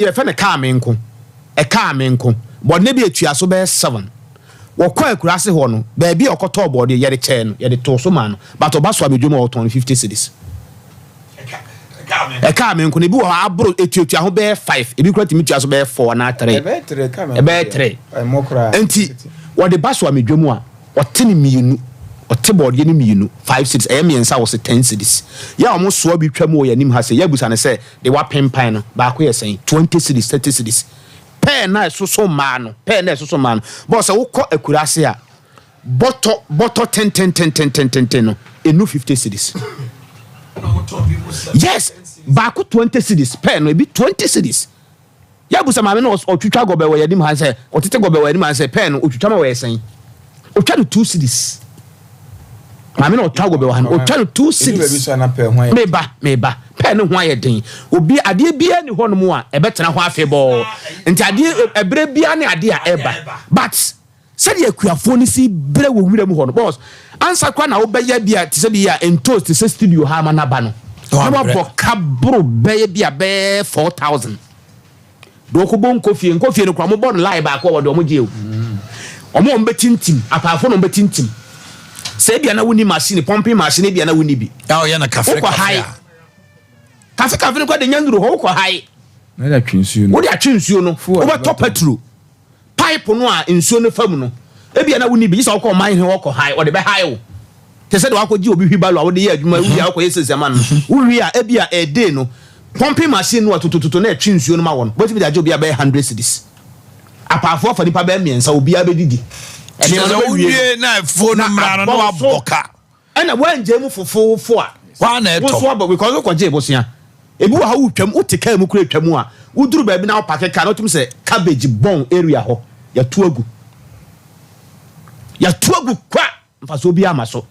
Yɛfɛ no kaa me nko, ɛkaa me nko. Bɔdeɛ bi etua so bɛyɛ 7. Wɔkɔ akuraase hɔ no, baabi a ɔkɔtɔɔ bɔdeɛ, yɛde kyɛɛ no, yɛde too so maa no, but ɔba so abɛdwam a, ɔtɔn no 50 cedis. Ɛkaa me nko no, ebi wɔ hɔ aboro etuatua ho bɛyɛ 5, ebi kura tumi tua so bɛyɛ 4 anaa 3. Ɛbɛyɛ 3 ka. Ɛbɛyɛ 3. Ɛmɔ koraa. Nti wɔde ba so amedwam a, ɔte ne mmienu, ɔte bɔɔdeɛ no mmienu 5 cedis, ɛyɛ mmiɛnsa wɔ sɛ 10 cedis. Yɛ a wɔn soa bi twa mu wɔ yɛn anim ha sɛ yɛabusa ne sɛ de wapempan no baako yɛ sɛn? 20 cedis, 30 cedis. Pɛɛ na ɛsoso mmaa no, pɛɛ na ɛsoso mmaa no bɔɔ sɛ wokɔ akuraase a, bɔtɔ bɔtɔ tentententententen no enu 50 cedis. Yes, baako 20 cedis, pɛɛ no ebi 20 cedis. Yɛabusa maame no, ɔtwitwa gɔbɛ wɔ yɛn anim ha sɛ ɔtete gɔbɛ wɔ yɛn anim ha sɛ pɛɛ no otwitwa ma wɔyɛ sɛn? Otwa no 2 cedis. Maame na ɔtwa gɔbɛ wɔ ha no, otwa no 2 Edu baabi cedis. So ana pɛɛ ho ayɛ. Meba, meba, pɛɛ no ho ayɛ den. Obi adeɛ biara ni hɔnom a ɛbɛtena hɔ afebɔɔ, nti adeɛ ɛberɛ biara ne adeɛ a ɛba, but sɛdeɛ akuafoɔ no si brɛ wɔ wura mu hɔ no, boss, ansa kora na wobɛyɛ bi a te sɛ bi a ntos te sɛ studio ha ama naba no Na na wabrɛ. wabɔ kaboro bɛyɛ bi a bɛyɛ 4,000 de wɔkɔbɔ nkɔfie nkɔfie no kora, mobɔ no line baako a wɔde ɔmo gye o. Ɔmo a ɔmo bɛtintim apaafo na ɔmo bɛtintim sɛ ebia na wonni machine, pumping machine, ebia na wonni bi. A ɔyɛ no kafre. Wokɔ Kafre hae. a Kafe kafe no kɔ de nya nduru hɔ, wokɔ hae. Na yɛde atwe nsuo no. Wode atwe nsuo no. Fuel. Wobɛtɔ petrol, pipe no a nsuo no fa mu no, ebia na wonni bi, gye sɛ wokɔ ɔman he wɔkɔ hae, wɔde bɛhae wo te sɛ de wakɔgye obi wheelbarrow a wode yɛ adwuma. Wowie a, wokɔyɛ sɛsiama no, wowie a, ebia ɛde no pumping machine no a totototo na ɛtwe nsuo no ma wɔ no, wobɛtumi de agye obi a bɛyɛ 100 cedis. Apaafoɔ afa nipa bɛyɛ mmiɛnsa, obiara bɛdidi. Kyerɛ Ɛnneɛma sɛ no bɛwie no, wowie na afuo no na mmra no na abɔ so. wabɔ ka. Ɛna woangye mu fofoofo a Waa na wo nso ɛtɔ. abɔ because wokɔgye bosea. Ebi wɔ ha, wotwam, wote kaa mu kura twam a, woduru baabi na wopake kaa na wotum sɛ cabbage bɔn area hɔ, yɛto agu, yɛto agu kwa, mfasoɔ bi ama so.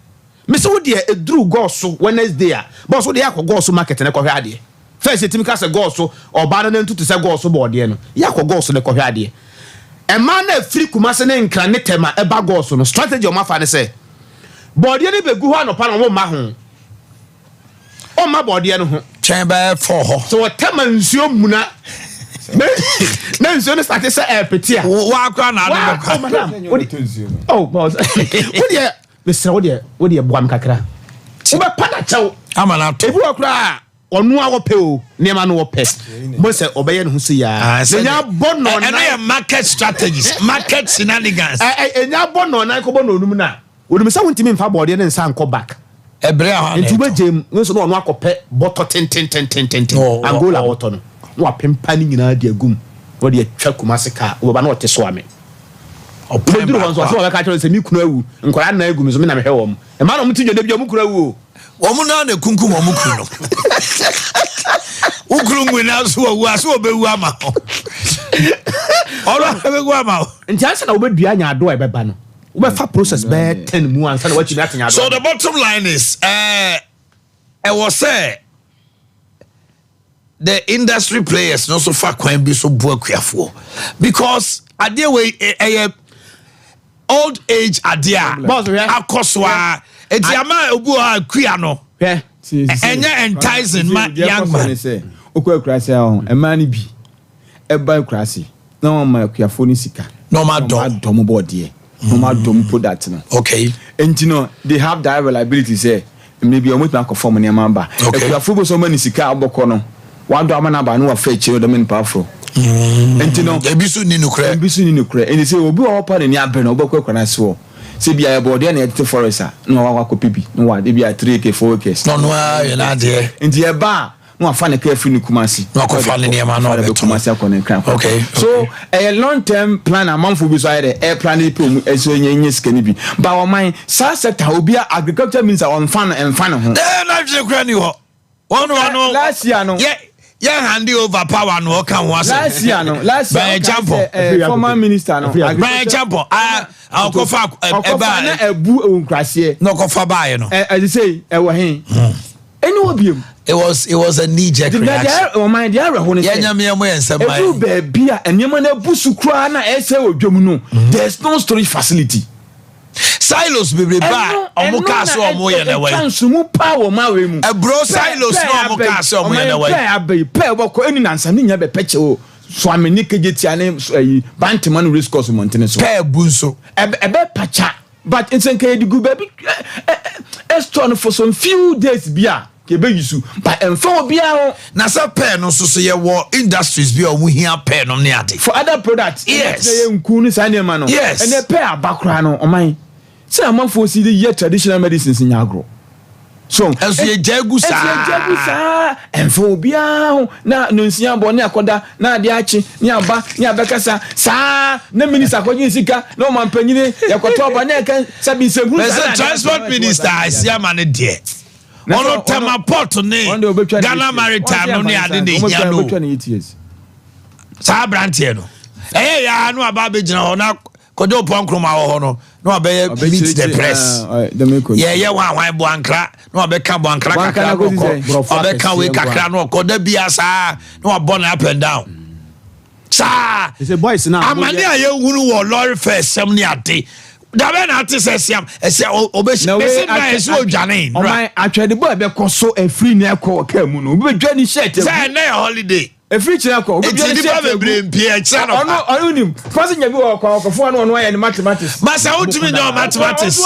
Mesi wo deɛ, ɛduru Gɔɔso Wednesday a, bɔs wo deɛ akɔ Gɔɔso market ne kɔhwɛ adeɛ. First yɛtumi ka sɛ Gɔɔso ɔbaa no nantu te sɛ Gɔɔso bɔɔdeɛ no, yɛakɔ Gɔɔso ne kɔhwɛ adeɛ. Ɛmaa no afiri Kumase ne Nkran ne Tɛm a ɛba Gɔɔso no, strategy a ɔmafa ne sɛ bɔɔdeɛ no bɛgu hɔ anɔpa na ɔmo mma ho, ɔmma bɔɔdeɛ no ho. Twɛn bɛyɛ fɔ hɔ. Sɛ wɔtɛma nsuo muna na nsuo no start sɛ ɛɛpete a Wakora na ade Wa- bɛkɔ. oh, madam, oh boss, wodeɛ mesrɛ, wodeɛ boa me kakra, wobɛpa da kyɛw. Ama no atɔ. Ebi wɔ koraa ɔno a wɔpɛ o, nneɛma no wɔpɛ mo sɛ ɔbɛyɛ ne ho se yaa Ah, na nya bɔ ɛno nɔɔnan. yɛ market strategies, market shenanigans. Ɛnya bɔ nɔɔnan kɔbɔ nɔɔnum na onim sɛ wontumi mfa bɔɔdeɛ ne nsa nkɔ back. Ɛbrɛ a hɔ Nti na ɛtɔ. wobɛgye mu nso na ɔno akɔpɛ bɔtɔ tentententententen. Angola bɔtɔ no na wapempa no nyinaa de agum na ɔde atwa Kumase kaa wobɛba na ɔte so ame. Ɔpɛn wobɛduru hɔ nso baako ɔsɛ a wɔbɛka kyerɛ no sɛ me kunu awu, nkwadaa nnan agu me so, me na mehwɛ wɔ m. Ɛma na ɔmo te dwada bi a ɔmo kunu awu o. Wɔn naa na ekunkum wɔn kunu no. Wo kunu nwina so wɔwu a, so wɔbɛwu ama wo, ɔno bɛwu ama wo. Nti ansa na wobɛdua nyaado a ɛbɛba no, wobɛfa process bɛyɛ 10 mu ansa na woatumi ate nyaado. So the bottom line is ɛwɔ sɛ the industry players no so fa kwan bi so bu akuafoɔ because adeɛ wei ɛyɛ old age adeɛ a Boss, hwɛ. akɔ so a, eti ama obi wɔ hɔ a kua no Hwɛ. Ɛnyɛ enticing ma young man. Sɛ wokɔ akuraase a, ɔho mmaa no bi ɛba akuraase na wɔma akuafoɔ no sika. Na ɔmo adɔ. Na ɔmo adɔ mo bɔɔdeɛ na ɔmo adɔ mo product no. Nti no they have that reliability sɛ mmerɛ bi a ɔmo tumi akɔ fam nneɛma aba. Akuafoɔ bi sɛ ɔmo ani sika a ɔbɔkɔ no wadɔ ama no aba no wafa akyire ɔdɔm nipa aforo. Nti no ebi so ni nukurɛ. Ebi so ni nukurɛ. Nti sɛ obi wɔ hɔ pa n'ani abere no, ɔbɛkɔ akura n'ase hɔ sɛ bi a yɛ bɔɔdeɛ na yɛtete forest a, na wakɔ akɔpɛ bi na wa ebi a 3 acre, 4 acres. Na ɔno ara yɛ n'adeɛ. Nti ɛba a, na wafa ne kaa firi ne Kumasi. Na wakɔfa ne nneɛma na ɔde ɔbɛtɔn. Kumasi akɔ ne Nkran. So ɛyɛ long term plan. Amanfo bi so ayɛ dɛ ɛyɛ plan de pe omu ɛso nye sika ni bi ba ɔman saa sector obi a agriculture minister ɔnfa no ɛnfa ne ho. Ɛɛ, n'adwene kura ni hɔ wɔn wɔn. Last year no. Yɛ hand over power no, ɔka ho asɛm. Last year Bryan ɔka Acheampong. sɛ, former minister no. Bryan Acheampong a ɔkɔfa ɔkɔfa ɛba na ɛbu ewu nkraseɛ. Na ɔkɔfa baayɛ no. Ɛdi sɛ ɛwɔ hen ɛni wɔ biem. It was a knee jerk reaction. Ɔman deɛ awerɛho ne yɛn sɛ nyame yɛn mo yɛn nsɛm ɛduru mayɛ. baabi a nneɛma no abu so koraa na ɛsɛ wɔ dwam no, there is no storage facility. Silos bebrebe a ɔmo kaa so ɔmo yɛ na ɛtwa wɔyɛ. nsumu paa wɔ ɔman wei mu. Ɛburo silos na ɔmo kaa sɛ ɔmo yɛ na wɔyɛ. Pɛɛ abɛyi pɛɛ bɔkɔ ɛni nansa ne nya bɛ pɛkyɛ o. Suame ne Kejetia ne ɛyi Bantama ne race course mmɔntene so. Pɛɛ bu nso. Ɛbɛ ɛbɛ pakya but nsɛ nka yɛde gu baabi ɛ ɛ store no for some few days bi a yɛbɛ use but ɛnfa obiara ho. Na sɛ pɛɛ no nso so yɛwɔ industries bi a wɔn hia pɛɛ nom ne ade. For other products. Yes. Ɛna yɛ nku ne saa nneɛma no. Yes. Ɛnɛ pɛɛ aba koraa no ɔman sɛ amanfoɔ si de yɛ traditional medicines nyɛ agorɔ. So Ɛnso yɛ gya gu saa. Ɛnso yɛ gya gu saa. Ɛnfa obiara ho na nonsia bɔ ne akɔda na adeɛ akye ne aba ne abɛkasa saa na minister akɔgye ne sika na ɔmampanyini yɛkɔtɔ aba na ɛka sɛbi nsɛmhunu saa. Bɛsɛ transport minister asiama ne deɛ ɔno Tema port ne Ghana maritime no ne ade na ehia no saa aberanteɛ no ɛyɛ yaa no aba abɛgyina hɔ na Kojo Oppong Nkrumah wɔ hɔ no na wabɛyɛ meet the press yɛyɛ wɔn ahwan boankra na wabɛka boankra kakra na ɔkɔ ɔbɛka wei kakra na ɔkɔ da bia saa na wabɔ no up and down saa amane a yɛhunu wɔ lɔre fɛ sɛm ne ade dabɛ na ate sɛ siam ɛsɛ ɔbɛsi bɛsi nna ɛsɛ ɔdwane ɔman atwɛdebɔ a ɛbɛkɔ so ɛfiri ne ɛkɔ wɔ kaa mu no obi bɛdwa ne shirt sɛ ɛnɛ yɛ holiday Efiri kyerɛ kɔ. Eti nipa bebree mpie ɛkyerɛ no. Ɔno ɔno nim passenger bi wɔ kwan ɔkɔfo ano ɔno ayɛ ne mathematics. Masa wotumi nyɛ mathematics.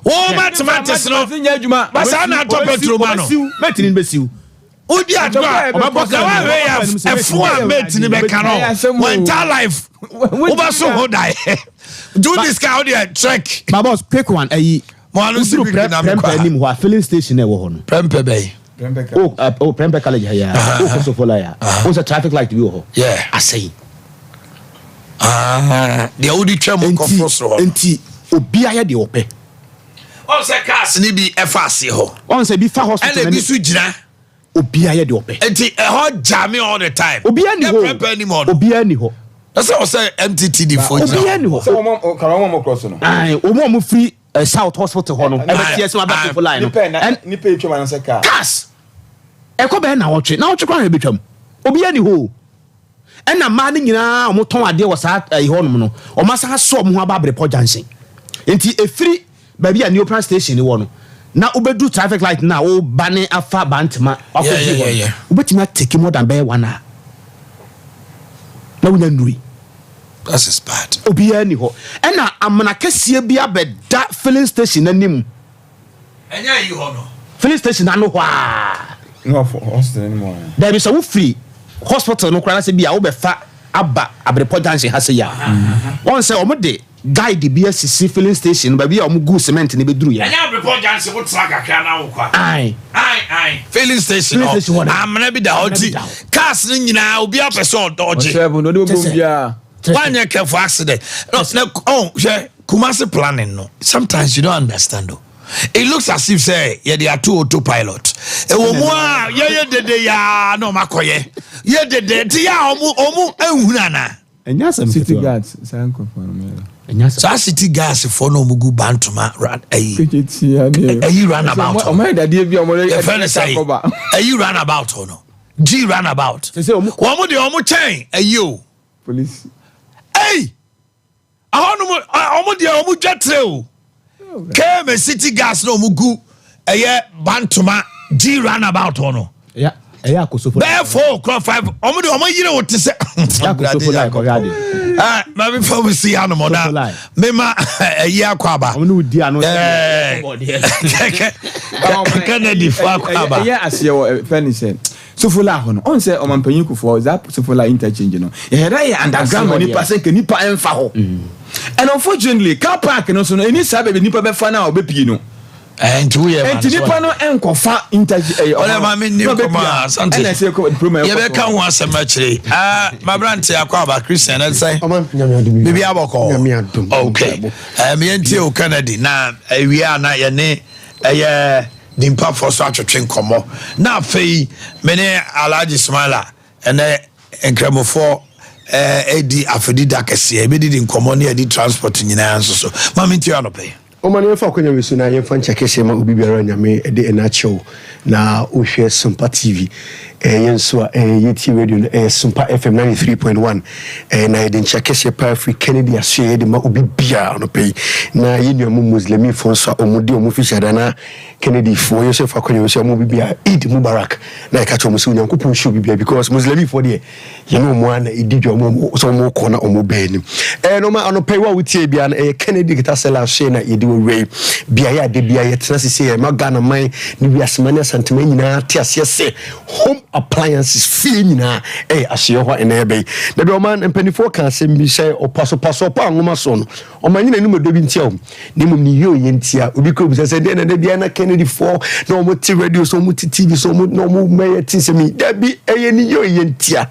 Wo mathematics no. Masa na atɔ petrol ma no. Mate ni bɛsiw. Wodi agorɔ a na wahwɛ yɛ ɛfo a mate ni bɛka no. Wɔn entire life wobɛso ho dae. Do this car wode trek. My boss quick one ɛyi. Mo ano si Woduru quickly na Prempeh mekɔ ha. anim hɔ a filling station na ɛwɔ hɔ no. Prempeh bɛyi. Oh, oh, Prempeh College ha yi a. Oh, Kosofola ya. Oh, sɛ traffic light bi wɔ hɔ. Yeah. Asɛe. Ah, deɛ wode twa mu kɔforo soro hɔ. Nti obiara yɛ deɛ ɔpɛ. Ɔn sɛ cars ni bi ɛfa aseɛ hɔ. Ɔn sɛ bi fa hospital. Ɛna ebi so gyina. Obiara yɛ deɛ ɔpɛ. Nti ɛhɔ jame all the time. Obiara ni hɔ. Prempeh anim hɔ no. Obiara ni hɔ. Na sɛ ɔsɛ MTTD fo gyina. Obiara ni hɔ. Sɛ wɔn kara wɔn wɔn cross no. Ayi wɔn a wɔn firi South hospital hɔ no ɛbɛ tiɛ sɛ wɔn abɛ fofo line no. Nipa etwa ma sɛ car. Cars ɛkɔ bɛyɛ na wɔtwe na wɔtwe kora ɛbɛtwam obiara ni hɔ o ɛna mmaa no nyinaa wɔn tɔn adeɛ wɔ saa ɛyi hɔ nom no wɔn asan asɔ wɔn ho aba Abrepɔ junction nti efiri baabi a Neoplan station wɔ no na wobɛdu traffic light na woba ne afa Bantama wakɔduru hɔ no wobɛtumi atake more than bɛyɛ one hour na wonya nnurui. That is bad. Obiara ni hɔ. Ɛna amena kɛseɛ bi abɛda filling station anim. Ɛnyɛ ayi hɔ no. Filling station ano hɔ aa. No, hospital anim hɔ. Dabi sɛ wofiri hospital no koraa na sɛ bi a wobɛfa aba Abrepɔ junction ha sɛ yi a. Wɔn sɛ wɔn de guide bi asisi filling station no baabi a wɔn gu cement no bɛduru yɛ. Ɛnyɛ Abrepɔ junction wo tra kakra na wokɔ a. Ae. Ae ae. Filling station hɔ amena bi da hɔ nti cars no nyinaa obi apɛ sɛ ɔgye. Ɔhyɛ bu na ɔde bɔ biara. Wanyɛ careful accident. No, na oh hwɛ Kumasi planning no sometimes you don't understand o. It looks as if sɛ yɛde ato autopilot. Ɛwɔ mu a yɛyɛ dede yaa na ɔmo akɔyɛ yɛ dede nti yɛ a ɔmo ɔmo ehunu ana. Ɛnyɛ asɛm City ketewa. guards saa nkurɔfoɔ no meyɛ. Ɛnyɛ asɛm. Saa city guards foɔ na ɔmo gu Bantama ra ɛyi Keketia ne. ɛyi runabout hɔ. Ɔmo ayɛ dadeɛ bi a ɔmo de Yɛfrɛ no sɛ kɔba. ɛyi runabout hɔ no G runabout. Sɛ sɛ ɔmo Wɔn deɛ ɔmo kyɛn ɛyi o. Police. Ɛyi ɛhɔnom ɔmo deɛ ɔmo dwa tire o. KMA city gas na ɔmo gu ɛyɛ Bantama G runabout hɔ no. ɛyɛ ɛyɛ akosofo. Bɛyɛ 4 o'clock 5 ɔmo deɛ ɔmo yere wo te sɛ. Ɛyɛ akosofo line kɔhwɛ ade. Ah, maame fa mu si hanom na Sofo line. mema ɛyi akɔ aba. Ɔmo ne wo di ano. Eh, Kennedy fo akɔ aba. Ɛyɛ aseɛ wɔ fɛn ne sɛ Sofola hɔ no ɔn sɛ ɔmampanyin Kufuor za Sofola interchange no yɛhɛ dɛ yɛ underground ma nipa sɛ nka nipa ɛnfa hɔ and unfortunately car park no so no ɛni saa baabi nipa bɛfa no a ɔbɛpie no Eh, nti woyɛ ma nti nipa no ɛnkɔfa interchange ɛyɛ ɔlɛ ma me nni nkɔmɔ a asante ɛna ɛsɛ kɔ diploma ɛkɔ yɛbɛka ho asɛm akyire ah mabrante akɔ aba Christian ɛsɛ Ɔman nyame adom. biribi abɔkɔ Nyame adom. okay um, yɛntie o Kennedy na awie a na yɛne ɛyɛ nimpafoɔ so atwetwe nkɔmmɔ na afei me ne Alhaji Smaila ɛnɛ nkramofoɔ ɛdi afɛdi da kɛseɛ ɛbɛdidi nkɔmmɔ ne yɛde transport nyinaa nso so ma mentie anɔpɛ yi. Ɔma no yɛmfa akwanya wei so na yɛmfa nkyɛ kɛseɛ ma obi biara Nyame de ɛna akyɛ wo na wohwɛ Sompa TV. Yɛn nso a yɛtie radio no ɛyɛ Sumpa FM 93.1 na yɛde nkyia kɛseɛ paa firi Kennedy asoɛ yɛde ma obi biara anɔpa yi na yɛn nua mu Muslimifoɔ nso a wɔn di wɔn fi hyɛda na Kennedyfoɔ yɛn nso yɛfa akɔnya sɛ wɔn obi biara Eid Mubarak na yɛka kyerɛ wɔn sɛ Onyankopɔn nhyira obi biara because Muslimifoɔ deɛ yɛne wɔn a na ɛdi dwa wɔn sɛ wɔn kɔ na wɔn bɛn anim ɛɛ nɔɔma anɔpa yi wa wotie biara no ɛyɛ Kennedy kita sɛla asoɛ na yɛde wɔ wura yi beaeɛ ade biara yɛtena sisi yɛ ma Ghana man ne wiase man ne Asanteman nyinaa te aseɛ sɛ home appliances fie nyinaa ɛyɛ asoɛ hɔ a ɛnɛ yɛbɛyi na bi ɔman mpanimfoɔ ka asɛm bi sɛ ɔpasopaso ɔpa nwoma soɔ no ɔman nyina anim ɔdɔ bi ntia o na mmom ne yie ɔyɛ ntia obi kura bisa sɛ deɛ na da biara na Kennedyfoɔ na wɔn te radio so wɔn te TV so wɔn na wɔn mɛyɛ te nsɛm yi dabi ɛyɛ ne yie ɔyɛ ntia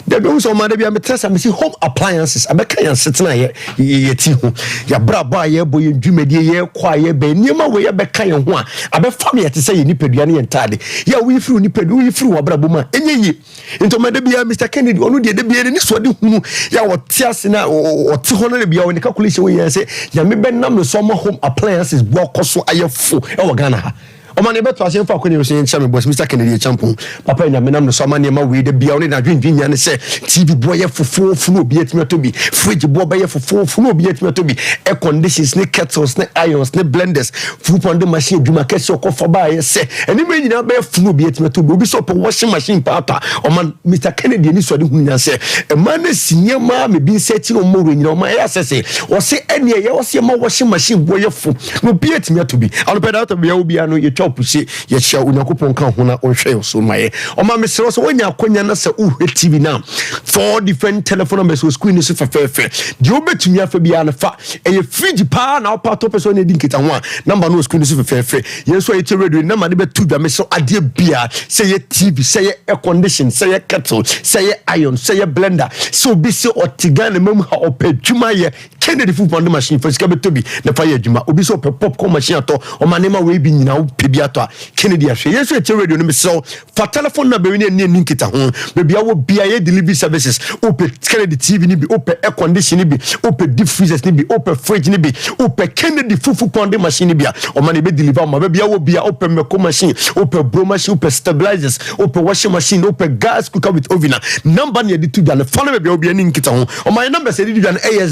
dabi ohun sɛ ɔman da biara metena sɛ mesi home appliances abɛka yɛn asetena yɛ yɛ ti ho yɛabrabɔ a yɛbɔ yɛn dwumadie yɛkɔ a yɛbɛ nneɛma wɔ yɛbɛka yɛn ho a abɛfam yɛ te sɛ yɛn nipadua ne yɛn ntaade yɛ a woyi firi wo nipadua woyi firi wɔ abrabɔ mu a ɛnyɛ yie Nti ɔma da biara Mr Kennedy ɔno deɛ da biara ne suade hunu yɛ a ɔte ase na ɔte hɔ no da biara ɔne calculation wɔ yɛn sɛ nyame bɛnam ne so ama home appliances bu akɔ so ayɛ fo ɛwɔ Ghana ha. Ɔma ne bɛto ase mfa akɔnya so yɛnkyɛ me boss Mr Kennedy Acheampong papa nyame nam ne so ama nneɛma wei da biara ɔne n'adwendwen nyinaa ne sɛ TV boɔ yɛ fofoofo na obi atumi atɔ bi, fridge boɔ bɛyɛ fofoofo na obi atumi atɔ bi, air conditions ne kettles ne irons ne blenders, fuel pump de machine adwuma kɛse ɔkɔfa baayɛ sɛ nneɛma nyinaa bɛyɛ fo na obi atumi atɔ bi. Obi sɛ ɔpɛ washing machine paa tɔ a, ɔma Mr Kennedy ani sɔde hunu nyinaa sɛ mmaa no asi nneɛma a mebi nsa akyi na ɔma wura nyinaa ɔma ɛyɛ asɛ sɛ ɔse ɛneɛ yɛ ɔse ɛma washing machine boɔ yɛ fo na obi atumi atɔ bi. Anɔpɛ da atɔ bia obiara no yɛtwa opuse yɛhyia Onyankopɔn ka ho na ɔnhwɛ yɛn so ma yɛ. Ɔma mesrɛ sɛ woanya akwanya na sɛ wohwɛ TV no a four different telephone numbers wɔ screen no so fɛfɛɛfɛ. Deɛ wobɛtumi afa biara no fa. Ɛyɛ fridge paa na wopɛ atɔ pɛ sɛ ɔne adi nkitaho a number no wɔ screen no so fɛfɛɛfɛ. Yɛn nso a yɛtie radio no number no bɛto dwa. Mesrɛ adeɛ biara sɛ yɛ TV, sɛ yɛ air condition, sɛ yɛ kettle, sɛ yɛ iron, sɛ yɛ blender, sɛ obi sɛ ɔte Ghana mam ha ɔpɛ adwuma yɛ Kennedy food pounding machine fa sika bɛtɔ bi na fa yɛ adwuma. Obi sɛ ɔpɛ popcorn machine atɔ, ɔma nneɛma wei bi nyinaa wopɛ bi atɔ a Kennedy ahwɛ. Yɛn nso yɛtie radio no mesrɛ wo fa telephone number wei ne ɛne ɛni nkita ho. Baabi a wɔ bia yɛ delivery services. Wopɛ Kennedy TV no bi, wopɛ air condition no bi, wopɛ deep freezers no bi, wopɛ fridge no bi, wopɛ Kennedy fufu pounding machine no bi a ɔma no ɛbɛ deliver ma. Baabi a wɔ bia wopɛ mako machine, wopɛ bro machine, wopɛ stabilizers, wopɛ washing machine, wopɛ gas cooker with oven a number ne yɛde to dwa no fa no baabi a wɔ bia ne nkita ho. Ɔma yɛ numbers yɛde di dwa no ɛyɛ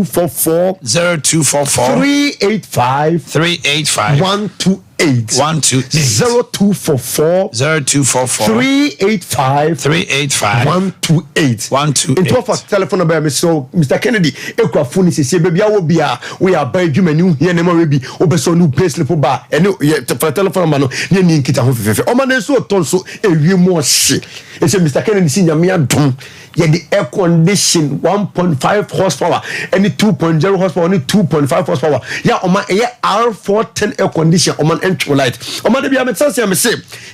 0244 0244 385 385 128 128 0244 0244 385 385 128 128. Nti wɔfa telephone number mi so Mr Kennedy ekura phone siesie baabi awɔ bia woyɛ aban adwuma ni wohia nneɛma wei bi wopɛ sɛ ɔne pay slip ba ɛne yɛ fa telephone number no ne ɛni nkita ho fɛfɛɛfɛ. Ɔma ne nso ɔtɔ nso ewie mu ɔhye ɛsɛ Mr Kennedy si nyame adom yɛde air condition 1.5 horsepower ɛne 2.0 horsepower ne 2.5 horsepower yɛ a ɔma ɛyɛ R410 air condition ɔma no ɛntwe light. Ɔma de bia metena se a mese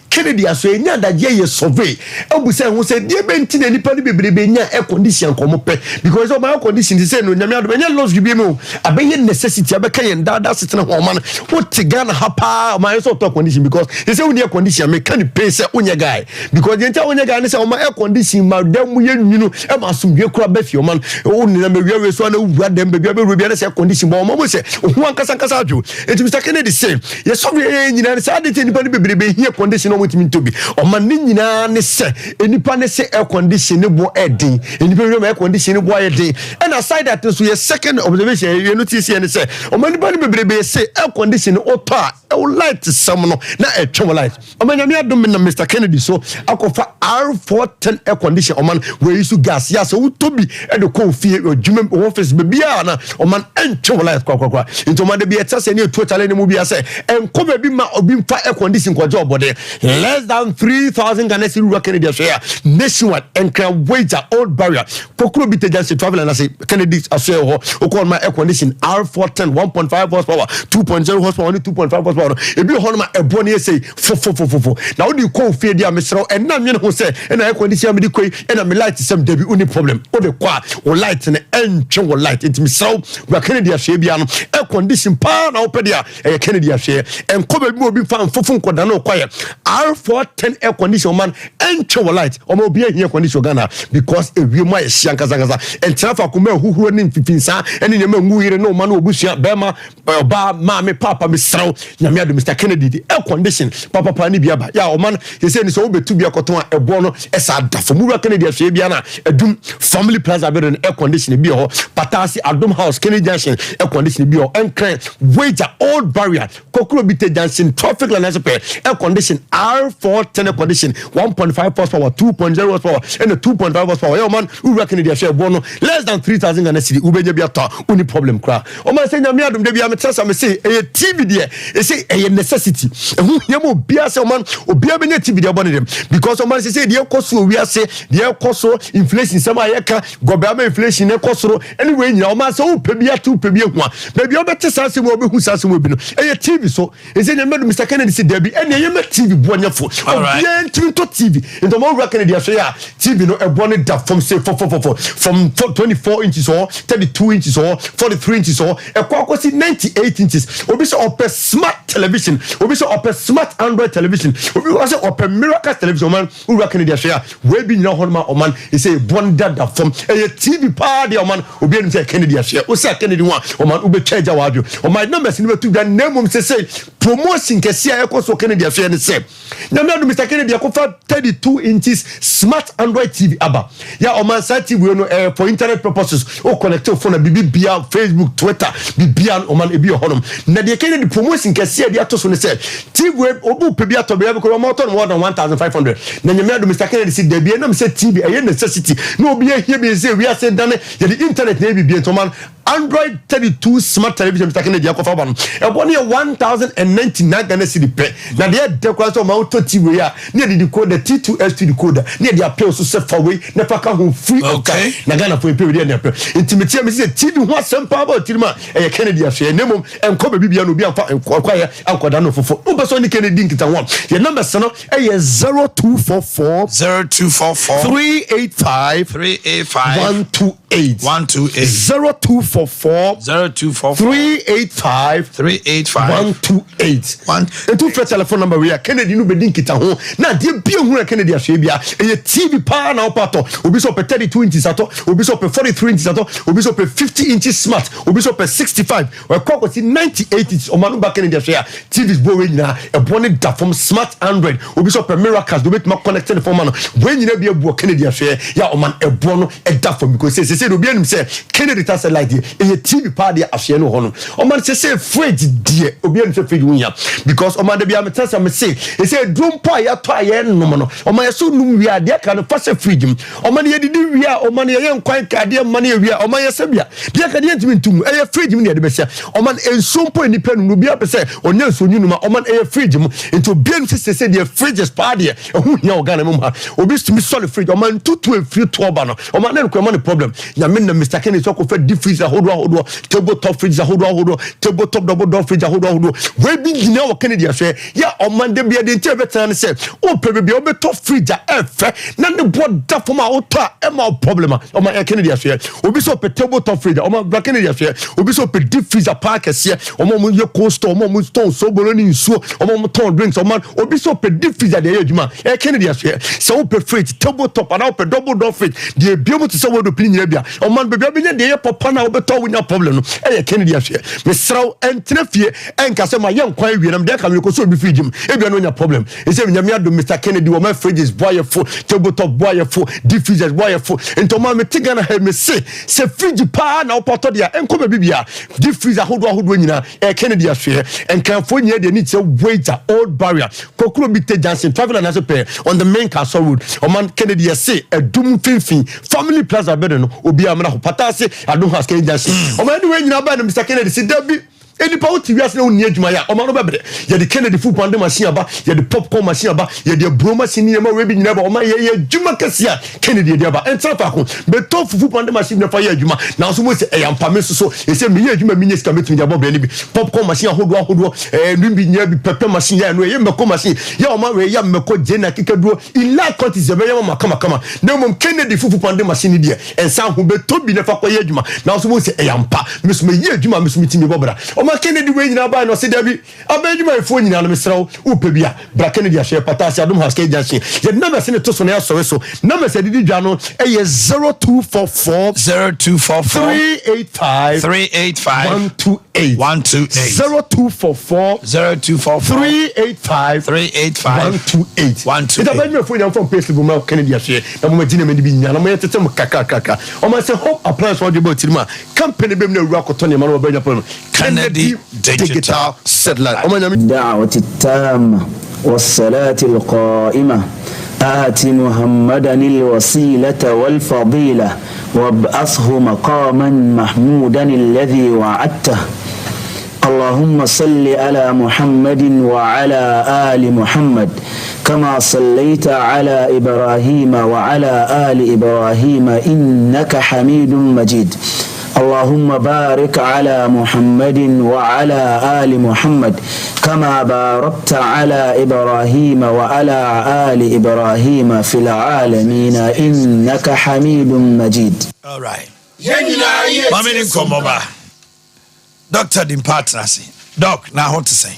Kennedy aso ɛnya adagyeɛ yɛ survey ɛbu sɛ ɛho sɛ deɛ bɛnti na nipa no bebrebe nya air condition nka ɔmo pɛ because ɔma air condition te sɛ no nyame adom ɛnyɛ luxury bi mu abɛyɛ necessity abɛka yɛn daadaa setena ho. Ɔma no wote Ghana ha paa ɔma ayɛ sɛ ɔtɔ air condition because sɛ sɛ wonni air condition meka ne pay sɛ wonyɛ guy because deɛ nti a wonyɛ guy ne sɛ ɔma air condition ma dan mu yɛ nwunu ɛma asomdwe kora bɛ fie. Ɔma no wo nenam awia wei so ana wura dɛm baabi a bɛwura bi ana sɛ air condition bɔ ɔma mu sɛ ɔho ankasa ankasa adwo. Nti Mr Kennedy sɛ yɛsɔre yɛ nyinaa ne sɛ ade nti nnipa no bebrebe hia condition na ɔmotumi ntɔ bi. Ɔma ne nyinaa ne sɛ nnipa ne sɛ air condition ne boɔ ɛden nnipa bi ma air condition ne boɔ ayɛ den. Ɛna aside that nso yɛ second observation yɛ no tie ne sɛ ɔma nnipa no bebrebe sɛ air condition wotɔ a ɛwo light sɛm no na ɛtwe wo light. Ɔma nyame adom me na Mr Kennedy so akɔfa R410 air condition ɔma no wɔyi so gas yɛ sɛ wotɔ bi ɛde kɔ fie adwuma office baabiaa na ɔma no ɛntwe wo light korakorakora. Nti ɔma de bi ɛkyɛ sɛ ne ɛtuo kyale ne mu bia sɛ ɛnkɔ baabi ma obi mfa air condition kɔgye ɔbɔde less than 3000 Ghana cedi. Wura Kennedy ahwɛ a nationwide Nkran Wager Old Barrier Kokoro bi tagya se travel and ase Kennedy asoɛ wɔ hɔ wokɔ ma air condition R410 1.5 horsepower, 2.0 horsepower ne 2.5 horsepower no ebi wɔ hɔ no ma ɛboɔ no yɛ sei fofofofofo na wode kɔ ofie di a mesrɛ wo ɛnna nwene ho sɛ ɛna air condition a mede kɔ yi ɛna me light sɛm dabi woni problem wode kɔ a wo light no ɛntwe wo light. Nti mesrɛ wo wura Kennedy ahwɛ bia no air condition paa na wopɛ deɛ a ɛyɛ Kennedy ahwɛ ɛnkɔ baabi ma obi mfa mfofo nkɔda no wokɔyɛ R410 air condition ɔma no ɛntwe wo light. Ɔma obi ahia condition Ghana because ewie mu ayɛ hyia nkasankasa ɛntena faako ma ahuhuro ne mfifinsa ɛne nneɛma ngu yere ne ɔma no obusua bɛrima ɔbaa maame papa mesrɛ wo. Nyame adom, Mr Kennedy de air condition papapa ne bi aba. Yɛ a ɔman sɛsɛ ni sɛ wobɛtu bi akɔtɔn a, ɛboɔ no ɛsa da fam. Wura Kennedy ahwɛ bia na Adum Family Plaza bɛdɔ no, air condition bi wɔ hɔ. Patase Adom House, Kennedy Junction, air condition bi wɔ hɔ. Nkran Weija, Old Barrier, Kokrobite Junction, traffic line ase pɛ, air condition R410 air condition, 1.5 horsepower, 2.0 horsepower ɛna 2.5 horsepower. Yɛ ɔman, wura Kennedy ahwɛ, ɛboɔ no less than 3,000 Ghana cedi, wobɛnya bi atɔ a, woni problem koraa. Ɔman sɛ Nyame adom, da bia metena sa me se ɛyɛ TV deɛ, ɛsɛ ɛyɛ necessity, ɛho hia ma obiara sɛ ɔman obiara bɛnya TV deɛ ɛbɔ ne dɛm, because ɔman sɛ deɛ ɛkɔ so owiase, deɛ ɛkɔ so, inflation sɛm a yɛka gɔbɛ ama inflation ɛkɔ soro ɛne wei nyinaa, ɔman sɛ wopɛ bi ate, wopɛ bi ahu a, baabi a wobɛte saa asɛm a wobɛhu saa asɛm bi no, ɛyɛ TV so. Ɛsɛ Nyame adom, Mr Kennedy sɛ dabi, ɛne ɛyɛ ma TV boɔ nyɛ fo. Obiara ntumi ntɔ TV. Nti ɔma wura Kennedy ahwɛ a, TV no ɛboɔ no da fam sɛ fɔfɔfɔfɔ, from 24 inches or 32 inches or 43 inches or ɛkɔ akɔsi 98 inches. Obi sɛ ɔpɛ smart television, obi sɛ ɔpɛ smart Android television, obi wɔ sɛ ɔpɛ Miracast television, ɔman wura Kennedy ahwɛ a, wei bi nyina hɔ nom a, ɔman ɛsɛ ɛboɔ no da fam. Ɛyɛ TV paa deɛ, ɔman obi anim sɛ Kennedy ahwɛ wo sɛ Kennedy ho a, ɔman wobɛtwa agya w'adwo. Ɔman numbers no bɛto dwa, na mmom sɛ promotion kɛseɛ a ɛkɔ so Kennedy ahwɛ ne sɛ Nyame adom, Mr Kennedy akɔfa 32 inches smart Android TV aba. Yɛ ɔman, saa TV wei no ɛyɛ for internet purposes. O connect wo phone a, biribi bia, Facebook, Twitter, bibia, ɔman ebi wɔ hɔnom. Na deɛ Kennedy promotion kɛseɛ de ato so ne sɛ TV wei, obi pɛ bi atɔ baabi kɔ, ɔma ɔtɔ no more than 1500. Na Nyame adom, Mr Kennedy si dabi, ɛnam sɛ TV ɛyɛ necessity na obi ahia bi sɛ wiase dane yɛde internet na ɛbibie, nti ɔman Android 32 smart television Mr Kennedy akɔfa ba no, ɛbɔ no yɛ 1099 Ghana cedi pɛ. Na deɛ ɛdɛ koraa sɛ ɔma wotɔ TV wei a, ne yɛde decoder T2 S2 decoder ne yɛde apɛw so sɛ fa wei na fa ka ho free of charge. Na Ghana fo yɛpɛ wei deɛ ne ɛpɛ. Nti metia me sɛ TV ho asɛm paa ba ɔtirim a, ɛyɛ Kennedy ahwɛ. Na mmom ɛnkɔ baabi bia na obi amfa nkɔayɛ ankɔda no fofo. Wopɛ sɛ ɔne Kennedy nkita ho a, yɛ numbers no ɛyɛ 0244 0244 385 385 128. 128. 0244 0244 385 385 128. One. Nti wofrɛ telephone number wei a, Kennedy no bɛdi nkita ho. Na adeɛ bia hu na Kennedy ahwɛ bia, ɛyɛ TV paa na wopɛ atɔ, obi sɛ ɔpɛ 32 inches atɔ, obi sɛ ɔpɛ 43 inches atɔ, obi sɛ ɔpɛ 50 inches smart, obi sɛ ɔpɛ 65, ɛkɔ akɔsi 98 inches, ɔma no ba Kennedy ahwɛ a, TVs bɔ wei nyinaa ɛboɔ ne da fam. Smart Android, obi sɛ ɔpɛ Miracast de obɛtumi aconnect ne phone ma no, wei nyinaa bi abuɔ Kennedy ahwɛ yɛ a, ɔman ɛboɔ no ɛda fam, because sɛ sɛ obi anim sɛ Kennedy ta satellite deɛ, ɛyɛ TV paa deɛ ahwɛ no wɔ hɔ no. Ɔman sɛ fridge deɛ, obi anim sɛ fridge ho hia, because ɔman de bi ametena sɛ mese ɛsɛ eduro mpo a yɛatɔ a yɛnom no, ɔman yɛso num wie a, deɛ ka no fa sɛ fridge mu. Ɔman yɛdidi wie a, ɔman yɛyɛ nkwan ka adeɛ ma no yɛ wie a, ɔman yɛsɛ bia deɛ ka deɛ ntumi ntum, ɛyɛ fridge mu ne yɛde bɛhyɛ. Ɔman nsuo mpo a nipa num no, obi apɛ sɛ ɔnya nsuo nyi num a, ɔman ɛyɛ fridge mu. Nti obi anim sɛ deɛ fridges paa deɛ ɛho hia wɔ Ghana mu ha. Obi tumi sɔle fridge, ɔman ntutu efiri toɔ ba no, ɔman ne nkɔ ɛma ne problem. Nyame na Mr Kennedy sɛ ɔkɔfɛ deep freezer ahodoɔ ahodoɔ, table top fridge ahodoɔ ahodoɔ, table top double door fridge ahodoɔ ahodoɔ, wei bi nyinaa wɔ Kennedy ahwɛ yɛ. Ɔman de bia de nti a ɛbɛtena ne sɛ wopɛ baabi a wobɛtɔ fridge a ɛfɛ na ne boɔ da fam a wotɔ a ɛma wo problem a, ɔman ɛ Kennedy ahwɛ. Obi sɛ ɔpɛ table top fridge a, ɔman bra Kennedy ahwɛ. Obi sɛ ɔpɛ deep freezer paa kɛseɛ, ɔmo a ɔmo yɛ cold store, ɔmo a ɔmo tɔn sobolo ne nsuo, ɔmo a ɔmo tɔn drinks, ɔman obi sɛ ɔpɛ deep freezer deɛ ɛyɛ adwuma, ɛ Kennedy ahwɛ. Sɛ wopɛ fridge table top anaa wopɛ double door fridge deɛ ebien mu te sɛ wɔdo pini nyina bia, ɔman baabi a bɛnya deɛ ɛyɛ papa na wobɛtɔ wonya problem no, ɛyɛ Kennedy ahwɛ. Mesrɛw, ɛntena fie ɛnka sɛ ma yɛ nkwan awie nam deɛ ka mekɔ sɛ obi fridge mu, ebia no onya problem. Ɛsɛ Nyame adom, Mr Kennedy wɔma fridges boayɛfo, table top boayɛfo, deep freezers boayɛfo. Nti ɔma mete Ghana ha, mese sɛ fridge paa na wopɔtɔ deɛ, ɛnkɔ baabi bia, deep freezer ahodoɔ ahodoɔ nyinaa, ɛyɛ Kennedy ahwɛ. Nkranfoɔ nyinaa deɛ ne kyerɛ Weija, Old Barrier, Kokrobite Junction, traffic light ase pɛɛ on the main Castle Road. Ɔman Kennedy yɛse Adum mfimfini Family Plaza bɛde no, obiara mmra hɔ. Pata ase Adom House, Kennedy Junction. Ɔman ne wei nyinaa bɛɛ no, Mr Kennedy si dabi, nipa wote wiase na wonni adwuma yɛ a, ɔma no bɛbrɛ. Yɛde Kennedy food pounding machine aba, yɛde popcorn machine aba, yɛde aburo machine ne nneɛma wei bi nyinaa ba. Ɔma yɛyɛ adwuma kɛseɛ a Kennedy yɛde aba. Ɛntena faako, bɛtɔ fufu pounding machine na fa yɛ adwuma. Nanso mo sɛ ɛyɛ ampa, me nso so ɛsɛ meyɛ adwuma, menyɛ sika, mɛtumi de abɔ brɛ no bi. Popcorn machine ahodoɔ ahodoɔ, ɛɛ bi nyɛ bi pɛpɛ machine yɛ ɛno, ɛyɛ mmɛkɔ machine yɛ, ɔma wei yɛ mmɛkɔ gye na kekaduro in large quantities, ɛbɛyɛ ma kamakama. Na mmom Kennedy fufu pounding machine deɛ, ɛnsa ho, bɛtɔ bi na fa kɔyɛ adwuma. Nanso mo sɛ ɛyɛ ampa, me so meyɛ adwuma, me so metumi bɔ bra. Ɔma Ɔma Kennedy wei nyinaa bae no ɔse dabi. Abɛn adwumayɛfoɔ nyinaa no mesrɛ wo wopɛ bi a bra Kennedy Ahwɛeɛ Pataase Adom House K Junction. Yɛde numbers no to so na yɛasɔre so. Numbers a yɛde di dwa no yɛ 0244 0244 385 385 128 128 0244 0244 385 385 128 128. Nti abɛn adwumayɛfoɔ nyinaa mfa mpɛ slip mmra Kennedy Ahwɛeɛ na momma gye nneɛma no bi nya na moyɛ tete mo kakrakrakra. Ɔma sɛ Hope Appliance wɔn adwene bɔ tirim a company bɛm na awura akɔtɔ nneɛma no wɔbɛnya pɔn Kennedy Digital Satellite. Ɔma nyame. دعوة التامة والصلاة القائمة آت محمدا الوسيلة والفضيلة وابعثه مقاما محمودا الذي وعدته اللهم صل على محمد وعلى آل محمد كما صليت على إبراهيم وعلى آل إبراهيم إنك حميد مجيد اللهم بارك على محمد وعلى آل محمد كما باركت على إبراهيم وعلى آل إبراهيم في العالمين إنك حميد مجيد All right. Mame ne nkɔmmɔ ba. Doctor di mpa atena ase. Doc, na ho te sɛn?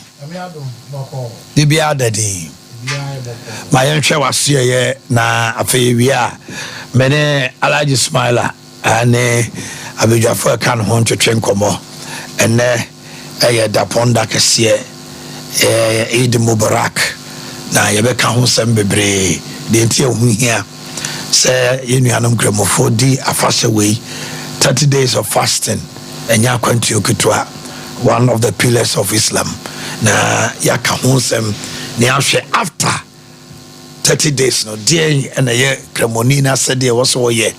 Biribiara da din. Ma yɛnhwɛ w'asoɛyɛ na afei yɛwie a me ne Alhaji Smaila ne abadwafo a ɛka ne ho ntwetwe nkɔmmɔ. Ɛnnɛ ɛyɛ dapɔn da kɛseɛ, ɛyɛ Eid Mubarak, na yɛbɛka ho nsɛm bebree, deɛ nti a ɛho hia sɛ yɛn nuanom Nkramofoɔ di afahyɛ wei, 30 days of fasting, ɛnyɛ akwantuo ketewa, one of the pillars of Islam, na yɛaka ho nsɛm na yɛahwɛ after 30 days no deɛn na ɛyɛ Kramoni no asɛdeɛ ɛwɔ sɛ ɔyɛ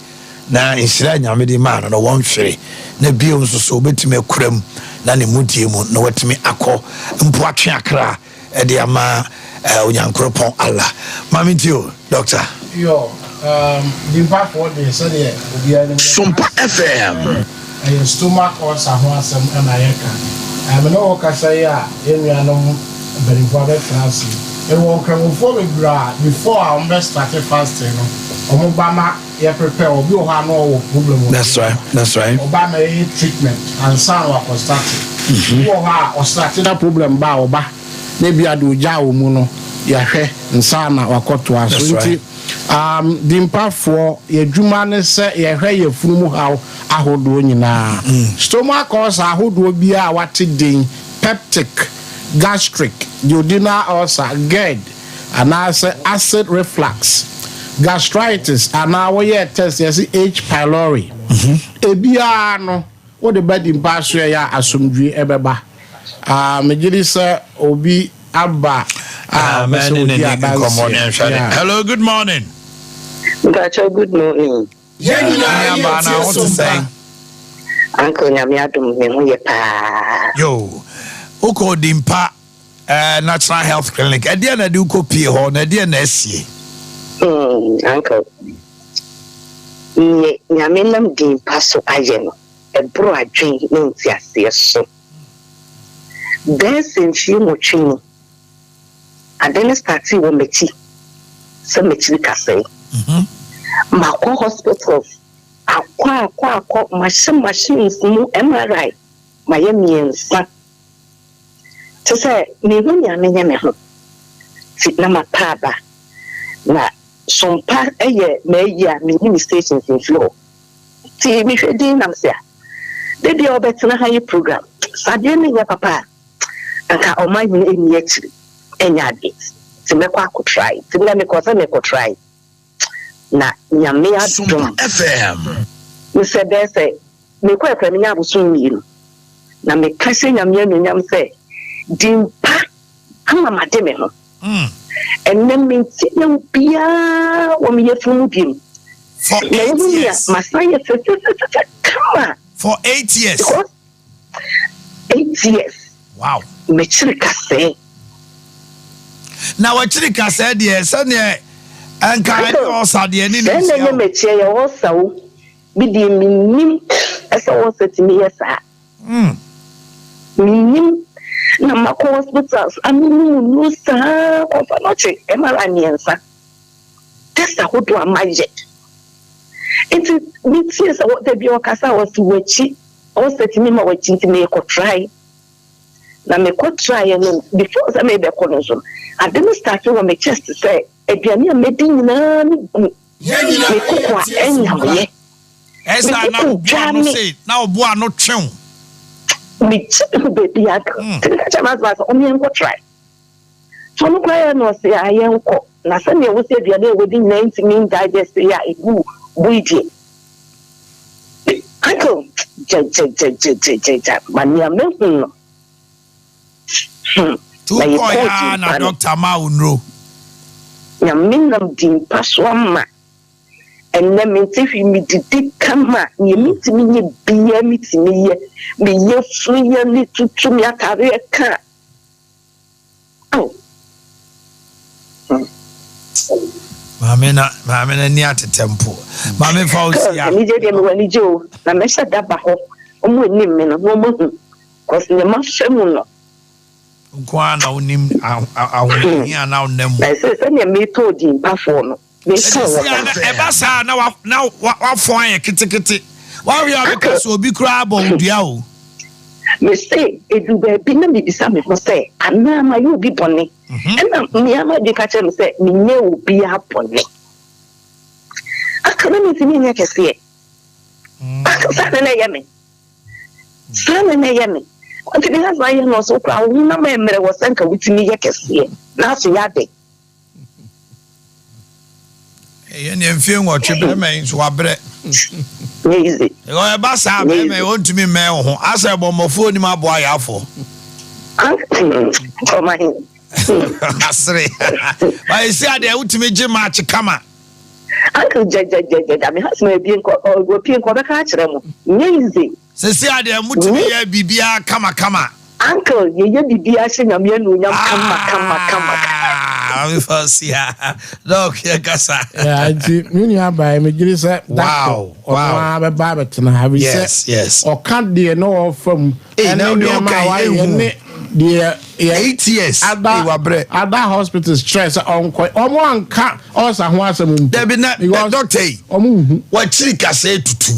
na nhyira a Nyame de maa no no wɔnhwere na bio nso so ɔbɛtumi akura mu na ne mudie mu na watumi akɔ mpo atwe akra de ama Onyankoropɔn Allah. Ma me ntie o, Doctor. Yo, um, Dimpafoɔ deɛ sɛdeɛ obiara nim. Sompa FM. Ɛyɛ stomach ulcer ho asɛm na yɛka. Me ne wo rekasa yi a yɛn nuanom mpanimfoɔ abɛtena ase yi, mewɔ Nkramofoɔ bebree a before a wɔbɛ starte fasting no, wɔn ba ma yɛ prepare wɔn. Obi wɔ hɔ a na ɔwɔ problem wɔ That's right, that's right. Ɔba ma yɛyɛ treatment ansa na wakɔ starte. Obi wɔ hɔ a ɔstarte na problem ba a ɔba na ebi a deɛ ɔgyaa wɔ mu no yɛahwɛ nsa na wakɔtoa so. That's right. Nti Um, Dimpafoɔ, yɛdwuma ne sɛ yɛhwɛ yafunu mu haw ahodoɔ nyinaa. Stomach ulcer ahodoɔ biara a wate din, peptic, gastric, duodenal ulcer, GERD, anaasɛ acid reflux, gastritis, anaa woyɛɛ test yɛse H. Pylori, ebiara no, wode ba Dimpa asoɛeɛ a asomdwie ɛbɛba. Ah, megye di sɛ obi aba a ɔpɛ sɛ ɔdi adanseɛ. Yeah. Hello, good morning. Mpakyɛw good morning. Yɛn nyinaa yɛ tie so mpa. Uncle nyame adom me ho yɛ paa. Yo, wokɔ Odimpa eh, National Health Clinic. Ɛdeɛ na ɛde wokɔ pie hɔ na ɛdeɛ na asie? Hmm, uncle. Neɛ nyame nam din pa so ayɛ no, ɛboro adwen ne nteaseɛ so. Bɛyɛ sɛ mfie nwɔtwe ni, ade no startee wɔ m'akyi sɛ m'akyiri kasɛe. Makɔ hospitals, akɔ akɔ akɔ, mahyɛ machines mu, MRI mayɛ mmiɛnsa. Kyerɛ sɛ menhu nea menyɛ me ho nti na mapa aba. Na Sompa yɛ m'ayi a menyi me stations mfiri hɔ. Nti mehwɛ din na mese ah da biara ɔbɛtena ha yɛ program sɛ adeɛ no nyɛ papa a anka ɔman hene ɛnni akyiri ɛnyɛ adeɛ nti mɛkɔ akɔ try nti nnɛ mekɔɔ sɛ mekɔ try na Nyame adom ne sɛ bɛyɛ sɛ mekɔ ɛkora menya abosom mmienu na meka hyɛ Nyame anuonyam sɛ din pa ama made me ho. Ɛnnɛ mente yaw biara wɔ me yafunu mu bio. For Na eight wohu me a, years. masan yɛ fɛfɛfɛfɛ kama. For 8 years. Because 8 years. M'akyiri kasɛɛ. Na w'akyiri kasɛɛ deɛ sɛdeɛ ɛnka ɛne ɔsa deɛ ne ne Sɛ na nhyia ɛnyɛ o. m'akyi ɛyɛ ɔsa o. Me deɛ mennim sɛ ɔsa tumi yɛ saa. Mennim na makɔ hospitals anonom nnuro saa kɔfa no kye MRI mmiɛnsa test ahodoɔ a mayɛ nti metie sɛ da bi ɔkasa a ɔsi w'akyi ɔsɛ tumi ma w'akyi nti meekɔ try. Na mekɔ traeɛ no, before sɛ mebɛkɔ no nso no, ade no starte wɔ me chest sɛ aduane a mɛdi nyinaa no gu me koko a ɛnyameɛ. Me koko dwaa me. Na wo bo ano twe wo. Megye me ho baabi a, nti meka kyerɛ m'husband sɛ ɔne yɛnkɔ try. So ɔno koraa yɛ na ɔse a yɛnkɔ na sɛdeɛ wose aduane a wadi nyinaa ntumi ndigest yɛ a ɛgu bo yi deɛ uncle gyagyagyagyagya ma nea mahu no hmm na yɛkɔɔ a na dɔkta ma wo nnuro. Nyame nam dimpa so ama ɛnnɛ mente hwee medidi kama nea mentumi nyɛ biara metumi yɛ meyɛ funu yɛ ne tutu me atareɛ ka. Ao. Hmm. Maame na maame na ni atetɛ mpo. Maame fa o si a. Anigye deɛ mewɔ anigye o. Na mɛhyɛ da ba hɔ. Wɔn anim me no na wɔn ahu. Cause nea mahyɛ mu no. Nko ara na wonim ahohia na wonam mu. Na ɛsɛ sɛnea metɔ odimpafoɔ no. Ɛba saa na na wafɔn ayɛ ketekete. Wahwe a bɛka sɛ obi koraa bɔ wo dua o. Mese edu baabi na mebisa me ho sɛ anaa mayɛ obi bɔne. Mhm. Ɛna mmea m'adwene ka kyerɛ me sɛ menyɛ obiara bɔne. Aka na mentumi nyɛ kɛseɛ. Mm. Aka saa na na ɛyɛ me. Saa na na ɛyɛ me. Nti me husband yɛ no ɔsɛ wokora wo honam mmerɛ wɔ sɛ nka wotumi yɛ kɛseɛ. Na afei ade. Ɛyɛ nea mfie nwɔtwe bɛrima yi nso wabrɛ. Ɛba saa bɛrima yi ɔntumi mmɛn wo ho asɛ bɔmmɔfoɔ onim aboa yaafoɔ. Asere. Ba esi adeɛ wotumi gye match kama. Uncle gyɛgyɛgyɛgyɛ me husband ebie nkɔ ɔpie nkɔ ɔbɛka akyerɛ mo nyɛ easy. Sɛsi a deɛ motumi yɛ biribiara kama kama. Uncle yɛyɛ biribiara hyɛ Nyame anuonyam kama kama kama. Ah, maame Fausia, Doc yɛ kasa. Yeah, nti me nua baa me gyiri sɛ dako ɔno ara bɛba abɛtena ha bi sɛ ɔka deɛ na ɔfa mu ɛne nneɛma a wayɛ ne deɛ yɛ 8 years ada ada hospitals kyerɛ sɛ ɔnkɔ ɔmo anka ɔsa ho asɛm mpo. Dabi na dɔkta yi ɔmo nhu. Wakyiri kasa etutu.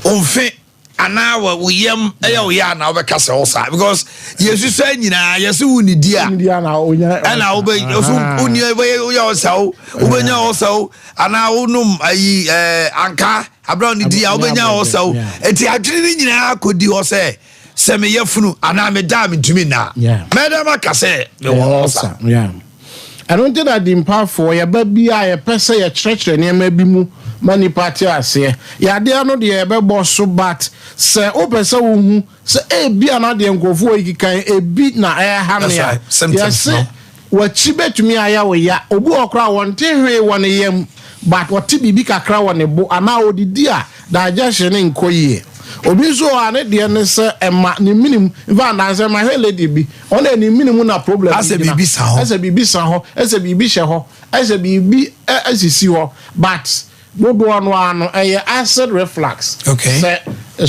Omfe anaa wɔ wo yam ɛyɛ wo yɛ anaa wobɛka sɛ ɔsa because yɛsusua nyinaa yɛsɛ wo nidi a ɛna wobɛ so wonni wobɛyɛ woyɛ ɔsa o wobɛnya ɔsa o anaa wonom ayi ɛɛ anka abira wo nidi a wobɛnya ɔsa o eti adwene no nyinaa kɔdi hɔ sɛ sɛ meyɛ funu anaa meda a mentumi nna mɛdɛ maka sɛ mewɔ ɔsa. Ɛno nti na Dimpafoɔ, yɛba bi a yɛpɛ sɛ yɛkyerɛkyerɛ nneɛma bi mu ma nnipa te aseɛ. Yadeɛ no deɛ yɛbɛbɔ so but sɛ wopɛ sɛ wohu sɛ ebia na deɛ nkurɔfoɔ yi keka yi ebi na ɛreha me a, yɛse w'akyi bɛtumi ayɛ wo ya. Obi wɔ hɔ koraa a ɔnte hwee wɔ ne yam but ɔte biribi kakra wɔ ne bo anaa ɔdidi a digestion no nkɔ yie. Obi nso wɔ hɔ a ne deɛ ne sɛ ɛma ne menem, in fact anaasɛ mahwɛ lady bi, Ɔno deɛ ne mene mu na problem no Asɛ gyina. biribi sa hɔ. Ɛsɛ biribi sa hɔ, ɛsɛ biribi hyɛ hɔ, ɛsɛ biribi asisi hɔ but dodoɔ no ara no ɛyɛ acid reflux. Okay. Sɛ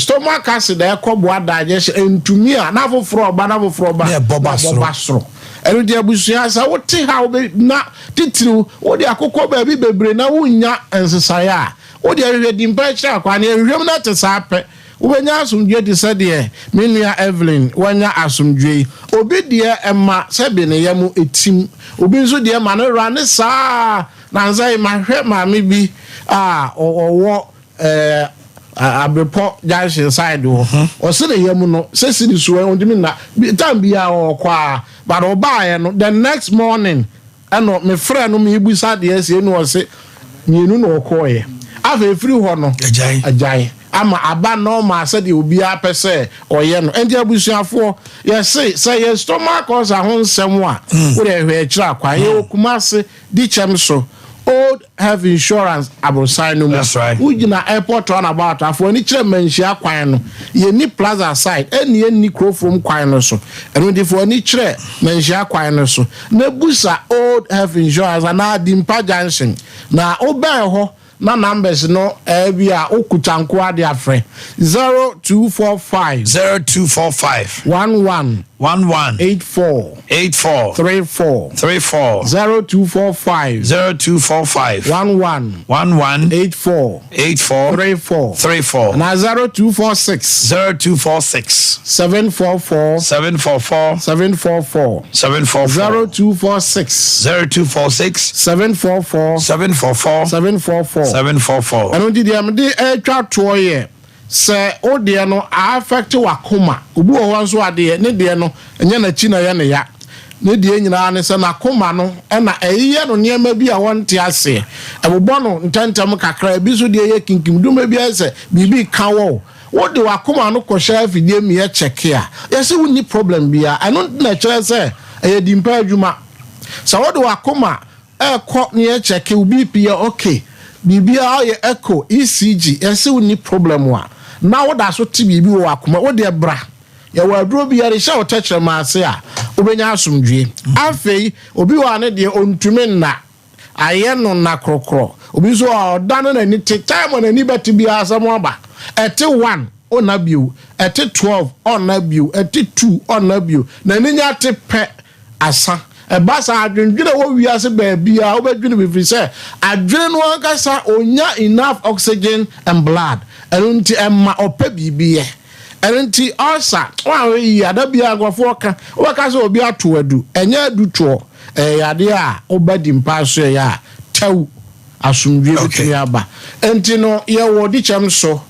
stomach acid a ɛkɔ boa digestion ɛntumi a na afoforɔ ɔba na afoforɔ ɔba Na ɛbɔ ba na ɛbɔ soro. ba soro. Ɛno nti abusua sɛ wote ha wobɛ na titiriw wode akokɔ baabi bebree na wonnya nsesaeɛ a wode ahwehwɛ dimpa akyiri akwan na yɛhwehwɛ mu na ɛte saa pɛ Wobɛnya asomdwoeɛ te sɛ deɛ me nua Evelyn wanya asomdwoeɛ yi. Obi deɛ ɛma sɛbe ne yam tim, obi nso deɛ ɛma no wura ne saa ara. Nansa yi mahwɛ maame bi a ɔwɔ eh, Abrepɔ junction side hɔ. Ɔse ne yam no sɛ sini so ɔntumi nna. Time biara ɔkɔ a, but ɔbaeɛ no the next morning Ɛna me frɛ no mebisa deɛ ɛsɛ ɛna ɔse mienu na ɔkɔɔyɛ afei firi hɔ no agyae ama aba normal sɛdeɛ obiara pɛ sɛ ɔyɛ no ɛnti abusuafoɔ yɛse sɛ yɛ stomach ulcer ho nsɛm a wode ɛhwɛ akyiri akwan yɛwɔ Kumase Dikyɛm so old health insurance aborosan no mu. Wogyina airport roundabout a, fa w'ani kyerɛ Manhyia kwan no. Yɛnni Plaza side, ɛnni yɛnni Kurofrom kwan no so. Ɛno nti fa w'ani kyerɛ Manhyia kwan no so na busa old health insurance anaa Dimpa junction. Na wobɛn hɔ na numbers no ɛɛ bi a wokuta nko ara de afrɛ 0245 0245. 11. 11. 84. 84. 34. 34. 0245. 0245. 11. 11. 84. 84. 34. 34. Na 0246. 0246. 744. 744. 744. 744. 0246. 0246. 744. 744. 744. 744. Ɛno nti deɛ mede ɛretwa toɔ yɛ sɛ wo deɛ no a affect w'akoma. Obi wɔ hɔ nso a deɛ ne deɛ no ɛnyɛ n'akyi na ɛyɛ ne ya. Ne deɛ nyinaa ne sɛ n'akoma no na ɛyeyɛ no nneɛma bi a ɔnte aseɛ. Ɛbobɔ no ntɛmntɛm kakra. Ebi nso deɛ yɛ kinkim. Dwuma bi ayɛ sɛ biribi reka wɔ wo. Wode w'akoma no kɔhyɛ afidie mu yɛ kyɛke a, yɛse wonni problem biara. Ɛno na ɛkyerɛ sɛ ɛyɛ dimpa adwuma. Sɛ wode w'akoma ɛkɔ na yɛ kyɛke wo BP yɛ ok, biribiara ɔyɛ echo, ECG, yɛse wonni problem a, na woda so te biribi wɔ w'akoma, wo deɛ bra. Yɛwɔ aduro bi yɛde hyɛ wo tɛkyerɛma ase a, wobɛnya asomdwie. Afei, obi wɔ a ne deɛ ɔntumi nna, ayɛ no nna korɔkorɔ. Obi nso wɔ a ɔda na n'ani te, time a n'ani bɛte biara asɛm aba. Ɛte one, ɔnna bio, ɛte 12, ɔnna bio, ɛte two, ɔnna bio. N'ani nya te pɛ, asa. Ɛba saa a, adwendwene a ɛwɔ wiase baabiara, wobɛdwene bi ɛfiri sɛ adwene no ankasa ɔnnya enough oxygen and blood. Ɛno nti ɛma ɔpɛ biribi yɛ. Ɛno nti ulcer, woanhwɛ yie a, da biara nkurɔfoɔ ka, wobɛka sɛ obi ato adu. Ɛnyɛ adutoɔ, ɛyɛ yadeɛ a woba di mpa so ɛyɛ a, tɛw, asomdwoeɛ bɛtumi aba. Nti no yɛwɔ dikyɛm so,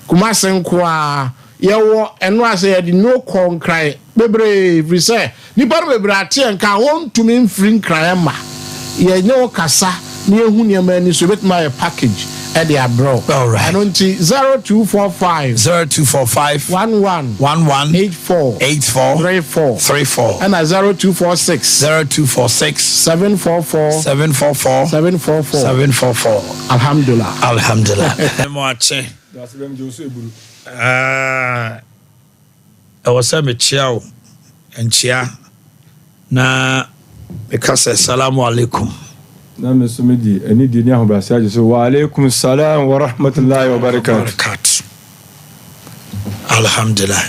Kumase nko ara. Yɛwɔ ɛno a sɛ yɛde nnuro kɔ Nkran bebree ɛfiri sɛ nnipa no bebree ate yɛn nka a wɔntumi mfiri Nkran mma. Yɛne wo kasa na yɛhu nneɛma ani so yɛbɛtumi ayɛ package de abrɛ wo. Ɛno nti 0245. 0245. 11. 11. 84. 84. 34. 34. Ɛna 0246. 0246. 744. 744. 744. 744. Alhamdulillah. Alhamdulillah. Mo akye. Ɛwɔ sɛ mekyea wo nkyea na meka sɛ Salamu alaikum. Na me nso mede anidie ne ahobrɛaseɛ agye so, Wa alaikum salam wa rahmatullahi wa barakatuh. Alhamdulillah.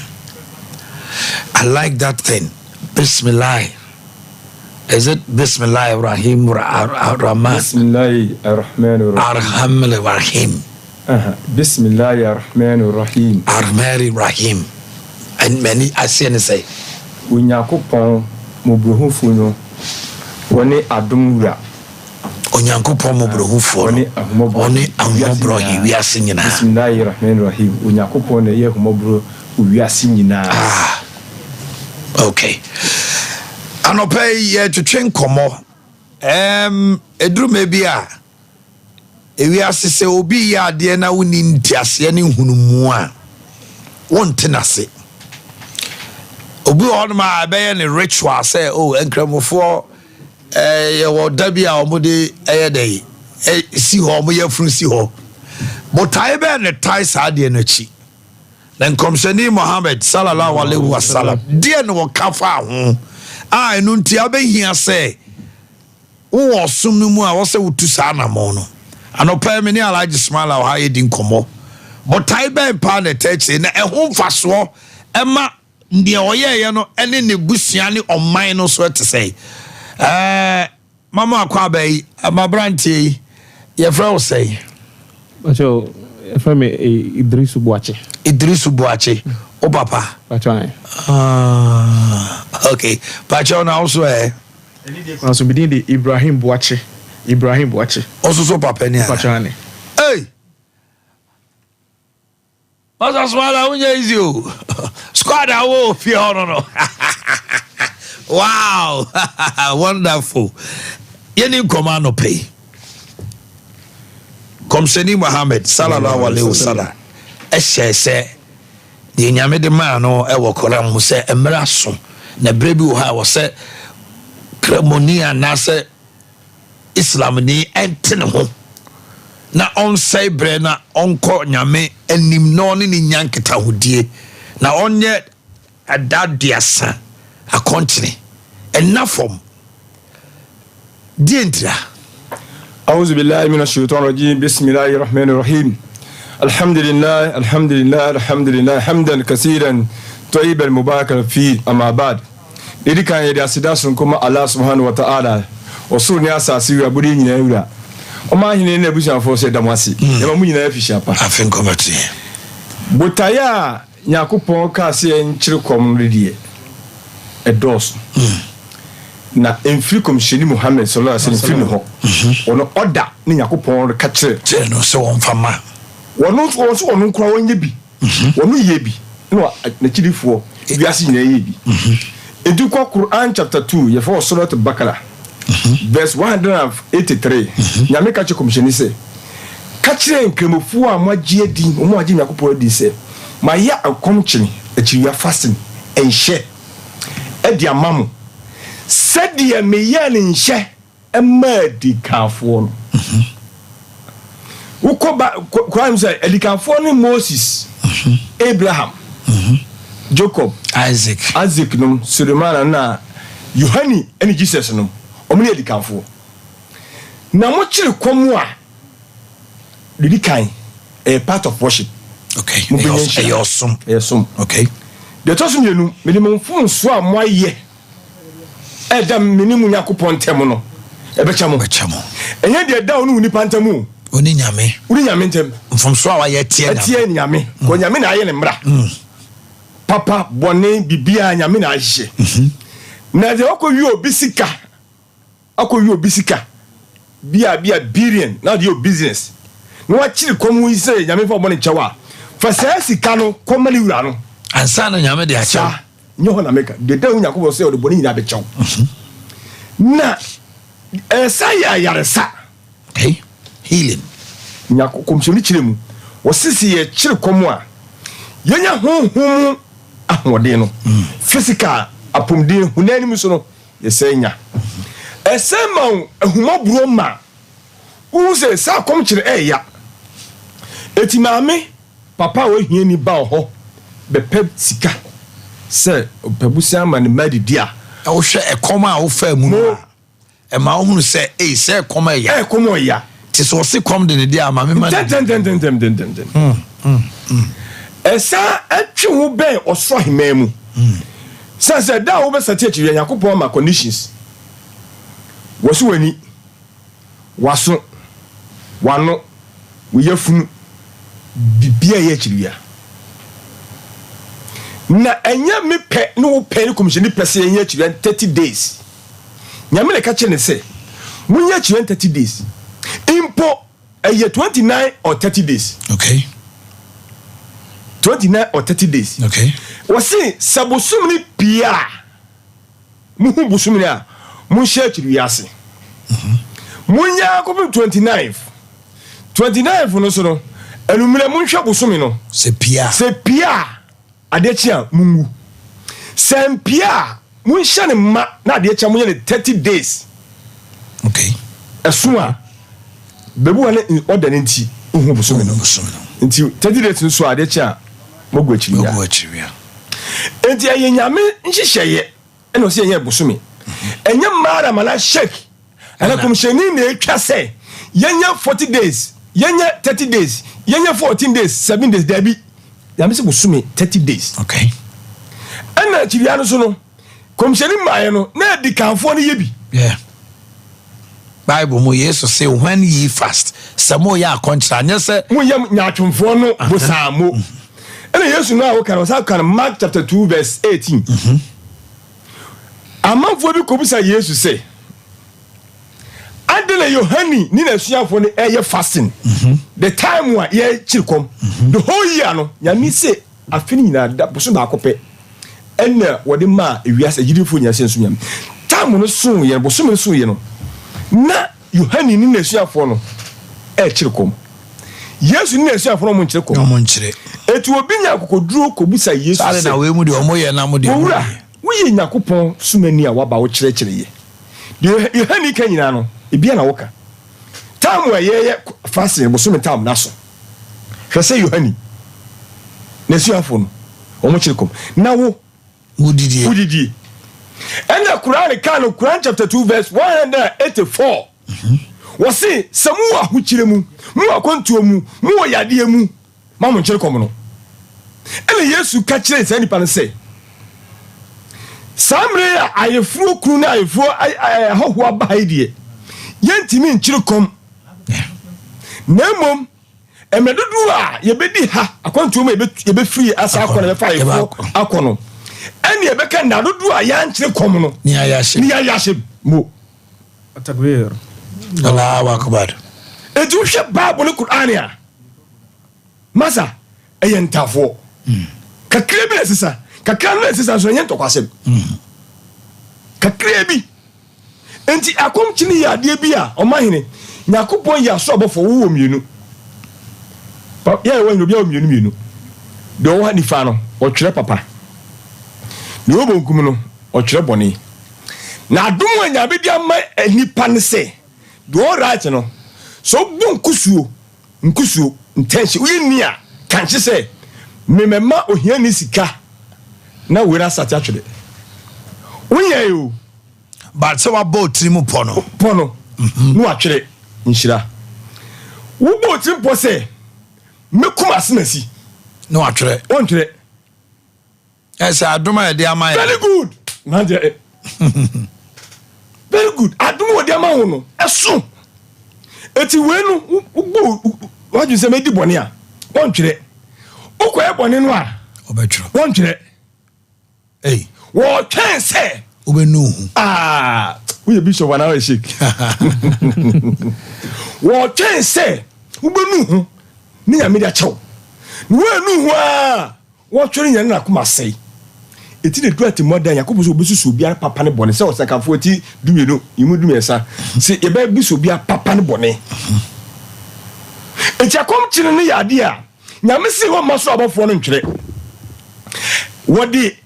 I like that thing. Bismillah. Is it Bismillah Rahim Rahman? Bismillah Ar-Rahman Ar-Rahman Rahim. Aha, Bismillahi Ar-Rahmani Ar-Rahim. Ar-Rahmani Ar-Rahim. M'ani aseɛ ne sɛn? Onyankopɔn Mmɔborɔhufoɔ no, Ɔne Adom Wura. Onyankopɔn Mmɔborɔhufoɔ no, Ɔne Ahummɔborɔ He wiase nyinaa. Bismillahi Ar-Rahmani Ar-Rahim. Onyankopɔn na ɛyɛ Ahummɔborɔ wɔ wiase nyinaa. Ah, okay. Anɔpa yi yɛretwetwe nkɔmmɔ. Ɛɛm, ɛduru mmerɛ bi a, Ewiase sɛ obi reyɛ adeɛ na wonni nteaseɛ ne nhunumu a, wonte n'ase. Obi wɔ hɔnom a ɛbɛyɛ ne ritual sɛ o oh, nkramofoɔ eh, yɛwɔ da bi a wɔde ɛyɛ dɛ si hɔ, wɔyɛ funu si hɔ. Botae bɛɛ ne tae saa adeɛ no akyi. Na nkɔmhyɛni Muhammad sallallahu alaihi wasallam deɛ na wɔka faa ho a ɛno nti abɛhia sɛ Wowɔ ɔsom no mu a, ɛwɔ sɛ wotu saa anammɔn no. Anɔpa yi, me ne Alhaji Smaila wɔ ha redi nkɔmmɔ. Botae bɛn paa na ɛtaa akyire, na ɛho mfasoɔ ma deɛ ɔyɛeɛ no ne n'abusua ne ɔman no nso te sɛn? Ɛɛ, mama akɔ aba yi, m'aberanteɛ yi, yɛfrɛ wo sɛn? Pacho, yɛfrɛ me Idrisu Boakye. Idrisu Boakye, wo papa? Pacho, ae. Ah, okay. Pacho, na wo so ɛ? Anidie kwan so, me din de Ibrahim Boakye, Ibrahim Boakye. Wo nso so papa ni ana? Mpakyɛ ane. Hey! Pastor Sumala, wonyɛ easy o. Squad a wowɔ ofie hɔ no no. Wow! Wonderful. Yɛni nkɔmɔ anɔpa yi. Kɔmhyɛni Muhammad sallallahu alaihi wasallam ɛhyɛ sɛ Deɛ Nyame de maa no wɔ Koran mu sɛ mmerɛ aso na berɛ bi wɔ hɔ a ɛwɔ sɛ Kramoni anaasɛ Islamni nte ne ho na ɔnsɛe berɛ na ɔnkɔ Nyame anim na ɔne no nya nkitahodie na ɔnyɛ ɛda aduasa akɔnkyene ɛnna fam. Deɛ ntira? أعوذ بالله من الشيطان الرجيم بسم الله الرحمن الرحيم الحمد لله الحمد لله الحمد لله حمدا كثيرا Tɔyiban Mubarakan Fiihi, Amma Ba'd, Deɛ ɛdi kan, yɛde aseda sononko ma Allah Subhaanahu wa Ta'ala, ɔsoro ne asaase Wura, abɔdeɛ nyinaa Wura. Ɔmanhene ne n'abusuafoɔ nso, yɛda mo ase. Yɛma mo nyinaa afihyia pa. Afe nkɔmmɔteɛ. Botaeɛ a Nyankopɔn kaa sɛ yɛnkyere kɔm no deɛ, ɛdɔɔso. Na ɛmfiri Kɔmhyɛni Muhammad, Sallallahu Alaihi Wasallam, mfiri ne hɔ. Ɔno ɔda ne Nyankopɔn reka kyerɛ. Kyerɛ no sɛ wɔmfa mma. Wɔno nso, wɔn nso wɔn nkoa wɔnyɛ bi. Wɔn yɛ bi na n'akyidifoɔ wiase nyinaa yɛ bi. Enti kɔ Quran chapter 2 yɛfrɛ wɔ Surat Bakara verse 183 Nyame ka kyerɛ kɔmhyɛni sɛ ka kyerɛ nkramofoɔ a moagye adi wɔn a wɔagye Nyankopɔn adi sɛ mayɛ akɔmkyene akyiriwia fasting nhyɛ de ama mo sɛdeɛ meyɛɛ no nhyɛ maa adikanfoɔ no. Wokɔ ba Quran mu sɛ adikanfoɔ ne Moses, Abraham, Jacob, Isaac, Isaac nom, Sulemana na Yohane ne Jesus nom, wɔn ne adikanfoɔ. Na mokyere kɔm a, deɛ di kan ɛyɛ part of worship. Okay. Mobɛnya nhyira. Ɛyɛ ɔsom. Ɛyɛ som. Okay. Deɛ ɛtɔ so mmienu, mede mo mfomsoɔ a moayɛ ɛda me ne mo Nyankopɔn ntam no, ɛbɛkyɛ mo. Bɛkyɛ mo. Ɛnyɛ deɛ ɛda wo ne wo nipa ntam o. Wo ne Nyame. Wo ne Nyame ntam. Mfomsoɔ a wayɛ ɛteɛ Nyame. Ɛteɛ Nyame. Mm. Kɔ Nyame na ayɛ ne mmara. Mm. Papa, bɔne, biribiara Nyame na ahyehyɛ. Mm -hmm. Na deɛ ɔkɔ wie obi sika akɔ wie obi sika bi a bi a billion na ɔde yɛ business na wakyiri kɔm yi sɛ Nyame fa ɔbɔ ne kyɛw a fa saa sika no kɔma ne wura no. Ansa na Nyame de akyɛw. Saa. Nyɛ hɔ na meka. Deɛ da Onyankopɔn sɛ ɔde bɔne nyinaa bɛkyɛ wo. Na ɛsa yɛ ayaresa. Okay. Healing. Nyako kɔmhyɛni kyerɛ mu. Wɔse sɛ yɛkyere kɔm a, yɛnya honhom mu ahoɔden no. Mm. Physical apɔmuden honam anim so no, yɛsɛ nya. Ɛsɛ ma wo ahummɔborɔ ma wohu sɛ saa kɔmkyere ɛɛya. Eti maame Papa a ɔyɛ hiani ba wɔ hɔ bɛpɛ sika sɛ ɔpɛ bosea ama ne mma adidi a. Na wohwɛ ɛkɔm a wofaa mu no a, ɛma wohunu sɛ, ei, sɛ ɛkɔm ɛya. Ɛkɔm ɔya. Te sɛ ɔse kɔm de ne deɛ a, ma me ma ne. Ntɛntɛntɛntɛntɛntɛntɛm. Ɛsan ɛtwe wo bɛn ɔsoro aheman mu. Sane sɛ da a wobɛsate akyiri Nyankopɔn ama conditions. Wɔso w'ani. w'aso, w'ano, wo yafunu, biribiara yɛ akyiriwia. Na ɛnyɛ me pɛ ne wo pɛ ne kɔmhyɛni pɛ sɛ yɛnyɛ akyiriwia 30 days. Nyame na ɛka kyerɛ ne sɛ, monyɛ akyiriwia 30 days. Mpo ɛyɛ 29 or 30 days. Okay. 29 or 30 days. Okay. Wɔse sɛ bosom no pii a, Muhu bosome a, monhyɛ akyiri wiase. Monyɛ ara kɔpem 29th. 29th no so no, anwummerɛ monhwɛ bosome no. Sɛ pie a. Sɛ pie a, adeɛ kye a, monwu. Sɛ ampie a, monhyɛ no mma na adeɛ kye a monyɛ no 30 days. Okay. Ɛso a, baabi wɔ ne ɔda no nti, wohu bosome no. Nti 30 days no so a, adeɛ kye a, moagu akyiri wia. Moagu akyiri wia. Enti ɛyɛ Nyame nhyehyɛeɛ ɛna ɔsɛ yɛnyɛ bosome. Ɛnyɛ Maram anaa Sheikh anaa kɔmhyɛni na ɛtwa sɛ yɛnyɛ 40 days, yɛnyɛ 30 days, yɛnyɛ 14 days, 7 days, daabi. Nyame sɛ bosome 30 days. Okay. Ɛna akyiriwia no so no, Kɔmhyɛni mmaeɛ no, na adikanfoɔ no yɛ bi. Yeah. Bible mu Yesu se when ye fast, sɛ moyɛ akɔnkyerɛ anyɛ sɛ. Moyɛ nyaatwomfoɔ no bosaa mo. Ɛna Yesu no a woka no, ɔsan ka no Mark chapter 2 verse 18. Mm-hmm. Amanfoɔ bi kɔbisa Yesu sɛ, adɛn na Yohane ne n'asuafoɔ no ɛyɛ fasting? Mm-hmm. The time a yɛkyiri kɔm, mm-hmm. the whole year no, Nyame se Afe no nyinaa, da bosom baako pɛ na wɔde maa wiase agyidifoɔ nyinaa sɛ nsom Nyame. Tam no soo yɛ no, bosome no soo yɛ no, na Yohane ne n'asuafoɔ no rekyere kɔm. Yesu ne n'asuafoɔ no wɔn nkyere kɔm. Wɔn nkyere. Eti obi nya akokoduro kɔbisa Yesu Saa de sɛ, na wei mu deɛ wɔn yɛ na mo deɛ mo Owura, yɛ. woyɛ Nyankopɔn somani a waba wokyerɛkyerɛ yɛ. Deɛ Yohane ka nyinaa no, ebia na woka. Tam a yɛyɛ fasting bosome tam no aso. Hwɛ sɛ Yohane n'asuafo no, wɔn kyere kɔm, na wo wodidie. Wodidie. Ɛna Quran kaa no, Quran chapter 2 verse 184. Wɔse sɛ mowɔ ahokyere mu, mowɔ akwantuo mu, mowɔ yadeɛ mu, ma mo nkyere kɔm no. Ɛna Yesu ka kyerɛɛ saa nipa no sɛ, Saa mmerɛ yi a ayeforɔ kunu ne ayeforɔ ahɔhoɔ aba ha yi deɛ, yɛntumi nkyere kɔm, na mmom mmerɛ dodoɔ a yɛbɛdi ha akwantuo mu a yɛbɛfiri asa akɔ na yɛbɛfa ayeforɔ akɔ no, ɛne yɛbɛka nna dodoɔ a yɛankyere kɔm no ne yɛayɛ ahyɛ mu. Takbir. Allahu Akbar. Enti wohwɛ Bible ne Qur'an a, masa ɛyɛ ntafoɔ. Kakra bi na ɛsesa. Kakra no na ɛsesa nso ɛnyɛ ntɔkwasɛm. Kakra bi. Enti akɔmkyene yɛ adeɛ bi a ɔmahene Nyankopɔn yɛ aso abɔfoɔ wowɔ mmienu. Yɛ wɔ nyina obiara wɔ mmienu mmienu. Deɛ ɔwɔ ha nifa no ɔtwerɛ papa. Deɛ ɔwɔ bonkum no ɔtwerɛ bɔne. Na adom a Nyame de ama nnipa ne sɛ, deɛ ɔwɔ right no, sɛ wobɔ nkusuo, nkusuo, ntɛnhye, woyɛ ni a, kankye sɛ, memɛma ohiani sika na wei no asate atwere. Wonyɛe o. But sɛ wabɔ otirim pɔ no. Pɔ no, na watwere nhyira. Wobɔ otirim pɔ sɛ, mɛkum asemasi. Na watwerɛ. Wɔntwerɛ. Ɛsɛ adom a yɛde ama yɛn. Very good. Nanteɛ eh. Very good. Adom a wɔde ama wo no, ɛso. Eti wei no, wobɔ wadwene sɛ mɛdi bɔne a, wɔntwerɛ. Wokɔyɛ bɔne no a, wɔbɛtwerɛ. Wɔntwerɛ. Ei. Wɔtwɛn sɛ. Wobɛnu ho. Ah, woyɛ bishop anaa woyɛ sheik? Wɔtwɛn sɛ wobɛnu ho ne Nyame de akyɛ wo. Na woannu ho a, Wɔtwere yɛn na akoma asɛe. Eti na edu atemmu da a, Nyankopɔn sɛ obesusu obiara papa ne bɔne, sɛ Ɔsɛnkafo ti dumienu, yi mu dumiɛnsa, se yɛbɛbisa obiara papa ne bɔne. Enti akɔmkyene no yɛ adeɛ a Nyame se wɔmma soro abɔfoɔ no ntwere. Wɔde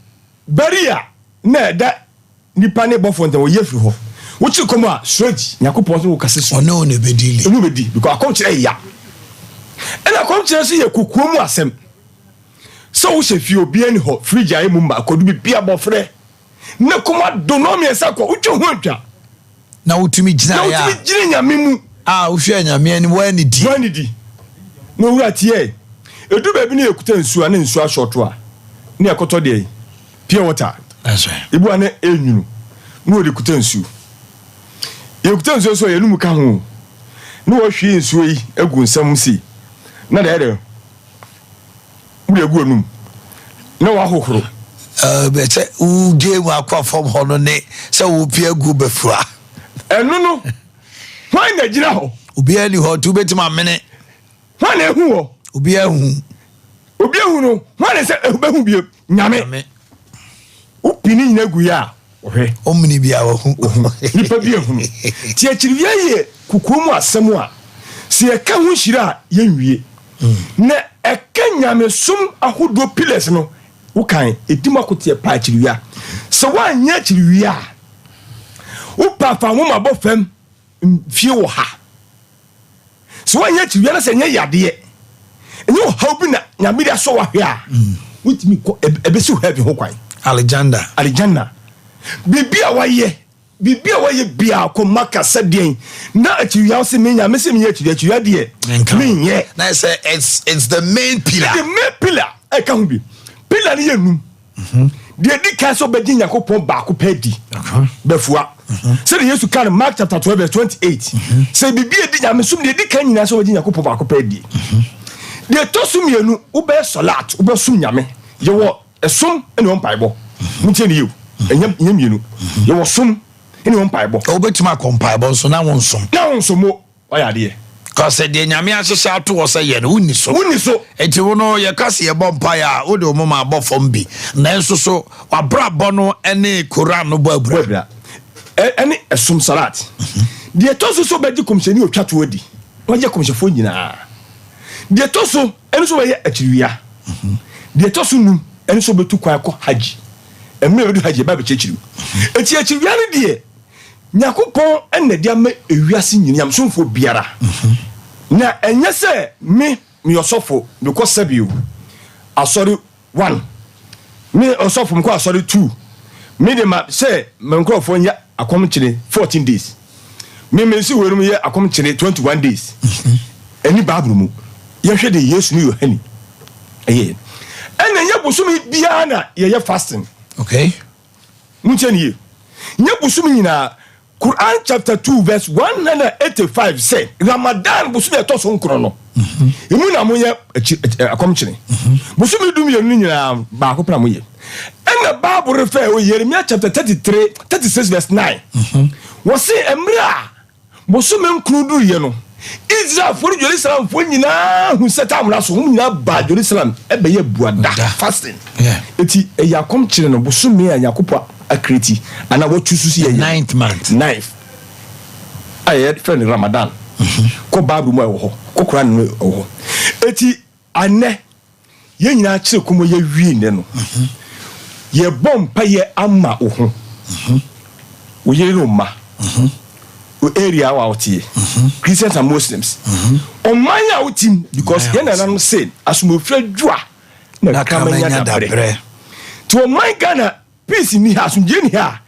barrier na ɛda Nipa ne bɔfoɔ ntam wɔyi afiri hɔ. Wokyere kɔm a straight Nyankopɔn ne wo kasa su. Ɔne wo na ɛbɛdi. Ɔne wo bɛdi because akɔmkyerɛ yɛ ya. Ɛna akɔmkyerɛ nso yɛ kokoa mu asɛm. Sɛ wohyɛ fie obiara ni hɔ, fridge ayɛ mu ma, akɔdu biribi abɔfrɛ ne kɔm ado nnɔn mmiɛnsa kɔ, wotwa ho antwa. Na wotumi gyina Na wotumi gyina Nyame mu. A wohwɛ Nyame anim woanidi. Woanidi. Na owura tiɛ. Ɛdu baabi na yɛkuta nsuo a na nsuo ahyɔɔto a na yɛkɔtɔ deɛ Pure water. Ebi a na ɛnwunu na wɔde kuta nsuo. Yɛkuta nsuo nso a yɛnum ka ho. Na wɔhwie nsuo yi agu nsam sei na deɛ ɛdɛ wode agu anum na wahohoro. Sɛ wodwe mu akɔ fam hɔ no ne sɛ wopie agu bɛfura. Ɛno no, hwan na gyina hɔ? Obiara ni hɔ nti wobɛtumi amene. Hwan na ehu wɔ? Obi ahu. Obi ahu no, hwan na sɛ ehu bio? Nyame. Wopi ne nyina gu yɛ a, ɔhwɛ. Ɔmene bi a wahu. Nipa bi ehunu. Ti akyiriwia yɛ kokoa mu asɛm a, sɛ yɛka ho nhyira a, yɛnwie. Hmm. Na ɛka nyamesom ahodoɔ pillars no, wokan, ɛdi mu akoteɛ paa akyiriwia. Sɛ woanyɛ akyiriwia a, wopa fa nwoma bɔ fam mfie wɔ ha. Sɛ woanyɛ akyiriwia na sɛ ɛnyɛ yadeɛ, ɛnyɛ ɔhaw bi na Nyame de asɔ wahwɛ a, wontumi kɔ, ɛbɛsi heaven ho kwan. Alexander. Alexander. Biribi a wayɛ, biribi a wayɛ biara kɔ Maka sɛ deɛn, na akyiriwia wo se me Nyame se menyɛ akyiriwia, akyiriwia deɛ, menyɛ. Na sɛ it's the main pillar. The main pillar, ɛka ho bi. Pillar no yɛ num. Deɛ ɛdi kan sɛ wobɛgye Nyankopɔn baako pɛ adi bɛfua. Sɛdeɛ Yesu ka no Mark chapter 12 verse 28 sɛ biribi a ɛdi nyamesom deɛ ɛdi kan nyinaa sɛ wobɛgye Nyankopɔn baako pɛ adi. Deɛ ɛtɔ so mmienu wobɛyɛ sɔlat wobɛsom Nyame. Yɛwɔ ɛsom ne wɔ mpaebɔ. Montie ne yio ɛnyɛ mmienu. Yɛwɔ som ne wɔ mpaebɔ. Wobɛtumi akɔ mpaebɔ nso na wonsom. Na wonsom mo. Wayɛ adeɛ. Ka sɛ deɛ Nyame ahyehyɛ ato hɔ sɛ yɛ no, wonni so. Wonni so. Enti wo no, yɛka sɛ yɛbɔ mpaeɛ a, wode wo moma abɔ fam bi. Nanso so w'abrabɔ no ne Koran no bɔ abira? Bɔ abira. Ɛne ɛsom Salat. Deɛ ɛtɔ so sɛ wobɛgye kɔmhyɛni a ɔtwa toɔ adi, na wagye akɔmhyɛfoɔ nyinaa. Deɛ ɛtɔ so ɛne sɛ wobɛyɛ akyiriwia. Deɛ ɛtɔ so num ɛne sɛ wobɛtu kwan akɔ Hajj. Mmerɛ a wobɛdu Hajj, yɛba abɛkyerɛkyerɛ mu. Enti akyiriwia no deɛ, Nyankopɔn na ɛde ama ewiase nyina nyamesomfoɔ biara, na ɛnyɛ sɛ me meyɛ ɔsɔfo mekɔ sɛbio asɔre one, me ɔsɔfo mekɔ asɔre two, me de ma sɛ me nkorɔfoɔ nyɛ akɔmkyene 14 days, me mesi weinom yɛ akɔmkyene 21 days, ɛni Bible mu. Yɛhwɛ de Yesu ne Yohane ɛyɛ, ɛna ɛnyɛ bosome biara na yɛyɛ fasting. Okay. Montie no yie. Nyɛ bosome nyinaa. Quran chapter 2 verse 185 sɛ Ramadan bosome a ɛtɔ so nkron no, emu na moyɛ akɔmkyene. Bosome dumienu no nyinaa baako pɛ na moyɛ. Ɛna Bible refɛ wɔ Yeremia chapter 33, 36 verse 9. Wɔse mmerɛ a Bosome nkron duruiɛ no, Israelfoɔ ne Jerusalemfoɔ nyinaa hu sɛ tam no aso. Wɔn nyinaa baa Jerusalem bɛyɛɛ buada, fasting. Enti ɛyɛ akɔmkyere no bosome a Nyankopɔn akreti anaa watu so sɛ yɛyɛ. Ninth month. Ninth a yɛfrɛ no Ramadan. Kɔ Bible mu a ɛwɔ hɔ, kɔ Quran mu ɛwɔ hɔ. Enti Anɛ yɛn nyinaa kyerɛ kɔm yɛ wie nnɛ no, yɛbɔ mpaeɛ ama wo ho, wo yere ne wo mma, wo area a woteɛ, Christians and Muslims, ɔman a wotim, because yɛn nananom se asomofira dwoa na kraman nya dabrɛ. Nti ɔman Ghana Peace nni ha, asomdwoeɛ nni ha a,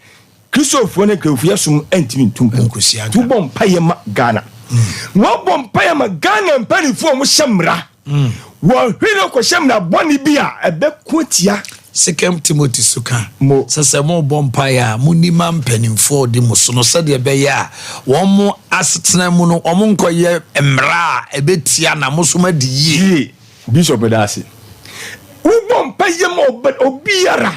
Kristofoɔ ne Nkramofoɔ yɛsom ntumi ntu mpɔn. Nti wobɔ mpaeɛ ma Ghana. Na wabɔ mpaeɛ ma Ghana mpanimfoɔ a wɔhyɛ mmara. Wɔhwere no kɔhyɛ mmara bɔne bi a ɛbɛko atia. Second Timothy so ka Mo. sɛ sɛ morebɔ mpaeɛ a, monni ma mpanimfoɔ a wɔdi mo so no sɛdeɛ ɛbɛyɛ a wɔn mo asetena mu no wɔnkɔyɛ mmara a ɛbɛtia na mo nso moadi yie. Yie. Bishop meda ase. Wobɔ mpaeɛ ma obiara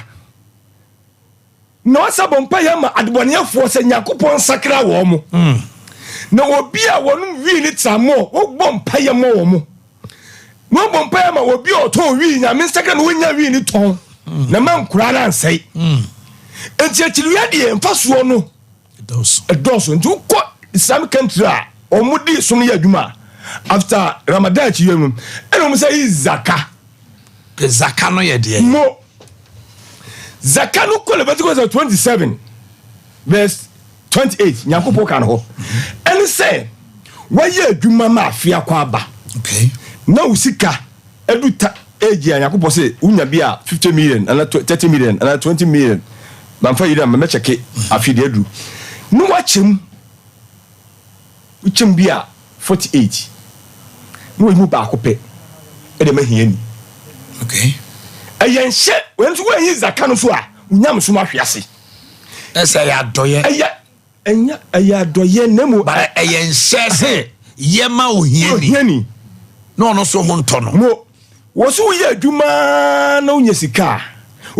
na wasa bɔ mpaeɛ ma adebɔneyɛfoɔ sɛ Nyankopɔn nsakra wɔn mo. Hmm. Na obi a wɔnom wii ne tramɔ wobɔ mpaeɛ ma wɔn mo. Na wɔbɔ mpaeɛ ma obi a ɔtɔn wii Nyame nsakra na wɔnya wii ne tɔn hmm. na ma nkoraa no ansɛe. Hmm. Enti akyiriwia deɛ mfasoɔ no Ɛdɔɔso. Nti wokɔ Islamic country a wɔn di som yɛ adwuma after Ramadan akyi yɛ no ɛna wɔn sɛ yi zaka. Zaka no yɛ deɛ. Mo zaka no kɔ Leviticus 27 verse 28 Nyankopɔn ka no hɔ ɛne sɛ wɔyɛ adwuma ma afe akɔ aba na wo sika Edu ta age a Nyankopɔn se wonya bi a 50 million anaa 30 million anaa 20 million mamfa yiri amma mɛkyɛke afe deɛ aduru ne wakyɛ mu wokyɛ mu bi a 48 ne wayi mu baako pɛ ɛde ma hiani. Okay. Ɛyɛ nhyɛ wɔn nso wɔanyi zaka no so a wonyamesom ahwe ase. Ɛsɛ ɛyɛ adɔyɛ. Ɛyɛ Ɛnyɛ ɛyɛ adɔyɛ na mmom. But ɛyɛ nhyɛ sɛ yɛ ma ohiani. Ohiani. Na ɔno nso ho ntɔ no. Mo, wɔ so woyɛ adwuma na wonya sika a,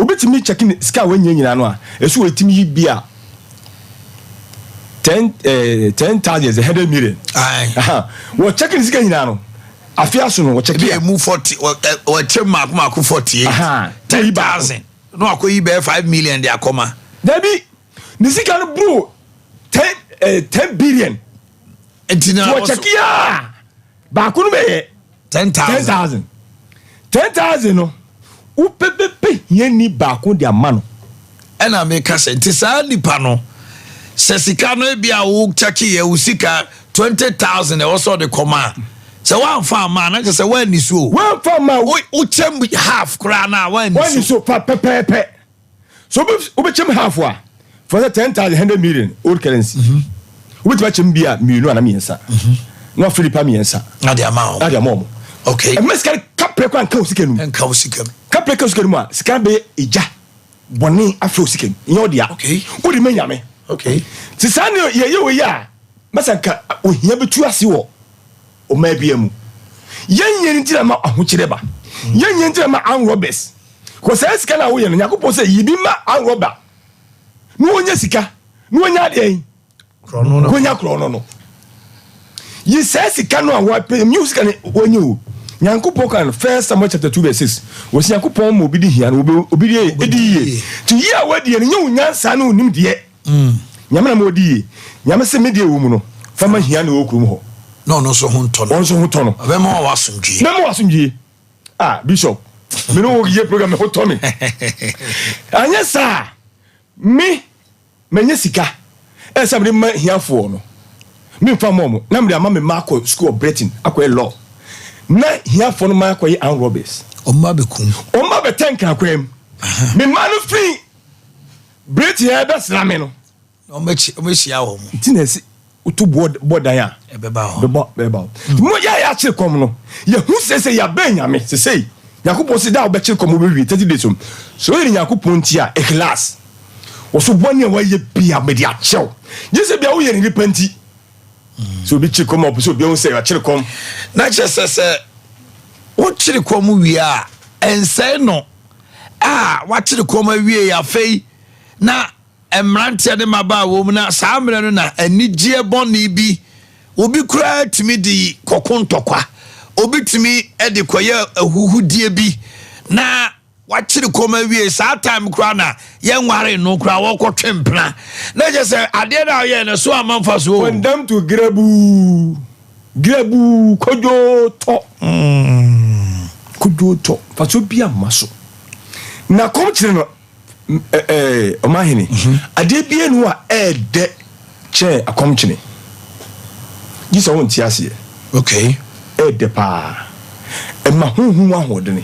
obi tumi kyɛke ne sika a wanya nyinaa no a, ɛso wɔtumi yi bi a ten eh, 10,000 is a 100 million. Aye. Wɔ kyɛke ne sika nyinaa no, afe aso no wɔkyɛke Ebi a. emu 40, wɔkyɛ mmaako mmaako 48. 10,000. Na wakɔyi bɛyɛ 5 million de akɔma. Dabi. Ne sika no boro ten eh, 10 billion. Nti na wɔkyɛke a baako no bɛyɛ 10,000. 10,000. 10,000 no wopɛpɛpɛ hiani baako de ama no. Ɛna meka sɛ nti saa nipa no sɛ sika no ebi a wokyɛke yɛ wo sika 20,000 ɛwɔ sɛ ɔde kɔma a sɛ woamfa amma a na kyerɛ sɛ woanni so o. Woamfa amma a wokyɛm half koraa no a woanni so. Woanni so fa pɛpɛɛpɛ. So wobɛkyɛm half a for sɛ 10,000 100 million old currency wobɛtumi akyɛm bi a mmienu ana mmiɛnsa na wafiri nipa mmiɛnsa na de ama wɔn na de ama wɔn. Okay. Ɛmɛ sika kaprɛ kora nka wo sika no mu. Nka wo sika mu. Kaprɛ ka wo sika no mu a sika bɛyɛ egya bɔne afrɛ wo sika mu nyɛ ɔdea. Okay. Wode ma Nyame. Okay. Ti saa ne yɛyɛ wei a mɛsɛ nka ohia bɛtu ase wɔ ɔmaa bia mu. Yɛnyɛ no nti na ma ahokyerɛ ba. Yɛnyɛ nti na ma armed robbers. Kɔ saa sika no a woyɛ no Nyankopɔn sɛ yi bi ma armed robber na wɔnya sika na wɔnya adeɛ yi wɔnya korɔ no no. Yi saa sika no a wɔapɛ mi sika no wɔnyɛ o. Nyankopɔn kan First Samuel chapter 2 verse 6 wɔsi Nyankopɔn ma obi di hia no obi di edi yie. Ti yie a wɔadie no nyɛ wo nyansa ne wo nimdeɛ. Nyame na ma ɔdi yie. Nyame se me deɛ wɔ mu no fa ma hia ne wɔ kurom hɔ. Na ɔno nso ho ntɔ no. Ɔno nso ho tɔ no. Ɔbɛma wɔ asomdwie. Mɛma wɔ asomdwie. Ah Bishop, me ne wo yɛ program me ho tɔ me. Anyɛ saa me manya sika ɛsɛ mede ma hiafoɔ no. Memfa mma ɔmo na mede ama me mma akɔ school of Britain akɔyɛ law. Na hiafoɔ no ma akɔyɛ armed robbers. Ɔmo ba bɛkum. Ɔmo ba bɛtɛ nkrakwan mu. Me mma no firi Britain ɛbɛsra me no. Ɔmo ahyia wɔn. Nti na ɛsɛ woto boɔ bɔ dan a. Ɛbɛba hɔ. Bɛbɔ bɛba hɔ. Mo yɛ a yɛakyere kɔm no yɛhu sɛ sɛ yɛabɛn Nyame sesei Nyankopɔn se da a wobɛkyere kɔm wobɛwie 30 days o. Sɛ woyɛ no Nyankopɔn nti a ikhlas. Wɔso bɔne a wayɛ bia mede akyɛw. Gye sɛ bia woyɛ ne nipa nti. Sɛ obi kyere kɔm a ɔpɛ sɛ obi ahu sɛ wakyere kɔm. Na kyerɛ sɛ sɛ wokyere kɔm wie a ɛnsɛe no a wakyere kɔm awie afei na mmeranteɛ ne mmabaa wɔ mu na saa mmerɛ no na anigyeɛ bɔne bi obi koraa tumi de kɔko ntɔkwa obi tumi de kɔyɛ ahuhudeɛ bi na wakyere kɔm awie saa time koraa na yɛnware no koraa wɔkɔtwe mpena na kyɛ sɛ adeɛ no a ɔyɛ no so ama mfa so o. Condemn to grabuu grabuu kodwo tɔ mm. kodwo tɔ mfasoɔ bi amma so na kɔm kyerɛ no Ɔmanhene, mhm. adeɛ bie no a ɛɛdɛ kyɛn akɔmkyene. Gye sɛ wonte aseɛ. Okay. Ɛɛdɛ paa. Ɛma honhom ahoɔdene.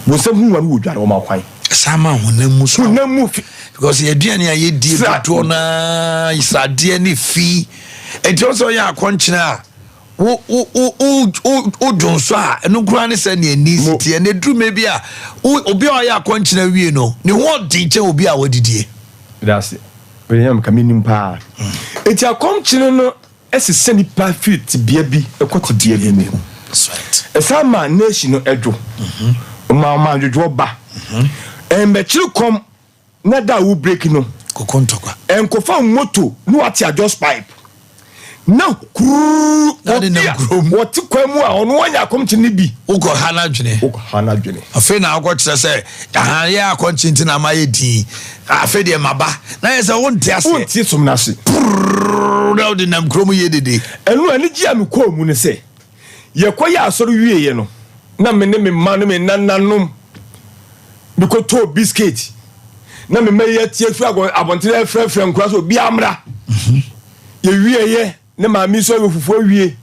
Bonsam hu wa no wɔ dware wɔma kwan. Ɛsan ma honam mu so. Honam mu fi. Because aduane a yɛdie dodoɔ naa sradeɛ ne fi. Nti ɔsɛ ɔyɛ akɔnkyene a wo wo wo wo wo wo dwonsɔ a ɛno koraa ne sɛ nea ani si teɛ na eduru mɛ bi a wo obi a ɔyɛ akɔnkyene awie no ne ho ɔden kyɛn obi a wadidie. Medase. Mede nyam ka menim paa. Enti akɔmkyene no sesa nipa firi tebea bi kɔ tebea bi mu. Ɛsan ma nation no dwo. Ɔma ɔma adwodwoɔ ba. Ɛmbɛkyere kɔm Na da a wo break no. Koko ntɔkwa. Nkɔfa moto na wate adjust pipe na kuruu. Na de nam kurom. Wɔte kwan mu a ɔno wanya akɔmkye no bi. Wokɔ ha n'adwene. Wokɔ ha n'adwene. Afei na wokɔ kyerɛ sɛ aha yɛ akɔnkye nti na ama yɛ din. Afei deɛ maba. Na yɛ sɛ wonte aseɛ. Wonte som no ase. Purr na wode nam kurom yɛ dede. Ɛno anigye a mekɔɔ mu ne sɛ Yɛkɔyɛɛ asɔre wieeɛ no, na me ne me mma ne me nananom mekɔtɔɔ biscuit na me mma yi ate afiri abɔntene afrɛfrɛ nkora sɛ obiara mmra. Mhm. Yɛwieeɛ ne maame nso ayɛ fufuo awie.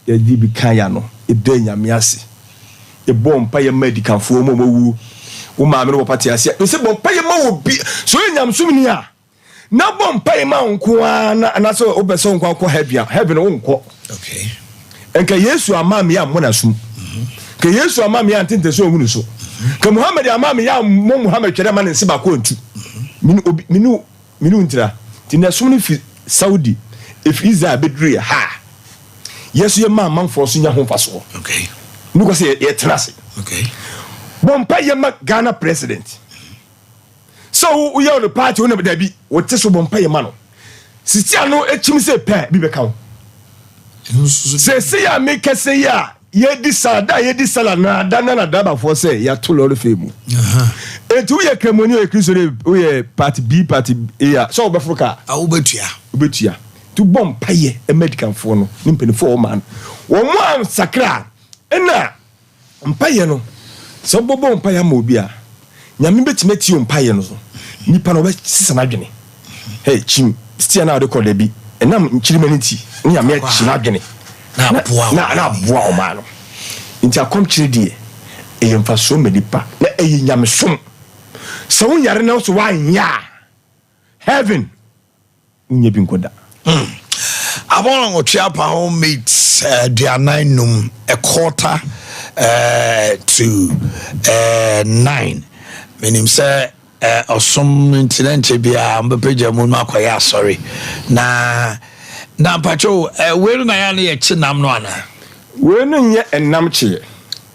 Yɛde bi ka ya no, yɛda Nyame ase. Yɛbɔɔ mpaeɛ ma adikanfoɔ mu a wɔawuo. Wo maame ne wo papa te aseɛ. Mesɛ bɔ mpaeɛ ma obi. Sɛ ɔyɛ nyamesomni a, Na bɔ mpae ma wo nko ara na anaasɛ wopɛ sɛ wo nko akɔ heaven a heaven wonkɔ. Okay. Nka Yesu ama me ammɔ n'asom. Nka Yesu ama me ante ntɛsɛ ohunu so. Nka Muhammad ama me ammɔ Muhammad twɛre ama ne nse baako antu. Mene obi mene mene ntira. Nti na ɛsom no fi Saudi, efi Israel bɛduru yɛ ha. Yɛ so yɛ ma amanfoɔ so nya ho mfasoɔ. Okay. Ne kɔ sɛ yɛtena ase. Okay. Bɔ mpae yɛ ma Ghana president. Sɛ wo woyɛ no party wo na dabi wote so bɔ mpaeɛ ma no sisi ano ekyim sɛ pɛ bi bɛka wo sɛsɛ a mekɛsɛ yi a yɛdi sala da a yɛdi sala na ada na na driverfoɔ sɛ yɛato lɔre fɛ mu enti woyɛ kramoni woyɛ kristo ne woyɛ party B party A a sɛ wobɛforo kaa wobɛtua wobɛtua nti bɔ mpaeɛ ma adikanfoɔ no ne mpanimfoɔ a wɔma no wɔn ansakra ɛna Mpaeɛ no, sɛ wobɔbɔ mpaeɛ ama obi a, Nyame bɛtumi atie wo mpaeɛ no so. Nipa no ɔbɛsesa n'adwene. Hey, kyim, stia no a wode kɔ dabi, ɛnam nkyirimma no nti, ne Nyame akyi n'adwene. Na aboa na, na aboa ɔmaa no. Nti akɔmkyere deɛ, ɛyɛ mfasoɔ ma nipa, na ɛyɛ nyamesom. Sɛ wonyare na wo so woanyɛ a, heaven Wonnya bi nkɔ da. Hmm. Abɔn nwɔtwe apa ho mate eh, aduanan num a quarter uh, to uh, nine. Menim sɛ ɔsom uh, nti na nkyɛ biara mbɛpɛgya mu no akɔyɛ asɔre na na mpakyɛw uh, wei no na yɛ ne yɛkye nam no anaa? Wei no nyɛ ɛnam kyeɛ.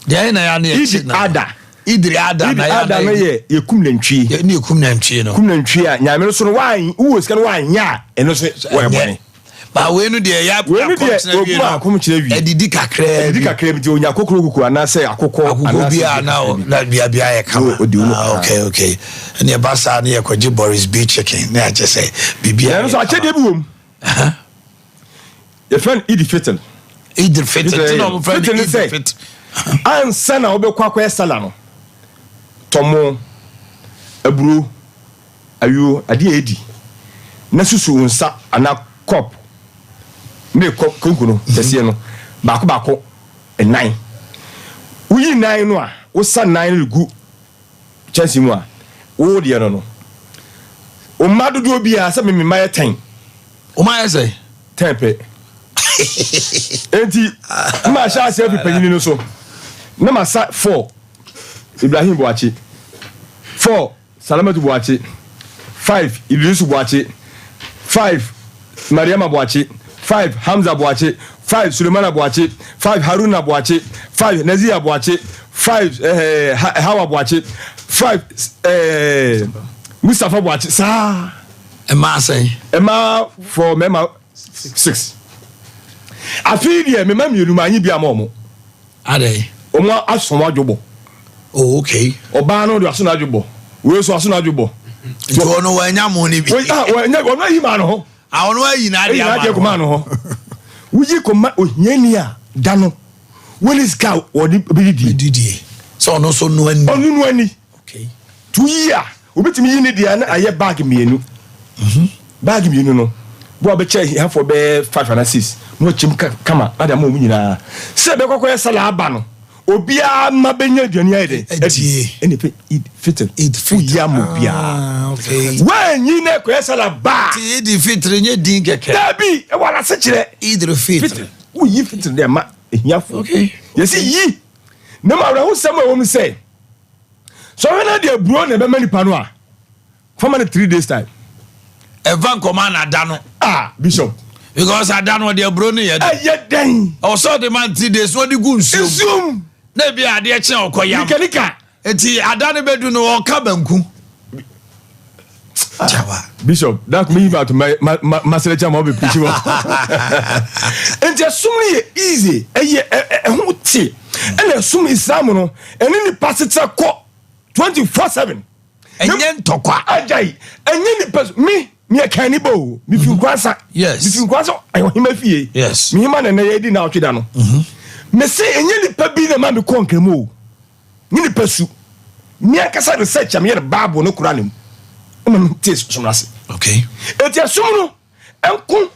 Deɛ na yɛ ne yɛkye nam. Ada. Idri Ada na yɛ Ada no yɛ yɛkum nantwie. Yɛ ne yɛkum nantwie no. Kum nantwie a nyame no so no wa wowɔ sika no wanyɛ a ɛno so wɔyɛ bɔne. Ba wei no deɛ yɛ wei no deɛ okum akom kyerɛ wie. Ɛdidi kakraa bi. Ɛdidi kakraa bi nti onya kokoro koko anaasɛ akokɔ akokɔ bi a na na bia bia yɛ kama. Odi wo ah okay okay. Ɛne ɛba saa ne yɛkɔgye Boris B chicken ne akyɛ sɛ biribi a. Ɛno nso akyɛdeɛ bi wɔ mu. Yɛfrɛ no Eid Fitr. Eid Fitr ti na wɔn frɛ no Eid Fitr. Ansa na wobɛkɔ akɔyɛ sala no, tɔmo, aburo, ayuo, adeɛ a yɛdi, na susu wo nsa anaa kɔp, milk kɔp konko no kɛseɛ no, baako baako nnan. Woyi nnan no a, wosa nnan no de gu kyɛnse mu a, wo deɛ no no. Wo mma dodoɔ biara sɛ me mma yɛ tɛn. Wo mma yɛ sɛ? Tɛn pɛ. Enti na mahyɛ aseɛ afiri panyini no so. Na masa four Ibrahim Boakye, four Salamatu Boakye, 5 Idrisu Boakye, 5 Mariama Boakye, 5 Hamza Boakye, 5 Sulemana Boakye, 5 Haruna Boakye, 5 Nazia Boakye, 5 eh, Hawa Boakye, 5 eh, Mustapha Boakye, saa. Mmaa sɛn? Mmaa 4, mmarima 6. Afei deɛ mema mmienu manye bi ama ɔmo. Adɛn? Ɔmo aso wɔn adwo bɔ. Oh, okay. Ɔbaa no de aso n'adwo bɔ. Wei nso aso n'adwo bɔ. Nti ɔno wanya mo no bi. Wanya ɔno ayi maa no ho. Ah, ɔno ayi n'adeɛ ama no. Kɔmaa no ho. Woyi kɔma ohiani a da no wɔne sika a wɔde bɛdidie. Didie. Sɛ ɔno nso no ani. Ɔno no ani. Okay. To yi a obetumi yi ne deɛ na ayɛ bag mmienu. Mhm. Bag mmienu no bo a bɛkyɛ ahiafoɔ bɛyɛ five ana six na wakyɛm kama na de ama wɔn nyinaa sɛ ɛbɛkɔ akɔyɛ sala aba no obiara ma bɛnya aduane ayɛ dɛ adi ɛna ɛfɛ Eid Fitr Eid Fitr woyi ama obiara ah, okay. woanyi na ɛkɔyɛ sala ba a Eid Fitr nyɛ din kɛkɛ dabi ɛwɔ anasekyerɛ Eid Fitr woyi Fitr de ma ahiafoɔ okay. yɛsi yi na ma awerɛhosɛm a ɛwɔ mu sɛ sɛ ɔhwɛ no deɛ aburo na ɛbɛma nipa no a Fama no 3 days time. Ɛnfa nkɔma na ada no. Ah bishop. Because ada no ɔde aburo no yɛ dɛ. Ɛyɛ dɛn. Ɔwɔ sɛ ɔde ma 3 days na ɔde gu nsuom. Nsuom. Na ebi adeɛ kye a ɔkɔ yam. Nika nika. Eti ada no bɛdu no ɔka banku. Jawa. Bishop, that me ba to my ma ma masere chama obi preach mo. Nti ɛsom no yɛ easy, ɛyɛ ɛho te. Ɛna ɛsom Islam no, ɛne nipa setra kɔ 24/7. Ɛnyɛ ntɔkwa. Agyae, ɛnyɛ nipa so. Me, meyɛ kanni ba o. Mefi mhm. Nkoransa. Yes. Mefi Nkoransa ɔhema fie. Yes. Mehema na ɛnɛ yɛdi na ɔtwe da no. Mhm. Mese ɛnyɛ nipa bi na ma mekɔ nkramu o. Nye nipa su. Me ankasa research a meyɛ no Bible ne Koran mu. Ɛma me te som no ase. Okay. Eti ɛsom no nko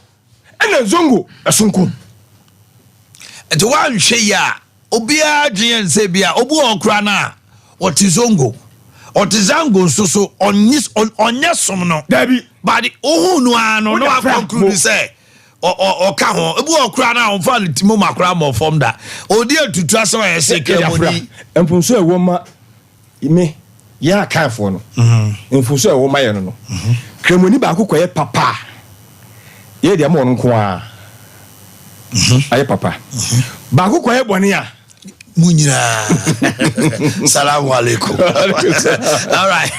ɛna nzongo ɛso nko. Nti woanhwɛ yi a Obiara adwene yɛ no sɛ ebia obi wɔ hɔ koraa no a ɔte Zongo. Ɔte Zango nso so ɔnye ɔnyɛ som no. Dabi. But wohuu no ara no na Wode afra wakonklude mo. sɛ ɔ ɔ ɔka ho. Ebi wɔ hɔ koraa no a ɔmfaa ne ti moma koraa mmɔɔ fam da. Ɔredi atutu asɛm a yɛse Yɛde afra. Kramoni. Mfomso a ɛwɔ ma me, yɛn Akanfoɔ no, mfomso a ɛwɔ ma yɛn no no, Kramoni baako kɔyɛ papa a, yɛyɛ deɛ ama ɔno nko ara ayɛ papa. Baako kɔyɛ bɔne a, Mo nyinaa salamu alaikum. All right.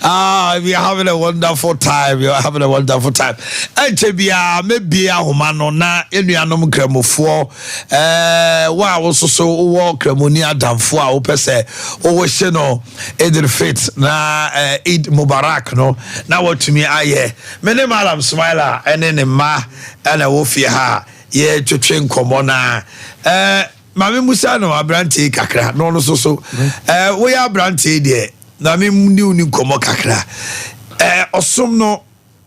Ah, we are having a wonderful time. We are having a wonderful time. Ɛnkyɛ biara mɛbie ahoma no na enuanom nkramofoɔ ɛɛ wo a wososo wowɔ kramoni adamfo a wopɛ sɛ wowohye no Eid al-Fitr na eh, Eid Mubarak no na watumi ayɛ. Me ne Malam Smaila ɛne ne mma ɛna ɛwɔ fie ha a yɛretwetwe nkɔmmɔ na eh, maame musa no aberante yi kakra na ɔno nso so eh, woyɛ aberante yi deɛ na me ne wo ni nkɔmmɔ kakra eh, ɔsom no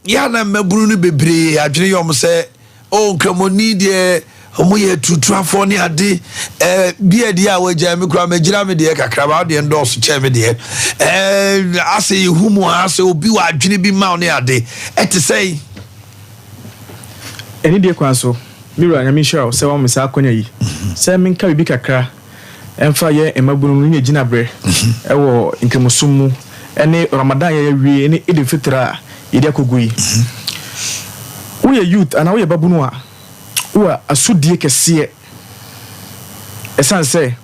Yɛ a na mmabunu no bebree adwene yɛ wɔn sɛ, oh, Nkramoni deɛ, wɔn yɛ aturutuafoɔ ne ade. Eh, bi a deɛ a wɔagyae me koraa, magyina me deɛ kakra, ba deɛ ndɔɔso kyɛn me deɛ. Eh, asɛ yɛhu mu a, asɛ obi wɔ adwene bi ma wo ne ade. Ɛte sɛn? Anidie kwan so, me wura Nyame nhyira wo sɛ woama me saa akwanya yi sɛ menka biribi kakra mfa yɛn mmabunu no ne yɛn gyinaberɛ wɔ Nkramosom mu ne Ramadan a yɛawie ne Eid al-Fitr a yɛde akɔgu yi. Woyɛ youth anaa woyɛ babunu a, wowɔ asodie kɛseɛ ɛsiane sɛ,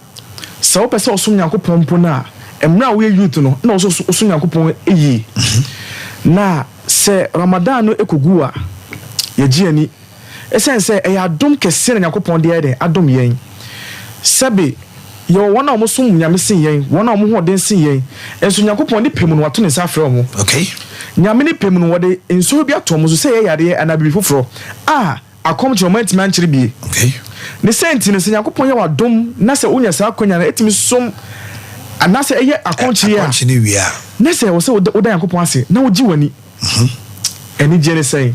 sɛ wopɛ sɛ wosom Nyankopɔn mpo no a, mmerɛ a woyɛ youth no na ɛwɔ sɛ wosom Nyankopɔn yie. Na sɛ Ramadan no kɔgu a, yɛgye yɛn ani. Esiane sɛ ɛyɛ adom kɛseɛ na Nyankopɔn de ayɛ dɛn adom yɛn. Sɛbe, yɛwɔ wɔn a wɔsom Nyame sen yɛn, wɔn a wɔn ho ɔden sen yɛn, nso Nyankopɔn ne pɛ mu no wato ne nsa afrɛ wɔn. Okay. Nyame ne pɛ mu no wɔde nsɔhwɛ bi ato wɔn so, sɛ ɛyɛ yareɛ anaa biribi foforɔ a akɔm kyere wɔn antumi ankyere bie. Okay. Ne saa nti no, sɛ Nyankopɔn yɛ wo adom na sɛ wonya saa akwanya no tumi som anaasɛ ɛyɛ akɔnkyeɛ a, Akɔnkye no wie a. na sɛ ɛwɔ sɛ woda Nyankopɔn ase na wogye w'ani. Anigyeɛ ne sɛn?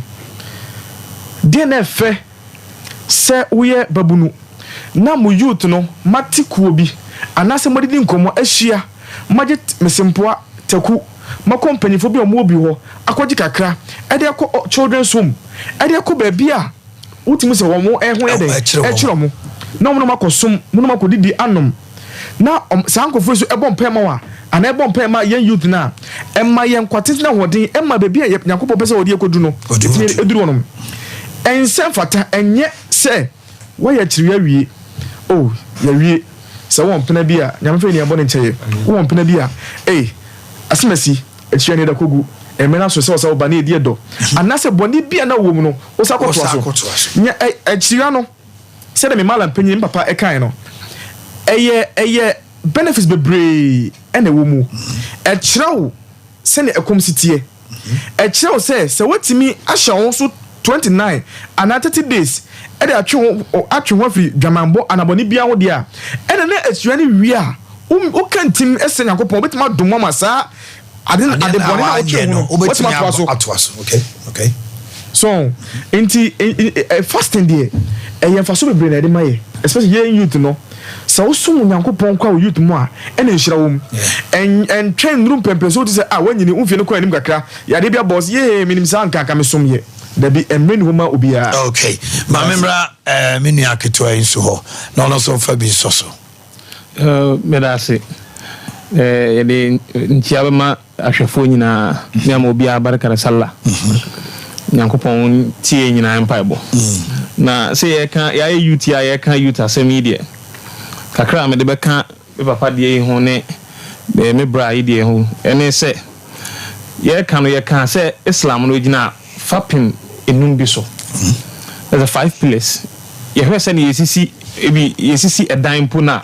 Deɛn na ɛfɛ sɛ woyɛ babunu na mo youth no moate kuo bi anaasɛ moadidi nkɔmmɔ ahyia moagye mesempoa, taku, moakɔ mpanyinfoɔ bi a wɔwɔ bi hɔ akɔgye kakra de akɔ children's home de akɔ baabi a wotumi sɛ wɔn ho yɛ dɛn ɛkyerɛ wɔn na wɔn ne wɔn akɔsom, wɔn ne wɔn akɔdidi anom na saa nkurɔfoɔ yi nso bɔ mpaeɛ ma wɔn a. anaa yɛbɔ mpaeɛ ma yɛn youth no a, ɛma yɛn nkwa tenten ne ahoɔden, ɛma baabi a Nyankopɔn pɛ sɛ ɔde yɛn kɔdu no, yɛtumi duru hɔnom. Ɛnsɛ mfata, ɛnyɛ sɛ woayɛ akyiriwia awie, oh, yɛawie. Sɛ wowɔ mpena bi a, Nyame mfa yɛn nyinaa bɔne nkyɛ yɛ. Wowɔ mpena bi a, ei, asɛm asi, akyiriwia no yɛda kɔgu. Mmere aso sɛ ɔsa wo ba na edi ɛdɔ, anaasɛ bɔne bi a na wowɔ mu no, wosan kɔtoa so. Nya ɛ, akyiriwia no, sɛdeɛ me Mallam panyin, me papa kae no, ɛyɛ, ɛyɛ benefits bebree na ɛwɔ mu. Ɛkyerɛ wo sɛnea ɛkɔm si teɛ. Ɛkyerɛ wo sɛ, sɛ woatumi ahyɛ wo ho so 29 anaa 30 days de atwe wo atwe ho afiri dwamanbɔ anaa bɔne biara ho deɛ a, ɛnna na akyiriwia no wie a, wo, woka ntim srɛ Nyankopɔn, ɔbɛtumi adom wo ama saa Ade Adeɛ ade no a bɔne no a wotwee wanyɛ ho no, no, woatumi wobɛtumi atoa so. atoa so. Okay, okay. So nti fasting deɛ ɛyɛ mfaso bebree na ɛde ma yɛ, especially yɛn youth no. Sɛ wosom Onyankopɔn kɔ wɔ youth mu a, ɛna nhyira wɔ mu. Ɛntwɛn nnuru mpɛmpɛn so wote sɛ ah woanyini, wo mfie no kɔ anim kakra, yadeɛ bi abɔ wo sɛ yee menim saa nka anka mesom yɛ. Dabi, mmerɛ nni hɔ ma obiara. Okay, ma me mmra eh, me nua ketewa yi nso hɔ na ɔno nso mfa bi nsɔ so. Meda ase. Yɛde nkyia bɛma ahwɛfoɔ nyinaa ne ama obiara barika da sallah. Nyankopɔn ntie yɛn nyinaa mpaebɔ. Na sɛ yɛka yɛayɛ youth yi a yɛka youth asɛm yi deɛ, kakra a mede bɛka me papa deɛ yi ho ne me bra yi deɛ ho ɛne sɛ, yɛreka no yɛkaa sɛ Islam no ɛgyina fapem enum bi so. That's the five pillars. Yɛhwɛ sɛnea yɛsisi ebi yɛsisi ɛdan mpo no a,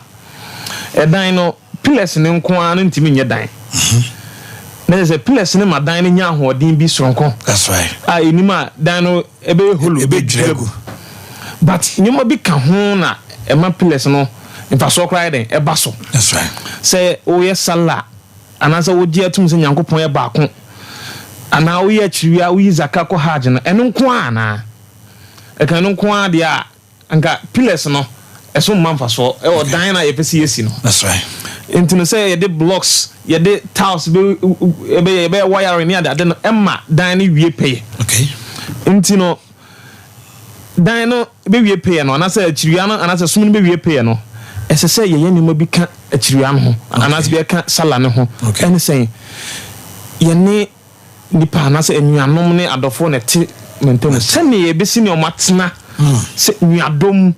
ɛdan no pillars no nko ara no ntumi nyɛ dan. Na kyerɛ sɛ pillars no ma dan no nya ahoɔden bi soronko. That's right. A enim a dan no ɛbɛyɛ hollow. Ɛbɛdwiri agu. But nneɛma bi ka ho na ɛma pillars no mfasoɔ koraa yɛ dɛn ɛba so. That's right. Sɛ woyɛ sala anaasɛ wogye atum sɛ Nyankopɔn yɛ baako anaa woyɛ akyiriwia woyi zaka kɔ hajj no ɛno nko ara anaa? Ɛka ɛno nko ara deɛ a, anka pillars no, ɛso mma mfasoɔ wɔ dan no a yɛpɛ sɛ yɛsi no. Nti no sɛ yɛde blocks, yɛde tiles bɛ yɛbɛyɛ yɛbɛyɛ wiring ne ade ade no, ɛma dan no wie pɛyɛ. Nti no dan no bɛwie pɛyɛ no, anaasɛ akyiriwia no anaasɛ som no bɛwie pɛyɛ no, ɛsɛ sɛ yɛyɛ nneɛma bi ka akyiriwia no ho, anaasɛ bi ɛka sala no ho. Ɛne sɛn? Yɛne nnipa anaasɛ anuanom ne adɔfoɔ na ɛte mantam sɛdeɛ yɛbɛsi ne wɔn atena sɛ nuadɔ mu,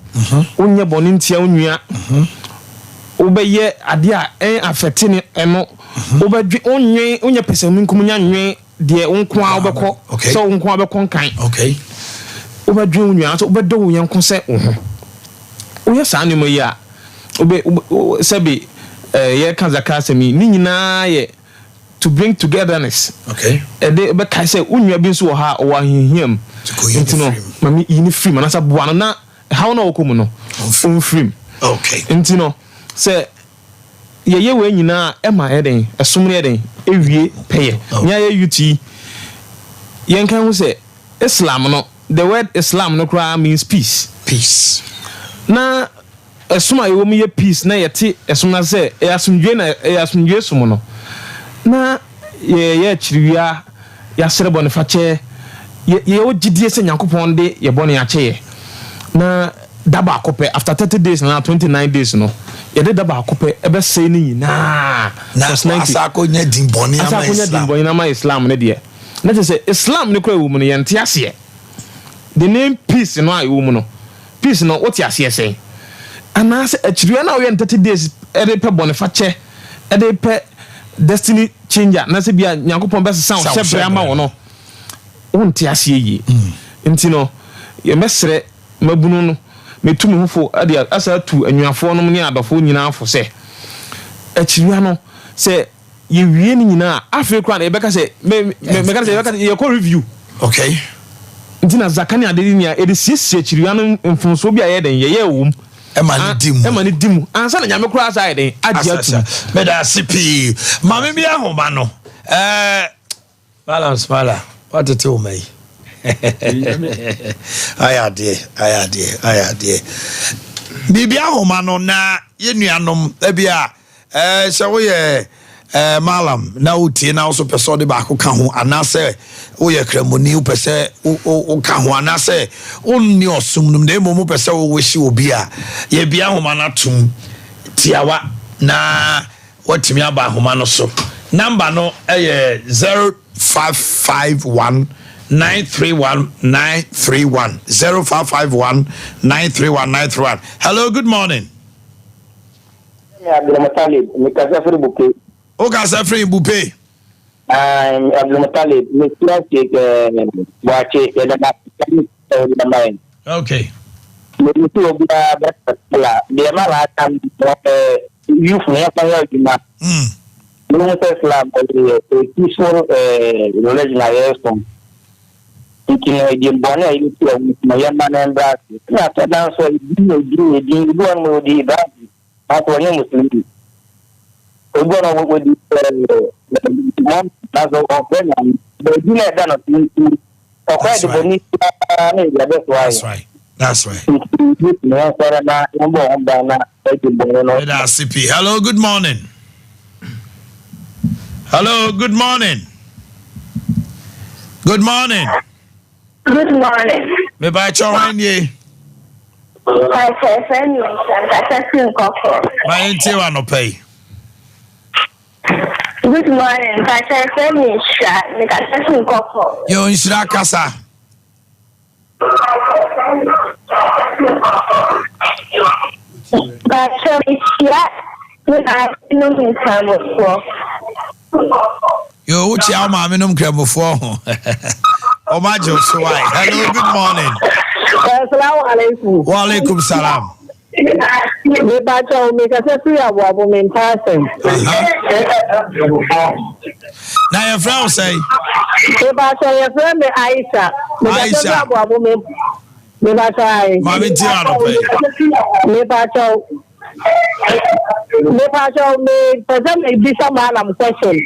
wonyɛ bɔne ntia wo nua, wobɛyɛ adeɛ a ɛn afɛte ne ɛno, wobɛdwe, wonwen, wonyɛ pɛsɛmenkominya nwen deɛ wo nko ara wobɛkɔ, sɛ wo nko ara wobɛkɔ nkan. Wobɛdwen wo nua anaasɛ wobɛdɔ wo yɔnko sɛ wo ho. Woyɛ saa nneɛma yi a, wobɛ, sɛbe yɛreka zaka asɛm yi, ne nyinaa yɛ To bring togetherness. Okay. Ɛde bɛkae sɛ wo nua bi nso wɔ ha a ɔwɔ ahohiahia mu. Nti no, ma me yi no firi mu anaasɛ boa no na haw no a ɔkɔ mu no, ɔmfiri mu. Okay. Nti no, sɛ yɛyɛ wei nyinaa a, ɛma ɛyɛ dɛn? Ɛsom no yɛ dɛn? Ɛwie pɛyɛ. Nea yɛ youth yi, yɛnka ho sɛ Islam no, the word Islam no koraa means peace. Peace. Na Ɛsom a yɛwɔ mu yɛ peace na yɛte ɛsom no ase sɛ ɛyɛ asomdwoe na ɛyɛ asomdwoe som no na yɛyɛ akyiriwia, yɛasrɛ bɔnefakyɛ, yɛ yɛwɔ gyidie sɛ Nyankopɔn de yɛ bɔne akyɛ yɛ na da baako pɛ after 30 days anaa 29 days no yɛde da baako pɛ ɛbɛsɛe ne nyinaa Na cause 90 asa akɔnya din bɔne asa ama akɔnya din Islam. bɔne ama Islam no deɛ na kyerɛ sɛ Islam no koraa ɛwɔ mu no yɛnte aseɛ. The name peace no a ɛwɔ mu no, peace no wote aseɛ sɛn? Anaasɛ akyiriwia no a woyɛ no 30 days de pɛ bɔnefakyɛ, de pɛ destiny changer, anaasɛ bi a Nyankopɔn bɛsesa wo hyɛbrɛ ama wo no, wonte aseɛ yie. Nti no, yɛmɛsrɛ mmabunu no, metu me ho fo de asa atu anuafoɔ nom ne adɔfoɔ nyinaa fo sɛ, akyiriwia no, sɛ Yɛwie ne nyinaa a, afei koraa na yɛbɛka sɛ, me, me, mɛka sɛ, yɛbɛka sɛ yɛkɔ review. Okay. Nti na Zaka ne ade ne nea yɛde siesie akyiriwia no mfomsoɔ bi a yɛyɛ dɛn, yɛyɛɛ wɔ mu. Ɛma no di mu. Ɛma no di mu. Ansa na Nyame koraa saa ayɛ dɛn, agye atum. Meda ase pii. Maame bi ahoma no. Ɛɛ. Malam Smala, woatete wo ma yi. Ayɛ adeɛ, ayɛ adeɛ, ayɛ adeɛ. Biribi ahoma no na yɛn nuanom ebi a ɛɛ sɛ woyɛ ɛɛ malam na wotie na woso pɛ sɛ ɔde baako ka ho anaasɛ woyɛ kramoni wopɛ sɛ woka ho anaasɛ wonni ɔsom no mu na mmom wopɛ sɛ wowehye obi a yɛbia ahoma no atom tiawa na. Woatumi aba ahoma no so. Number no yɛ 0551 931 931 0551 931 931. Hello, good morning. Me Abdulmutalib, mekasa firi Bupe. Wokasa firi Bupe? Abdulmutalib, mesua Sheikh Boakye, yɛda no ase sɛ wode ama yɛn. Okay. Menim sɛ obiara bɛsala deɛ ma na aka no youth no yɛmfa yɛ adwuma. Mehu sɛ Islam ɛyɛ a peaceful religion a yɛsom. Nti no ɛdi bɔne a yɛti a wɔn no yɛmma no mbra ase. Na atɔ da nso ɛdi ɛdi ɛdi ebi wɔ no wɔdi Ibrahim nanso wɔnyɛ Muslimi. Ebi wɔ no wɔdi ɛɛ nanso ɔfrɛ Nyame. Baabi na ɛda no so nti ɔkɔ ɛde bɔne biara na ɛde abɛso ayɛ. That's right. That's right. Nti na yɛnsɔre na yɛmbɔ ho ban na ɛde bɔne no. Meda ase pii. Hello, good morning. Hello, good morning. Good morning. Good morning. Mepa kyɛw hwan nie? Pakyɛ fɛ mi nkasa fi nkɔkɔ. Ma yɛntie wɔ anɔpa yi. Good morning. Pakyɛ fɛ mi nhyira nkasa fi nkɔkɔ. Yɛ nhyira kasa. Pakyɛ mehyia me maame nom nkramofoɔ. Yo, wokyia wo maame nom nkramofoɔ ho. Ɔma agye wo so wae. Hello, good morning. Assalamu alaikum. Wa alaikum salam. Mepakyɛw mekasa firi aboabo me mpa asɛm. Na yɛfrɛ wo sɛn? Mepakyɛw yɛfrɛ me Aisha. Mekasa firi aboabo me mepakyɛw ayi. Maame ntie anɔpɛ yi. Mepakyɛw mepakyɛw mepɛ sɛ mebisa malam question.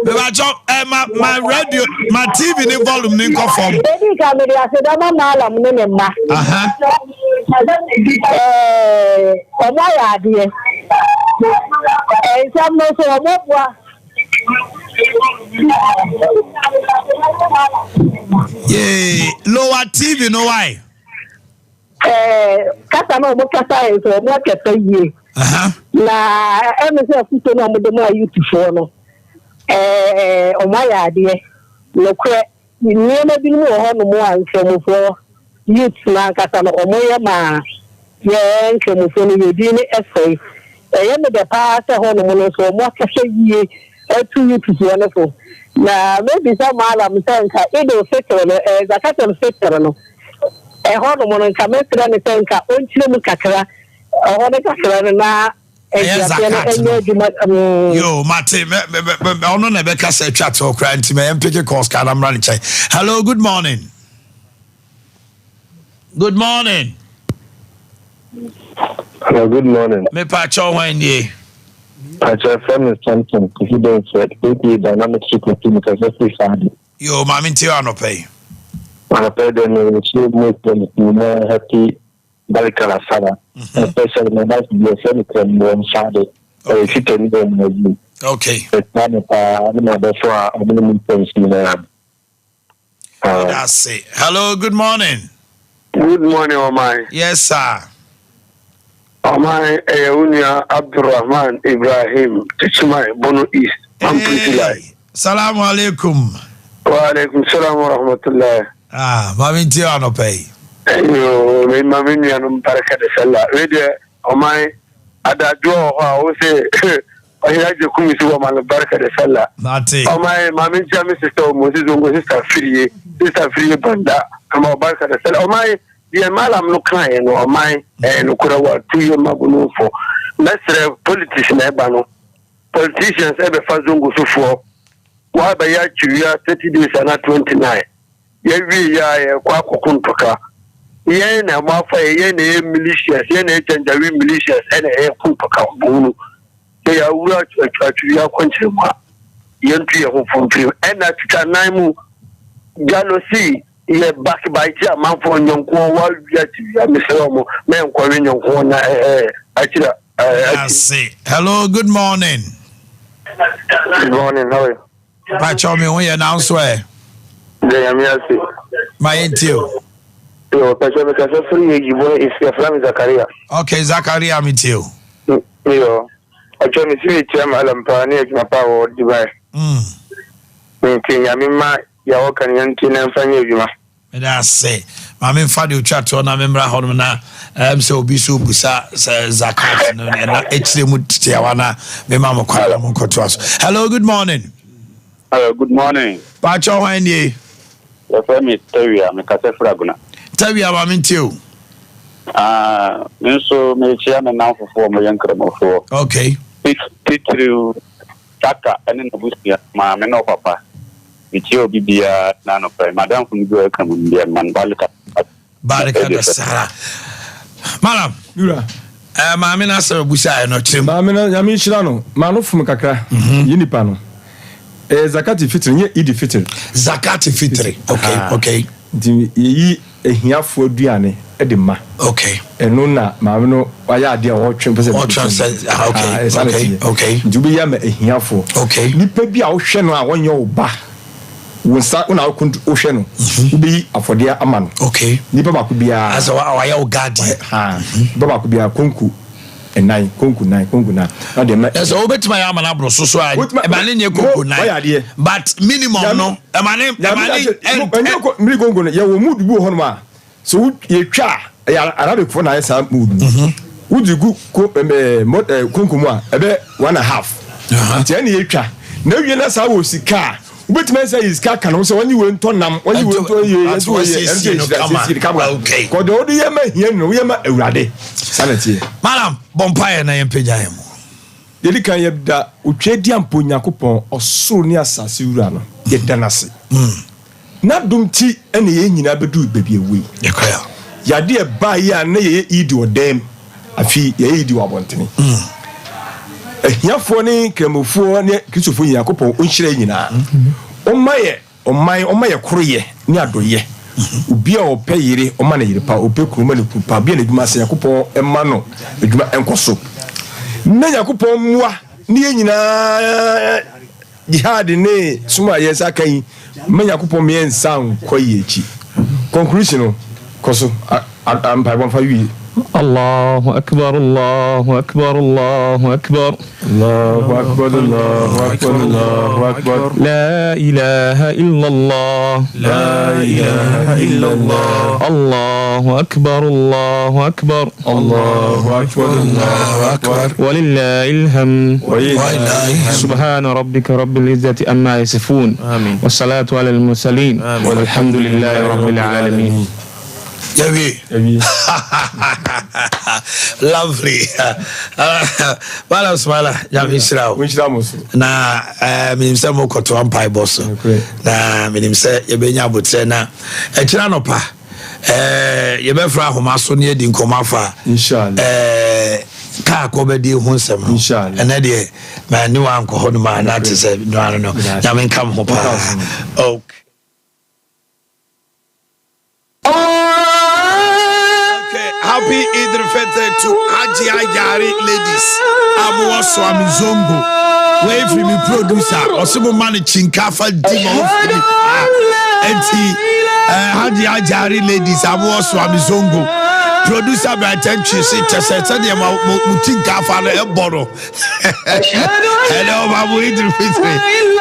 Mepakyɛw ɛ ma ma radio ma TV ne volume ne nkɔ fam. Edi ka mede aseda ma malam ne ne mma. Ɛɛ ɔmo ayɛ adeɛ. Nsɛm no nso ɔmo boa. Yee lower TV no why? Ɛɛ kasa na ɔmo kasa yɛ nso ɔmo akasa yie. Na ɛmi sɛ afutuo na ɔmo de ma youthfoɔ no ɛɛ ɔmo ayɛ adeɛ. Nokorɛ nneɛma binom wɔ hɔnom a nkramofoɔ youth no ankasa no ɔmo yɛ maa yɛ nkramofoɔ no yɛdi ne ɛsɛe. Ɛyɛ me dɛ paa sɛ hɔnom no nso ɔmo akasa yie atu youthfoɔ no so. Na mebisa maalam sɛ nka Idul Fitr no ɛɛ Zakatul Fitr no ɛhɔnom no nka mɛsrɛ no sɛ nka ɔnkyerɛ mu kakra ɛhɔ no kakra no na Ɛyɛ ntiaseɛ no zakat ɛnyɛ no. adwuma mm. Yo, mate mɛ mɛ mɛ ɔno na ɛbɛka sɛ atwa toɔ koraa nti mɛ yɛmpeke calls ka na mmra ne nkyɛn. Hello, good morning. Good morning. Hello, good morning. Mepa kyɛw hwan nie? Pakyɛ frɛ me Samson Kofi Benford, aka Dynamic Security, mekasa firi Saudi. Yo, maame ntie wɔ anɔpa yi. Anɔpa yi deɛ merekyerɛ Muslims nyinaa happy Barikala Sala, especially my wife bi yɛfrɛ no Krɛmboɔ Saade, ɔyɛ Fitani wɔ Brazil. Okay. Mekyia no paa ne m'adɔfo a ɔmo ne Muslims nyinaa. That's it. Hello, good morning. Good morning, Ɔman. Yes, sir. Ɔman, ɛyɛ wo nua Abdulrahman Ibrahim Techiman Bono East, Mamprusi line. Salamu alaikum. Wa alaikum salam wa rahmatullah. Ah, maame ntie wɔ anɔpa yi. Yo, me ma me nuanom barka da sallah. Wei deɛ ɔman adadwoɔ wɔ hɔ a wo se ɔhene agye kum si wɔ ma no barka da sallah. Mate. Ɔman maame nkyia me sister ɔmo si zongo sister firie sister firie banda ama barka da sallah. Ɔman deɛ malam no kaeɛ no ɔman ɛyɛ nokorɛ wɔ tu yɛ mmagunufo. Mɛsrɛ politics na ɛba no. Politicians ɛbɛfa zongo sofoɔ. Wɔabɛyɛ akyiriwia 30 days ana 29. Yɛwie yɛ a yɛkɔ akɔko ntɔka. Yɛn na mo afa yɛ yɛn na yɛ militias yɛn na yɛ janjaweed militias ɛna yɛ ko ntɔka bɔn sɛ yɛawura atwiri akɔnkyerɛ mu a yɛntu yɛn ho fomfiri ɛna twitwa nan mu jealousy yɛ backbite amanfoɔ nyɔnkoɔ wawi akyiri mesrɛ ɔmo mɛnkɔwe nyɔnkoɔ na ɛɛ akyiri ɛɛ Ase. Hello, good morning. Good morning, how are you? Pakyɛw me ho yɛ nanso ɛ. Deɛ Nyame ase. Ma yɛntie o. Yo, pɛsɛ mekasa firi yɛ yibɔ esi afra me Zakaria. Okay, Zakaria metie o. Yo, ɔkyɛ me si mekyia malam paa ne adwuma paa wɔ ɔde bae. Nti nyame ma yɛ ɔka no yɛnti na mfa nyɛ adwuma. Meda ase. Ma memfa deɛ ɔtwa toɔ na memmra hɔnom na ɛm sɛ obi so busa sɛ zakat no ɛna akyire mu tiawa na mema mo kwan na monkɔtoa so. Hello, good morning. Hello, good morning. Pakyɛ hwan nie? Yɛfrɛ me Tawia, mekasa firi Agona. Tawia ma mentie o. Ah, me nso mekyia me nnamfofoɔ a wɔyɛ nkramofoɔ. Okay. Titiriw Kaka ne n'abusua, maame ne ɔpapa. Mekyia obi biara na anɔpa yi. Madamfo no bi a ɔka mu no deɛ mma no barika. Barika da sara. Malam. Wura. Eh, maame no asɛm abusa no kyerɛ mu. Maame no nyame nhyira no. Maa no fom kakra. Mhm. Yi nipa no. Eh, zakati fitri nye idi fitri. Zakati fitri. Okay, okay. Nti yɛyi ahiafoɔ aduane de ma. Okay. Ɛno na maame no wayɛ adeɛ a ɔretwe pɛ sɛ. Ɔretwe sɛ ah okay ah, okay okay. Nti wobɛyi ama ahiafoɔ. Okay. Nipa bi a wohwɛ no a wɔnyɛ wo ba wo nsa wo na wohwɛ no mhm. wobɛyi afɔdeɛ ama no. Okay. Nipa baako biara. Asɛ wayɛ wo guardian. Ha nipa baako biara konko nnan konko nnan konko nnan na deɛ mɛ. Ɛsɛ wobɛtumi ayɛ ama no aboro so so a ɛma ne nyɛ konko nnan but minimum no ɛma ne ɛma ne ɛnyɛ ko mmiri konko no yɛwɔ mood bi wɔ hɔnom a sɛ wo yɛtwa a ɛyɛ Arabic fo na ayɛ saa mood no mhm. wode gu ko ɛɛ ɛɛ konko mu a ɛbɛ one and a half nti ɛna yɛtwa na ewie na saa wɔ sika a wobɛtumi ayɛ sɛ yɛ sika ka no sɛ wɔnye wei ntɔ nam wɔnye wei ntɔ yie ɛnso wei yɛ ɛnso yɛ hyira siesie no kama kɔdɔ wode yɛ ma hia no woyɛ ma awurade saa na ɛteɛ. Madam bɔ mpaeɛ na yɛmpagya yɛn mu. Yɛdi kan yɛda Otweaduampɔ Nyankopɔn ɔsoro ne asase wura no yɛda no ase. N'adom nti na yɛn nyinaa bɛduu baabi a ɛwɔ yi. Yadeɛ ɛbaa yi a na yɛyɛ Eid wɔ dan mu, afei yɛyɛ Eid wɔ abɔntene. Ahiafoɔ ne Nkramofoɔ ne Kristofoɔ nyinaa, Nyankopɔn ɔnhyira yɛn nyinaa. Ɔmma yɛ ɔman, ɔmma yɛ koroyɛ ne adɔyɛ. Obi a ɔpɛ yere, ɔma no yere pa, ɔpɛ kunu, ɔma no kunu pa. Obi a n'adwuma asɛ, Nyankopɔn mma no adwuma nkɔ so. Na Nyankopɔn mmoa ne yɛn nyinaa Jihad ne som a yɛn nsa aka yi mma Nyankopɔn mma yɛn nsa nkɔ yɛn akyi. Conclusion no, kɔ so, a, a, mpaebɔ mfa wie. Allahu Akbar Allahu Akbar Allahu Akbar. Allahu Akbar Allahu Akbar Allahu Akbar. La ilaha illallah. La ilaha illallah. Allahu Akbar Allahu Akbar. Allahu Akbar Allahu Akbar. Walillahil hamd. Subhana rabbika rabbil izzati amma yasifun. Wassalatu alal mursalin. Walhamdulillahi rabbil alamin. Yɛwie. Lovely. Malam Sumala, Nyame nhyira wo. Nhyira mo so. Na eh, menim sɛ mokɔtoa mpaebɔ so. Na menim sɛ yɛbɛnya abotrɛ na ɛkyerɛ anɔpa. Eh, yɛbɛfrɛ ahoma so ne yɛdi nkɔmmɔ afa eh, kaa kɔbɛdi ho nsɛm no ɛnɛ deɛ ma ne wankɔ hɔ nom a na te sɛ noano no nyame nka mo ho paa okay. Okay, happy Eid al-Fitr to Haji Ayari ladies. Amuwa Swami Zongo. Wei firi mi producer. Ɔsɛ mo ma no kyinkafa di ma ɔfiri mi paa. Enti eh, Haji Ajari ladies amuwa Swami Zongo. Producer Brighton Twi se kyɛ sɛ sɛdeɛ mo mo kyinkafa no ɛbɔ no. Ɛnɛ ɔma mo Eid al-Fitr.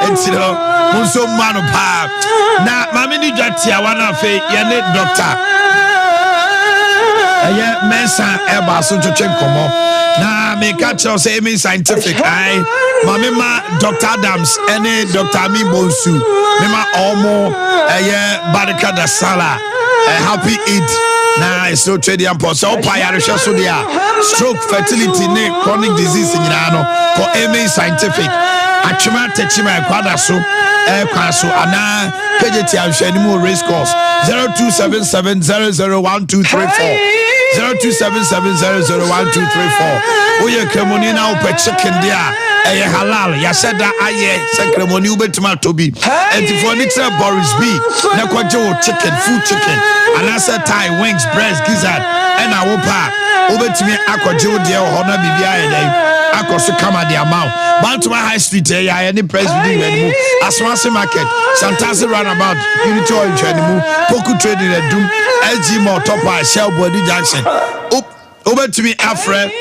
Enti no mo nso mma no paa. Na maame ni dwa tiawa no afei yɛne doctor ɛyɛ mɛnsa ɛba so ntwetwe nkɔmmɔ na meka kyerɛw sɛ ɛmi scientific ae ma mema dr adams ɛne dr ami bonsu mema ɔmo ɛyɛ barika da sala happy eid na ɛsɛ otwa deɛ mpɔ sɛ wopa ayarehwɛ so deɛ a stroke fertility ne chronic disease nyinaa no kɔ ɛmi scientific atwema atɛkyima ɛkwada so ɛkwan so anaa kejeti ahwehwɛnim wɔ race course 0277 001234 0277 001234 woyɛ kramoni na wopɛ chicken deɛ a ɛyɛ halal yɛahyɛ da ayɛ sɛ kramoni wobɛtumi atɔ bi ɛntifoɔ ne kyerɛ boris b na kɔgye wo chicken full chicken anaasɛ thigh wings breast gizzard ɛna wopɛ a wobɛtumi akɔgye wo deɛ wɔ hɔ na biribi ayɛ dɛn akɔ so kama de ama wo bantoma high street ɛyɛ ayɛ ne presbyterian mu asoase market santase roundabout unity oil nhwɛnimu poku trading adum sg mall top a shell buadu junction wobɛtumi afrɛ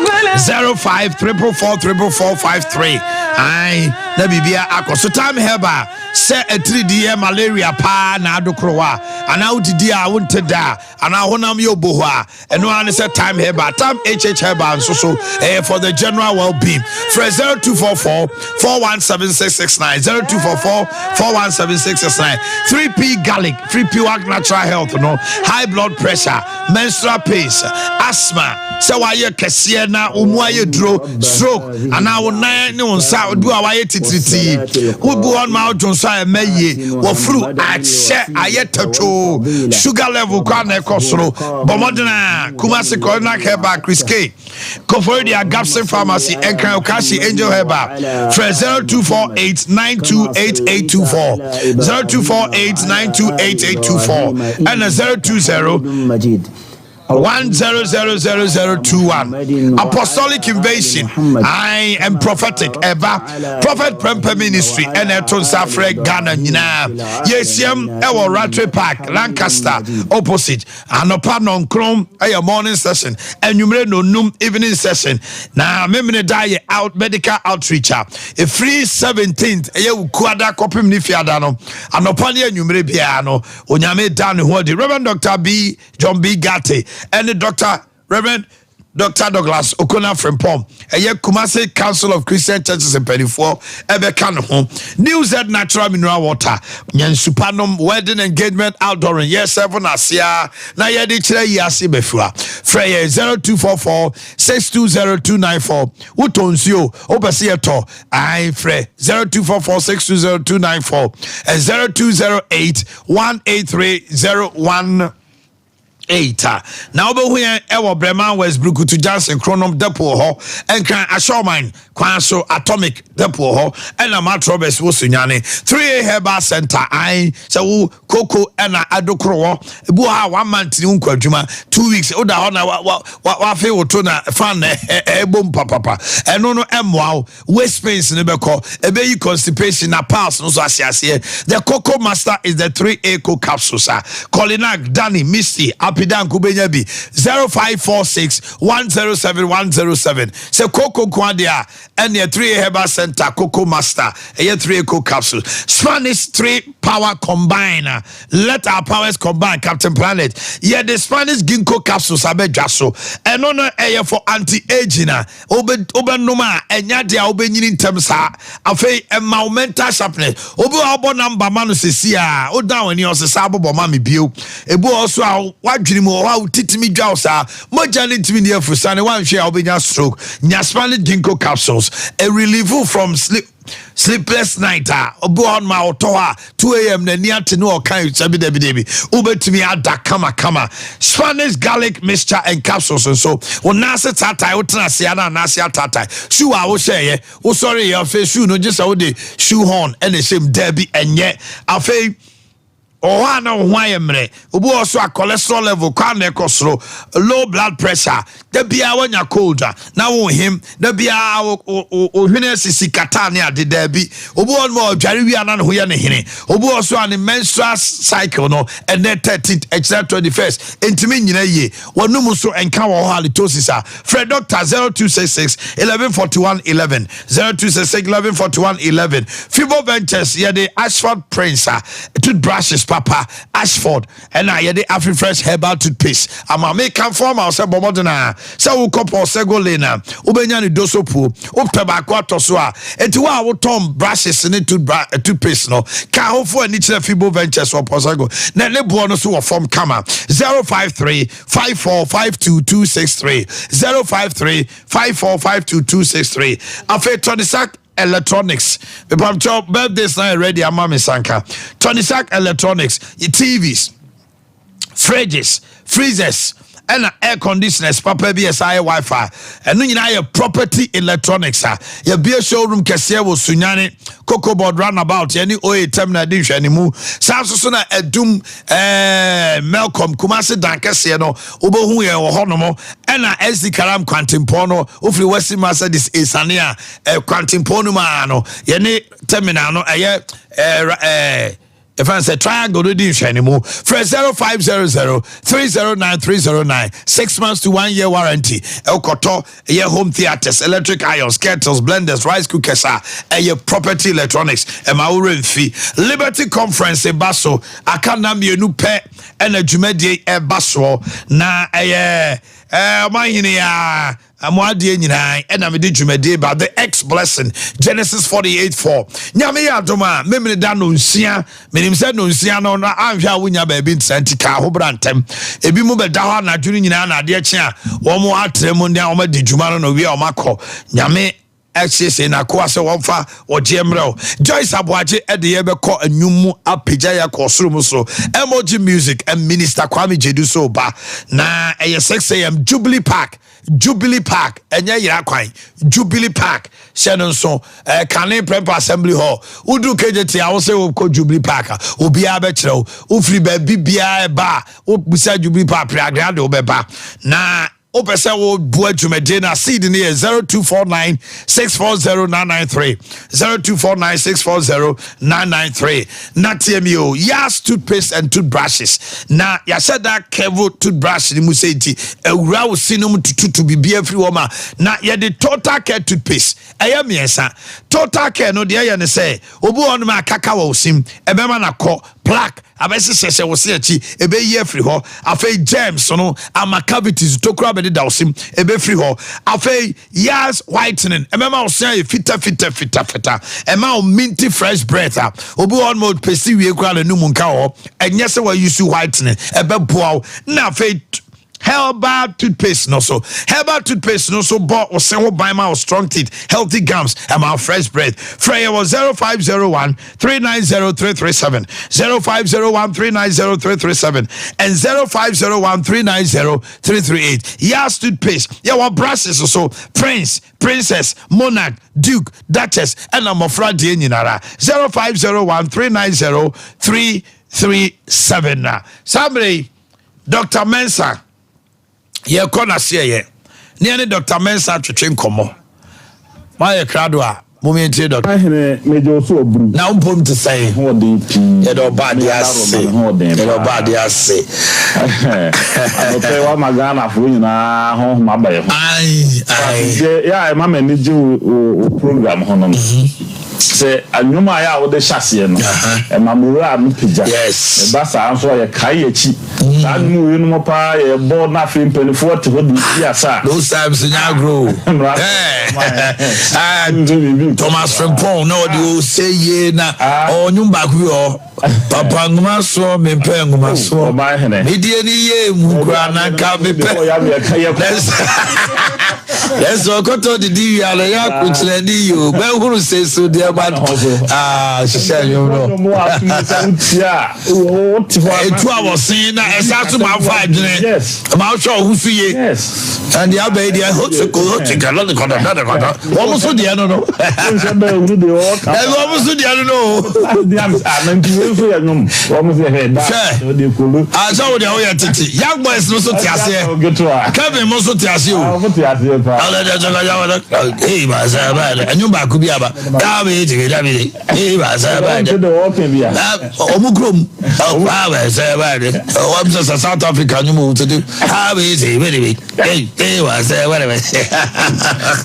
05 444 44453 Ae na biribia akɔ so. Time Herbal sɛ atiridii yɛ malaria paa na adokorowa anaa wodidi a wonte da anaa honam yɛ obohɔ a, ɛno ara ne sɛ Time Herbal. Time HH Herbal nso so ɛyɛ for the general well being. Frɛ 0244 417669, 0244 417669. 3P Garlic, 3P Work Natural Health no, high blood pressure, menstrual pains, asthma, sɛ wayɛ kɛseɛ na wo mu ayɛ duro, stroke, anaa wo nan ne wo nsa du a wayɛ titiritii, wobu hɔ ma wodwo nso a ɛmɛ yie, wɔfuru ahyɛ ayɛ tatwoo, sugar level kɔ na ɛkɔ soro, bɔ mmɔden a Kumasi Coronac Herbal, Chris K, Koforidua Gapson Pharmacy, Nkran Okashi Angel Herbal. Frɛ 0248 928824, 0248 928824, ɛna 020 1000021. Apostolic Invasion I am prophetic ɛba Prophet Prempeh Ministry ɛna ɛto nsa frɛ Ghana nyinaa. Yɛsiam ɛwɔ Rattray Park, Lancaster opposite, anɔpa 9 ɛyɛ morning session, anwummerɛ 5 evening session. Na memene da yɛ out medical outreach a ɛfiri 17th, ɛyɛ Wukuada kɔpem ne Fiada no, anɔpa ne anwummerɛ biara no, Onyame da ne ho adi. Reverend Dr B John B Gate ɛne Dr Reverend Dr Douglas Okona Frimpong, ɛyɛ Kumasi Council of Christian Churches mpanimfoɔ ɛbɛka ne ho. New Z Natural Mineral Water, nyansupa nom, wedding, engagement, outdooring, yɛ sɛfo n'asea na yɛde kyerɛ yi ase bɛfua. Frɛ yɛ 0244 620294. Wotɔ nsuo, wopɛ sɛ yɛtɔ ae, frɛ 0244 620294 and 0208 183 01 8 a na wobɛhu yɛn ɛwɔ Breman West Brukutu Johnson Kronom depot hɔ, Ɛnkran Asɔman kwan so Atomic depot hɔ, ɛna Mat Roberts wɔ Sunyane 3A Herbal Center. Ae, sɛ wo koko ɛna adokoro wɔ ebi wɔ ha, one month ni wo nkɔ adwuma, 2 weeks woda hɔ na wafe wo to na fan na ɛbom papapa, ɛno no ɛmmoa wo. Waist pains ne bɛkɔ, ɛbɛyi constipation na piles no so ase aseɛ. The Coco Master is the 3A co capsules a Colinac, Danny, Misty, Apidank wobɛnya bi 0546 107 107. Sɛ koko nko adeɛ a, ɛneɛ 3A Herbal Center Coco Master ɛyɛ 3A co capsules. Spanish 3 Power Combine a let our powers combine. Captain Planet yɛde Spanish ginkgo capsules abɛdwa so. Ɛno no ɛyɛ for anti-aging a wobɛnom a ɛnya deɛ a wobɛnyini ntɛm saa. Afei ɛma wo mental sharpness. Obi wa wobɔ number ma no sesi a wodan w'ani ɔsesa abobɔ ma me bio. Ebi wɔ so a wadwene mu wɔ hɔ a wotitimi dwa wo saa, mogya ne ntumi ne afurusane, woanhwɛ a wobɛnya stroke. Nya Spanish ginkgo capsules, a relief from sleepless night a obi wɔ hɔnom a ɔtɔ hɔ a 2 a.m. n'ani ate ne ɔka sɛbi dabi dabi, wobɛtumi ada kamakama. Spanish garlic mixture and capsules nso, wo nan ase taatae, wotena ase ana nan ase ataatae, shoe a wohyɛeɛ wosɔre yɛ, afei shoe no gye sɛ wode shoe horn ɛna ɛhyɛ mu, daabi, ɛnyɛ. Afei ɔhɔ a na wo ho ayɛ mmerɛ. Obi wɔ so a cholesterol level kwan na ɛkɔ soro, low blood pressure, da biara wanya cold a na wo him, da biara wo hwene asisi kata ne ade, daabi. Obi wɔ no ma ɔdware wie a na ne ho yɛ ne hene. Obi wɔ so a ne menstrual cycle no ɛnɛ 13th, ɛkyerɛ 21st, ntumi nyina yie. Wɔnum nso nka wɔ hɔ halitosis a, frɛ doctor 0266 1141 11, 0266 1141 11. Fibo Ventures yɛde Ashford Prince a toothbrushes papa Ashford, ɛna yɛde Afrifresh herbal toothpaste ama. Mekamfo ama wo sɛ bɔ mmɔden a sɛ wokɔ Paul Sego Lane a wobɛnya ne doso puo, wopɛ baako atɔ so a. Enti wo a wotɔn brushes ne toothpaste no ka ahofoɔ ani kyerɛ Fibo Ventures wɔ Paul Sego na ne boɔ no so wɔ fam kama. 053 5452263, 053 5452263. Afei Tony Sack Electronics, mepamkyɛw, birthdays na yɛ ready ama me sanka. Tony Sack Electronics, TVs, fridges, freezers ɛna air conditioners papa bi ɛsa yɛ WiFi, ɛno nyinaa yɛ property electronics a yɛbie showroom kɛseɛ wɔ Sunyane Cocoa Board roundabout, yɛne oa terminal di nhwɛnimu. Saa nso so na Ɛdum Melcom Kumase dan kɛseɛ no wobɛhu yɛn wɔ hɔnom, ɛna SD Karam kwantempɔn no, wofiri Western Mercedes esane a kwantempɔn no mu a no yɛne terminal no ɛyɛ ɛɛ ɛɛ Yɛfrɛ no sɛ triangle no di nhwɛanimu. Frɛ 0500 309 309. 6 months to 1 year warranty. Ɛwokɔtɔ ɛyɛ home theatres, electric irons, kettles, blenders, rice cookers a ɛyɛ property electronics. Ɛma wo werɛ mfi. Liberty Conference ba so. Aka nna mmienu pɛ ɛna dwumadie ɛba soɔ. Na ɛyɛ ɛɛ ɔmanhene a Mo adeɛ nyinaa ɛna mede dwumadie ba The X Blessing Genesis 48 4 Nyame yɛ adom a memene da nonsia menim sɛ nonsia no na anhwɛ a wonya baabi ntena nti ka ho bra ntɛm ebi mu bɛda hɔ anadwo no nyinaa na adeɛ kye a wɔn atrɛ mu ne wɔn adi dwuma no na owie a wɔn akɔ Nyame asiesie n'akoa sɛ wɔmfa ɔgyeɛ mmerɛ wo. Joyce Aboagye de yɛ bɛkɔ nnwom mu apagya yɛ akɔ ɔsoro mu so. MOG Music and Minister Kwame Gyedu so ba. Na ɛyɛ 6am Jubilee Park. Jubilee Park, ɛnyɛ yera kwan. Jubilee Park, hyɛ no nso. Eh, Kane Prempeh Assembly Hall. Woduru KJT a wo sɛ wokɔ Jubilee Park a, obiara bɛkyerɛ wo. Wofiri baabi biara ɛba a, wobisa Jubilee Park, Preagrea de wobɛba. Na Wopɛ sɛ woboa dwumadie no a, seed no yɛ 0249 640 993 0249 640 993. Na tie mi o, Yas toothpaste and toothbrushes. Na yɛahyɛ da kevo toothbrush no mu sɛ nti awura wo se no mu tututu biribi afiri hɔ ma. Na yɛde Total Care toothpaste ɛyɛ mmiɛnsa. Total Care no deɛ ɛyɛ ne sɛ obi wɔ hɔnom a kaka wɔ wo sem, ɛbɛma no akɔ, plaque abɛhyehyɛhyɛ wo se akyi, ɛbɛyi afiri hɔ. Afei germs no ama cavities, tokuro abɛdeda wo sem, ɛbɛfiri hɔ. Afei yas whitening, ɛbɛma wo se ayɛ fita fita fita fita, ɛma wo minty fresh breath a obi wɔ hɔ no pɛsi wie koraa n'anum nka wɔ hɔ, ɛnyɛ sɛ wayi su whitening, ɛbɛboa wo. Na afei Herbal toothpaste no so. Herbal toothpaste no so bɔ wo se ho ban ma wo strong teeth, healthy gums, ɛma wo fresh breath. Frɛ yɛ wɔ 0501 390 337, 0501 390 337, and 0501 390 338. Yas toothpaste, yɛwɔ brushes so, Prince, Princess, Monarch, Duke, Duchess, ɛna mmɔfra deɛ nyinara. 0501 390 337 na saa mmerɛ yi Doctor Mensah, yɛkɔ n'aseɛyɛ ne yɛne Doctor Mensah twetwe nkɔmmɔ. Moayɛ krado a, mom yɛntie Doctor. Ahene, megye wo so aburu. Na wo mpom te sɛn? Ho ɔden pii. Yɛda Ɔbɔadeɛ Me adaro ase. ma me ho ɔden Yɛda paa. Ɔbɔadeɛ ase. Anɔpa yi woama Ghanafoɔ nyinaa honhom aba yɛn ho. Ae, ae. Deɛ yɛ a ɛma m'ani gye wo wo program ho no no. Sɛ nnwom a ɛyɛ a wode hyɛ aseɛ no, ɛma me werɛ a me pagya. Ɛba saa nso a, yɛkae yɛn akyi. Saa nnwom wei nom paa yɛbɔ na afei mpaninfoɔ te hɔ de di asa a. Those times nyɛ agorɔ o. Thomas Frimpong na ɔde ose yie na ɔwɔ nnwom baako bi wɔ hɔ. Papa nwoma soɔ mempɛ nwoma soɔ. Medie ne yie mu koraa na nka mepɛ. Nanso ɔkɔtɔ didi wia no yɛ akokyerɛ ne yie o bɛhunu sɛ so deɛ ma hyehyɛ nnwom no. Etu a wɔsen na ɛsa so ma afa adwene ma wohwɛ ɔho so yie. Ɛnde aba yi deɛ hotiko hotiko lɔde kɔdɔ dɔde kɔdɔ wɔn so deɛ no no. Ɛbi wɔn so deɛ no no. Hwɛ asɛ wo deɛ woyɛ tete young boys no so te aseɛ Kevin mo so te aseɛ o. Ee baasa baada ɛnyɛ baako bi aba dabi dabi dabi ee baasa baada ɔmo kurom baasa baada wɔn sɛ South Africa nyɛ mu tete.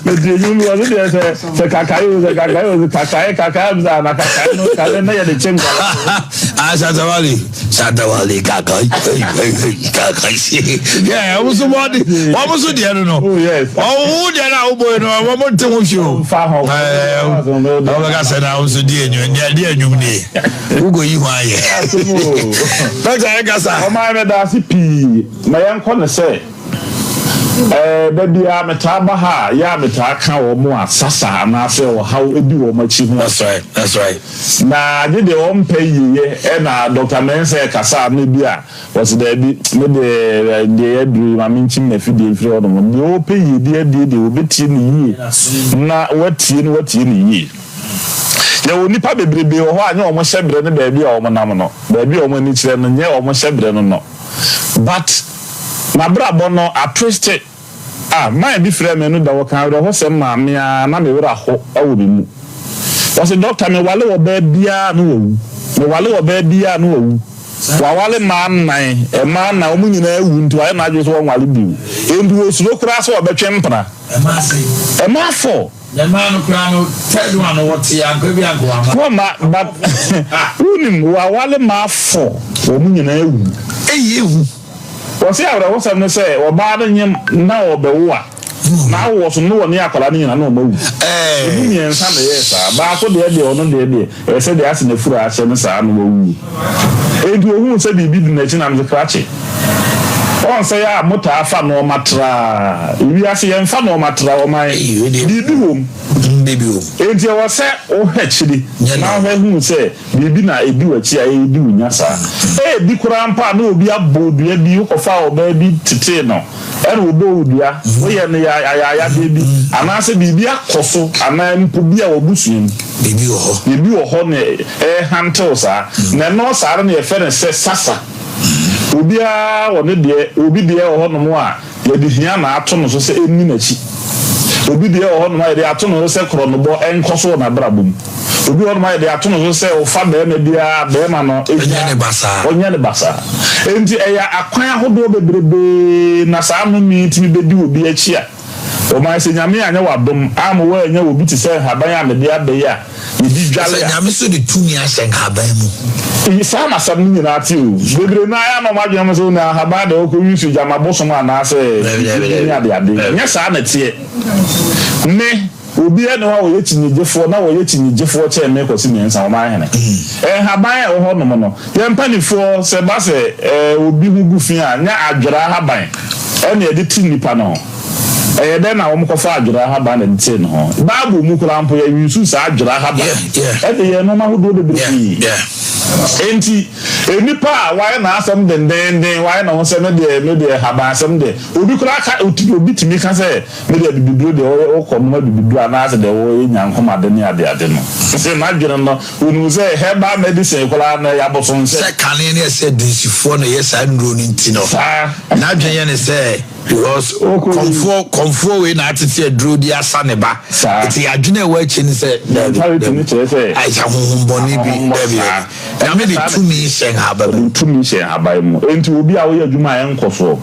Mete enyim bi ɔno deɛ sɛ sɛ kakae o sɛ kakae o sɛ kakae kakae am sɛ na kakae no kane na yɛde kye nkwala. Ah Shatawale Shatawale kakae kakae yeah ɔmo so bɔ de ɔmo so deɛ no no ɔmo deɛ no a wobɔ yi no ɔmo nte ho hwee o ɛɛ ɔmo bɛka sɛ na ɔmo so di enyim deɛ di enyim nie wogɔ yi ho ayɛ dɔkta yɛ kasa. Ɔmo ayɛ mɛ da ase pii. Ma yɛnkɔ no sɛ, ɛɛ, da biara metaa ba ha a, yɛ a metaa ka wɔn a sasa anaasɛ ɔhaw di wɔn akyi ho That's right, that's right. Na gye deɛ wɔmpɛ yieyɛ ɛna Dɔkta Mensah ɛkasa a na ebi a wɔse daabi, me deɛ deɛ yɛaduru yi ma menkyim m'afidie mfiri hɔ nom. Deɛ ɔpɛ yiedie adie deɛ wɔbɛtie no yie na watie no watie no yie. Yɛwɔ nnipa bebrebe wɔ hɔ a nyɛ wɔn hyɛberɛ ne baabi a wɔnam no, baabi a wɔn ani kyerɛ no nyɛ wɔn hyɛberɛ no no. But m'abrabɔ no atwiste ah Man bi frɛɛ me no da ɔkaa awerɛhosɛm maa me aa na me werɛ aho wɔ me mu Ɔse doctor me wale ɔbaa biaa na wawu. Mewale ɔbaa biara na wawu. Wawale mmaa nnan, mmaa nnan, wɔn nyinaa awu nti wayɛ n'adwene sɛ ɔnwale bio. Enti osuro koraa sɛ ɔbɛtwe mpena. Mmaa four. Na mmaa no koraa no, third one no wɔte anka bi anka wama. Wɔmma, but wonim, wawale mmaa four, wɔn nyinaa awu. Eyi ehu. Wɔse awerɛhosɛm ne sɛ ɔbaa no nyem na ɔrebɛwo a, n'awoɔ so no na wɔne akwadaa no nyinaa na wɔawu. Emu mmiɛnsa na ɛyɛɛ saa. Baako deɛ deɛ ɔno deɛ deɛ ɛyɛ sɛ deɛ ase n'afuru ahyɛ no saa na wawu. Enti ohuu sɛ biribi di n'akyi nam sɛ krakye. Ɔnsɛ yɛ a motaa fa nnoɔma traa. Ewiase yɛmfa nnoɔma tra ɔman. Biribi wom. Enti ɛwɔ sɛ wohwɛ akyiri na wohwɛ hu sɛ Biribi na edi w'akyi a ɛredi wo nya saa. Ebi koraa mpo a na obi abɔ wo dua bi, wokɔfaa ɔbaa bi tetee no, ɛna ɔbɔɔ wo dua, woyɛ no ayaayadeɛ bi, anaasɛ biribi akɔ so, anaa mpo bi a w'abusua mu. Biribi wɔ hɔ. Biribi wɔ hɔ na ɛrehante wo saa. Na ɛno saa no na yɛfrɛ no sɛ sasa. Obiara wɔ ne deɛ, obi deɛ wɔ hɔnom a, Yɛde hia na ato no so sɛ ɛnni n'akyi. Obi deɛ wɔ hɔnom a, yɛde ato no so sɛ korɔnobɔ nkɔ so wɔ n'abrabɔ mu. Obi wɔ hɔnom a, yɛde ato no so sɛ ɔfa barima biara a, barima no gya, ɔnyɛ no basaa. Enti ɛyɛ akwan ahodoɔ bebrebee na saa nnome yi tumi bɛdi obi akyi a, ɔman sɛ Nyame anyɛ wo adom amma woannya obi te sɛ nhaban a mede aba yi a, Yɛdi dwale a. Sɛ Nyame so de tumi ahyɛ nhaban mu. Eyi saa na asɛm no nyinaa te o. Bebree no ara na wɔn adwene mu sɛ na nhaban deɛ wɔkɔ use gyama bosom anaasɛ biribi bi ne adeade. Nyɛ saa na ɛteɛ. Me, obiara nni hɔ a ɔyɛ kyinnyegyefoɔ na ɔyɛ kyinnyegyefoɔ kyɛn me Kwasi Mensah, ɔman hene. Nhaban a ɛwɔ hɔnom no, yɛn mpanimfoɔ, sɛ ɛba sɛ obi ho gu fi a, nyɛ adwera ahaban na yɛde te nnipa no ho. Ɛyɛ dɛn na wɔkɔfaa adwera ahaban na ɛde tee ne ho? Bible mu koraa mpo, yɛyusu saa adwera ahaban de yɛɛ nneɛma ahodoɔ bebree. Enti, nnipa a wɔayɛ n'asɛm dendeenden, wɔayɛ ne ho sɛ me deɛ, me deɛ, haban asɛm deɛ, obi koraa ka, obi tumi ka sɛ, me deɛ abibiduro deɛ, wɔyɛ, wokɔ nom abibiduro anaasɛ deɛ wɔyɛ nyankomade ne adeade no. Sɛ n'adwene no, onim sɛ herbal medicine koraa no, ɛyɛ abosonhyɛ. Sɛ kane no yɛ sɛ dunsifoɔ na ɛyɛ saa nnuro no nti no, n'adwene yɛ ne sɛ, Because kɔmfoɔ kɔmfoɔ wei na atete aduro de asa ne ba. Nti adwene a ɛwɔ akyi ne sɛ daabi daabi ayɛ sɛ ahohombɔne bi daabi daabi. Nyame de tumi hyɛ nhaba mu. Ɔde tumi hyɛ nhaban mu. Enti obi a woyɛ adwuma a ɛnkɔ soɔ, wo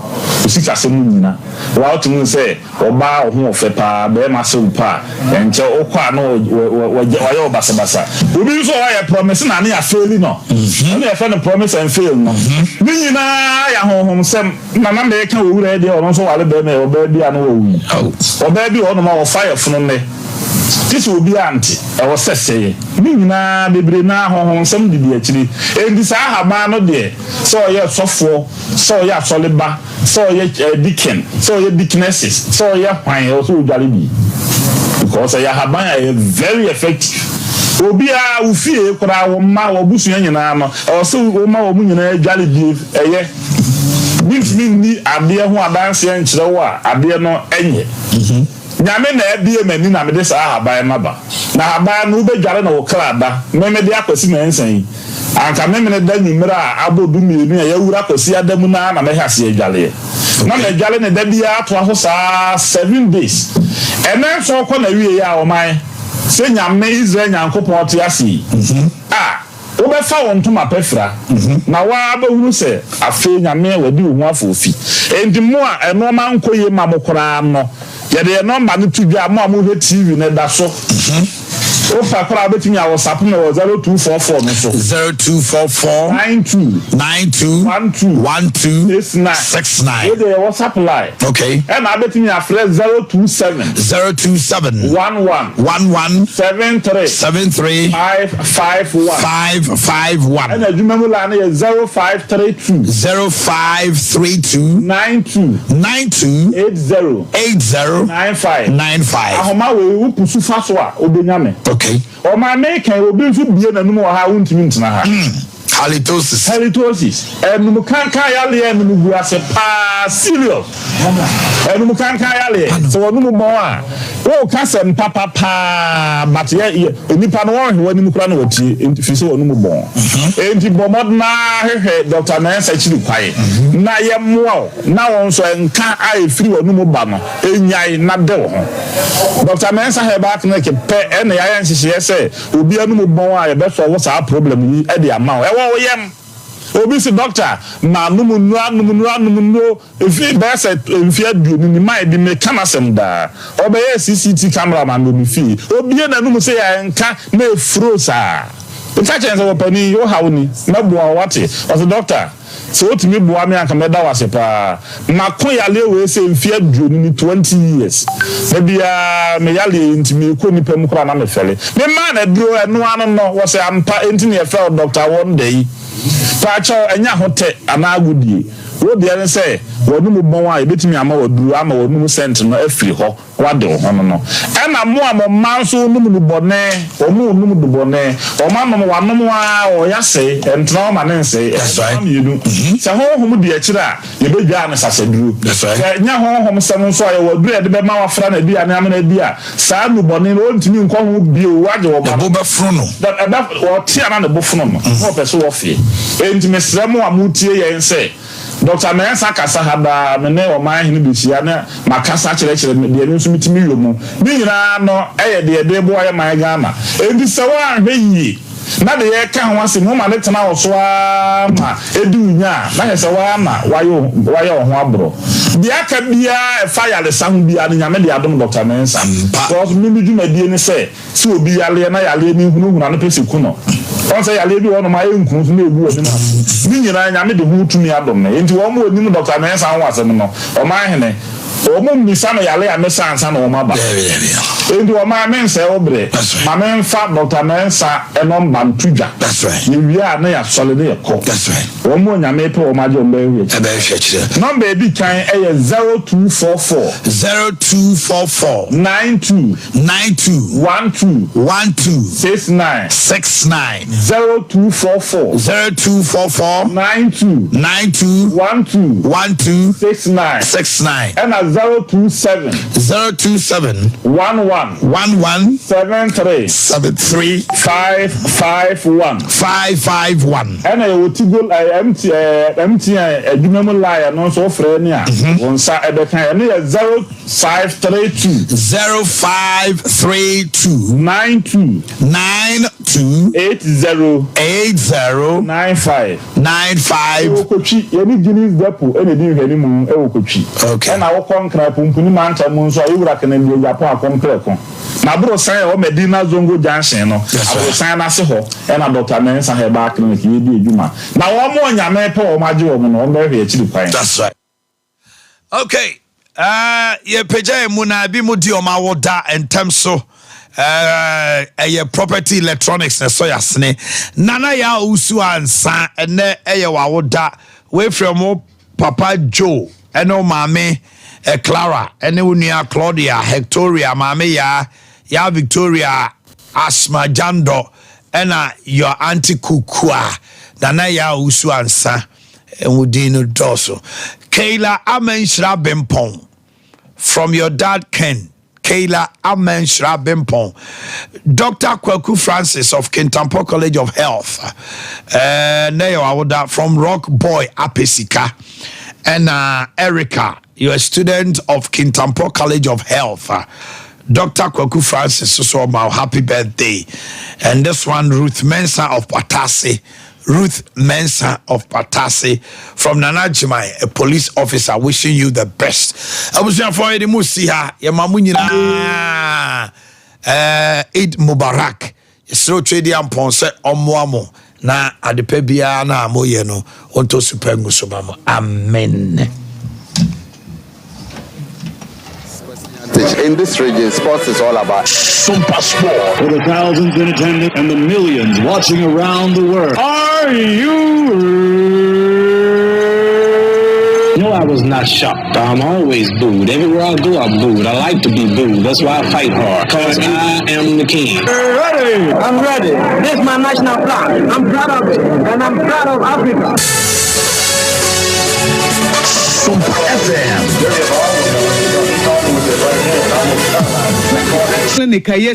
sikasɛm nnyina, wa wotumi hu sɛ ɔbaa wo ho ɔfɛ paa, barima se wo pɛ a, ɛnkyɛ wokɔ a na wayɛ wo basabasa. Obi nso wɔ hɔ a yɛ promise no a na yɛafeeli no. Ɛno na yɛfrɛ no promise and fail no. Ne nyinaa yɛ ahonhomsɛm. Na na meka owura yi deɛ ɔno nso ware bɛrima yi ɔbaa bi a na wawu yi. Ɔbaa bi wɔ hɔnom a ɔfa yafunu nnɛ gye sɛ obi ante ɛwɔ sɛ sɛeɛ. Ne nyinaa bebree no ara honhomsɛm didi akyiri. Enti saa ahaban no deɛ sɛ ɔyɛ sɔfoɔ, sɛ ɔyɛ asɔreba, sɛ ɔyɛ deacon, sɛ ɔyɛ deaconesses, sɛ ɔyɛ hwan ɛwɔ sɛ ɔdware bi because ɛyɛ ahaban a ɛyɛ very effective. Obiara wo fie koraa wo mma w'abusua nyinaa no ɛwɔ sɛ woma wɔn nyinaa dware bie ɛyɛ. Mintumi nni adeɛ ho adanseɛ nkyerɛ wo a adeɛ no nyɛ. Nyame na abue m'ani na mede saa ahaban no aba. Na ahaban no wobɛdware no wo kra da. Me mede akwasi mansa yi, anka memene da nwummerɛ a abɔ dummienu a yɛawura Kwasiada mu no ara na mɛhɛ aseɛ adwaleɛ. Na madwale no da biara atoa so saa ara seven days. Ɛnɛ nso kɔ n'awieɛ a ɔman, sɛ Nyame, Israel Nyankopɔn te ase yi, a. Wobɛfa wo ntoma pa afira, na wo ara bɛhunu sɛ afei Nyame wadi wo ho afoofi. Enti mo a nnoɔma nkɔ yie ma mo koraa no, yɛde yɛn nɔmba no to dwa, mo a mohwɛ TV no, ɛda so. Wopɛ koraa a wobɛtumi a wɔsapo me wɔ 0244 no so. 0244 92 92 12 12 69. 69. Wei deɛ yɛ WhatsApp line. Okay. Ɛna wobɛtumi afrɛ 027 027 11 11 73 73 551. 551. Ɛna adwuma mu line no yɛ 0532 0532 92 92 80 80 95. 95. Ahoma wei wo pusu fa so a wobɛnya me. Okay. Ɔman meka yi obi nso bue n'anum wɔ ha a wontumi ntena ha. Halitosis. Halitosis. Anum kankan yareɛ anum gu ase paa serious. Anum kankan yareɛ sɛ wɔnum bɔn a wɔka sɛm papa paa but yɛ yɛ nipa no wɔnhwɛ w'anim koraa na wɔtie firi sɛ wɔnum bɔn. Enti bɔ mmɔden ara hwehwɛ Dr. Mensah akyiri kwan na yɛmmoa wo na wo nso nka a ɛfiri w'anum ba no nyae na de wo ho. Dr. Mensah Herbal Clinic pɛ ɛna yɛayɛ nhyehyɛeɛ sɛ Obi anum bɔn a yɛbɛsɔlvo saa problem yi de ama wo. Ɛwɔ wo yam. Obi se doctor manom nnuro anom nnuro anom nnuro mfe bɛyɛ sɛ mfe aduonu ni mae bi meka n'asɛm daa. Ɔbɛyɛɛ CCT camera ma me wɔ me fie. Obie n'anum se yɛ nka na efuro saa. Meka kyerɛ no sɛ ɔpanin wo haw ni mɛboa wo wate. Ɔse doctor. Sɛ wotumi boa me a anka mɛda wo ase paa. Mako yareɛ wei sɛ mfeɛ aduonu ni, 20 years. Da biara me yareɛ yi nti mekɔ nnipa mu koraa na mefɛre. Memaa no aduro, ɛno ara no no, wɔsɛ ampa enti na yɛfrɛ wo Doctor Wonder yi. Paakyɛw, ɛnyɛ ahotɛ anaa agodie. Wo deɛ ne sɛ w'anomu bɔn a yɛbɛtumi ama wo aduro ama w'anomu scent no afiri hɔ. Wɔade wo ho no no. Ɛna mo a mo mma nso nom nnubɔne, wɔn renom dubɔne, wɔn anom, wɔanom ara, wɔreyɛ asɛe, ɛntena hɔ ma ne nsɛe, ɛyɛ nneɛma mmienu. Sɛ honhom di akyire a, yɛbɛdwaa no sasaduro. Sɛ ɛnyɛ honhom sɛm nso a, yɛwɔ aduro a yɛde bɛma wafra no aduane amena adi a, saa nnubɔne no, ɔrentumi nkɔ ho bio, woagye wo ba no. Ne bo bɛfono no. Ɛbɛ, ɔte a na ne bo fono no, na ɔpɛ sɛ ɔfeɛ. Enti mesrɛ mo a moretie yɛn sɛ, Dɔkta Mensah kasa ha daa, me ne ɔman hene behyia na makasa akyerɛkyerɛ me deɛ me nso metumi yɔ mu. Ne nyinaa no yɛ deɛ yɛde reboa yɛ man Ghana. Enti sɛ woanhwɛ yie na deɛ yɛreka ho asɛm yi woma no tena wo so ara ma ɛdi wo nya a, na kyerɛ sɛ wo ara na woayɛ wo ho aborɔ. Deɛ aka biara a ɛfa ayaresa ho biara no Nyame de adom Dɔkta Mensah. Because me me dwumadie ne sɛ Sɛ obi yareɛ na yareɛ no hunahuna no pɛ sɛ ku no. Ɔn sɛ yareɛ bi wɔ hɔnom a ɛnku nso na ɛgu w'anim ase. Ne nyinaa Nyame de ho tumi adom me. Enti wɔn a wɔnim Dɔkta Mensah ho asɛm no, Ɔmanhene, wɔn mmisa no yare a mesa ansa na wɔn aba. Enti ɔman mensɛe wo berɛ, ma menfa Dɔkta Mensah nɔmba nto dwa. Yɛwie a na yɛasɔre na yɛkɔ. Wɔn a Nyame pɛ wɔn agye wɔn bɛhwehwɛ akyire. Nɔmba a ɛdi kan yɛ 0244. 0244. 92. 92. 12. 12. 69. 69. 0244. 0244. 92. 92. 12. 12. 69. 69. Ɛna 027. 027. 11. 11. 73. 73. 551. 551. Ɛna yɛwɔ Tigo ɛɛ MT ɛɛ MTN adwuma mu line ɛno nso wofrɛ ne a wo nsa ɛbɛka ɛno yɛ 0532. 0532. 92. 92. 80. 80. 95. 95. Yɛwɔ Kotwi yɛne Guinness Depot ɛna ɛdi nhwɛanimu ɛwɔ Kotwi. Okay. Ɛna wokɔ Nkran Pumpuni mantam mu nso a yɛwura Kennedy Agyapong Akompreko. N'aborosan a ɛwɔ Medina Zongo Junction no, aborosan no ase hɔ na Dɔkta Mensah Herbal Clinic yi redi adwuma. Na wɔn a Nyame pɛ wɔn agye wɔn no, wɔbɛhwehwɛ akyiri kwan. That's right. Okay, uh, yɛpagya yɛn mu na ebi mu di wɔn awoda ntɛm so. Uh, ɛyɛ property electronics na ɛsɔ yasene. Nana yɛ a owusu ansa ɛnɛ ɛyɛ wɔn awoda. Wefiri wɔn Papa Joe ne wo maame Clara ne wo nua Claudia, Hectoria, Maame Yaa, Yaa Victoria, Asma Jandɔ ɛna your auntie Kukua, Nana Yaa Owusu Ansa, wo din no dɔɔso. Kayla Amanhyira Bempɔn from your dad Ken. Kayla Amen Shira Bimpong, Dr. Kwaku Francis of Kintampo College of Health, uh, Neyo Awoda from Rock Boy Apesika, and uh, Erica, you're a student of Kintampo College of Health. Dr. Kwaku Francis, so my happy birthday. And this one, Ruth Mensah of Patasi. Ruth Mensah of Patase from Nana Jimai, a police officer, wishing you the best. Abusuafoɔ yɛde mu si ha, yɛma mo nyinaa eh, Eid Mubarak. Yɛsrɛ Otwedi Ampɔn sɛ ɔmmoa mo na adepa biara no a moyɛ no ɔntɔ supa ngu so ma mo. Amen. In this region, sports is all about. Sumpa Sport. For the thousands in attendance and the millions watching around the world. Are you? No, I was not shocked. I'm always booed. Everywhere I go, I'm booed. I like to be booed. That's why I fight hard. Cause I am the king. Ready! I'm ready. This is my national flag. I'm proud of it. And I'm proud of Africa. Sompa FM. Clinic a ɛyɛ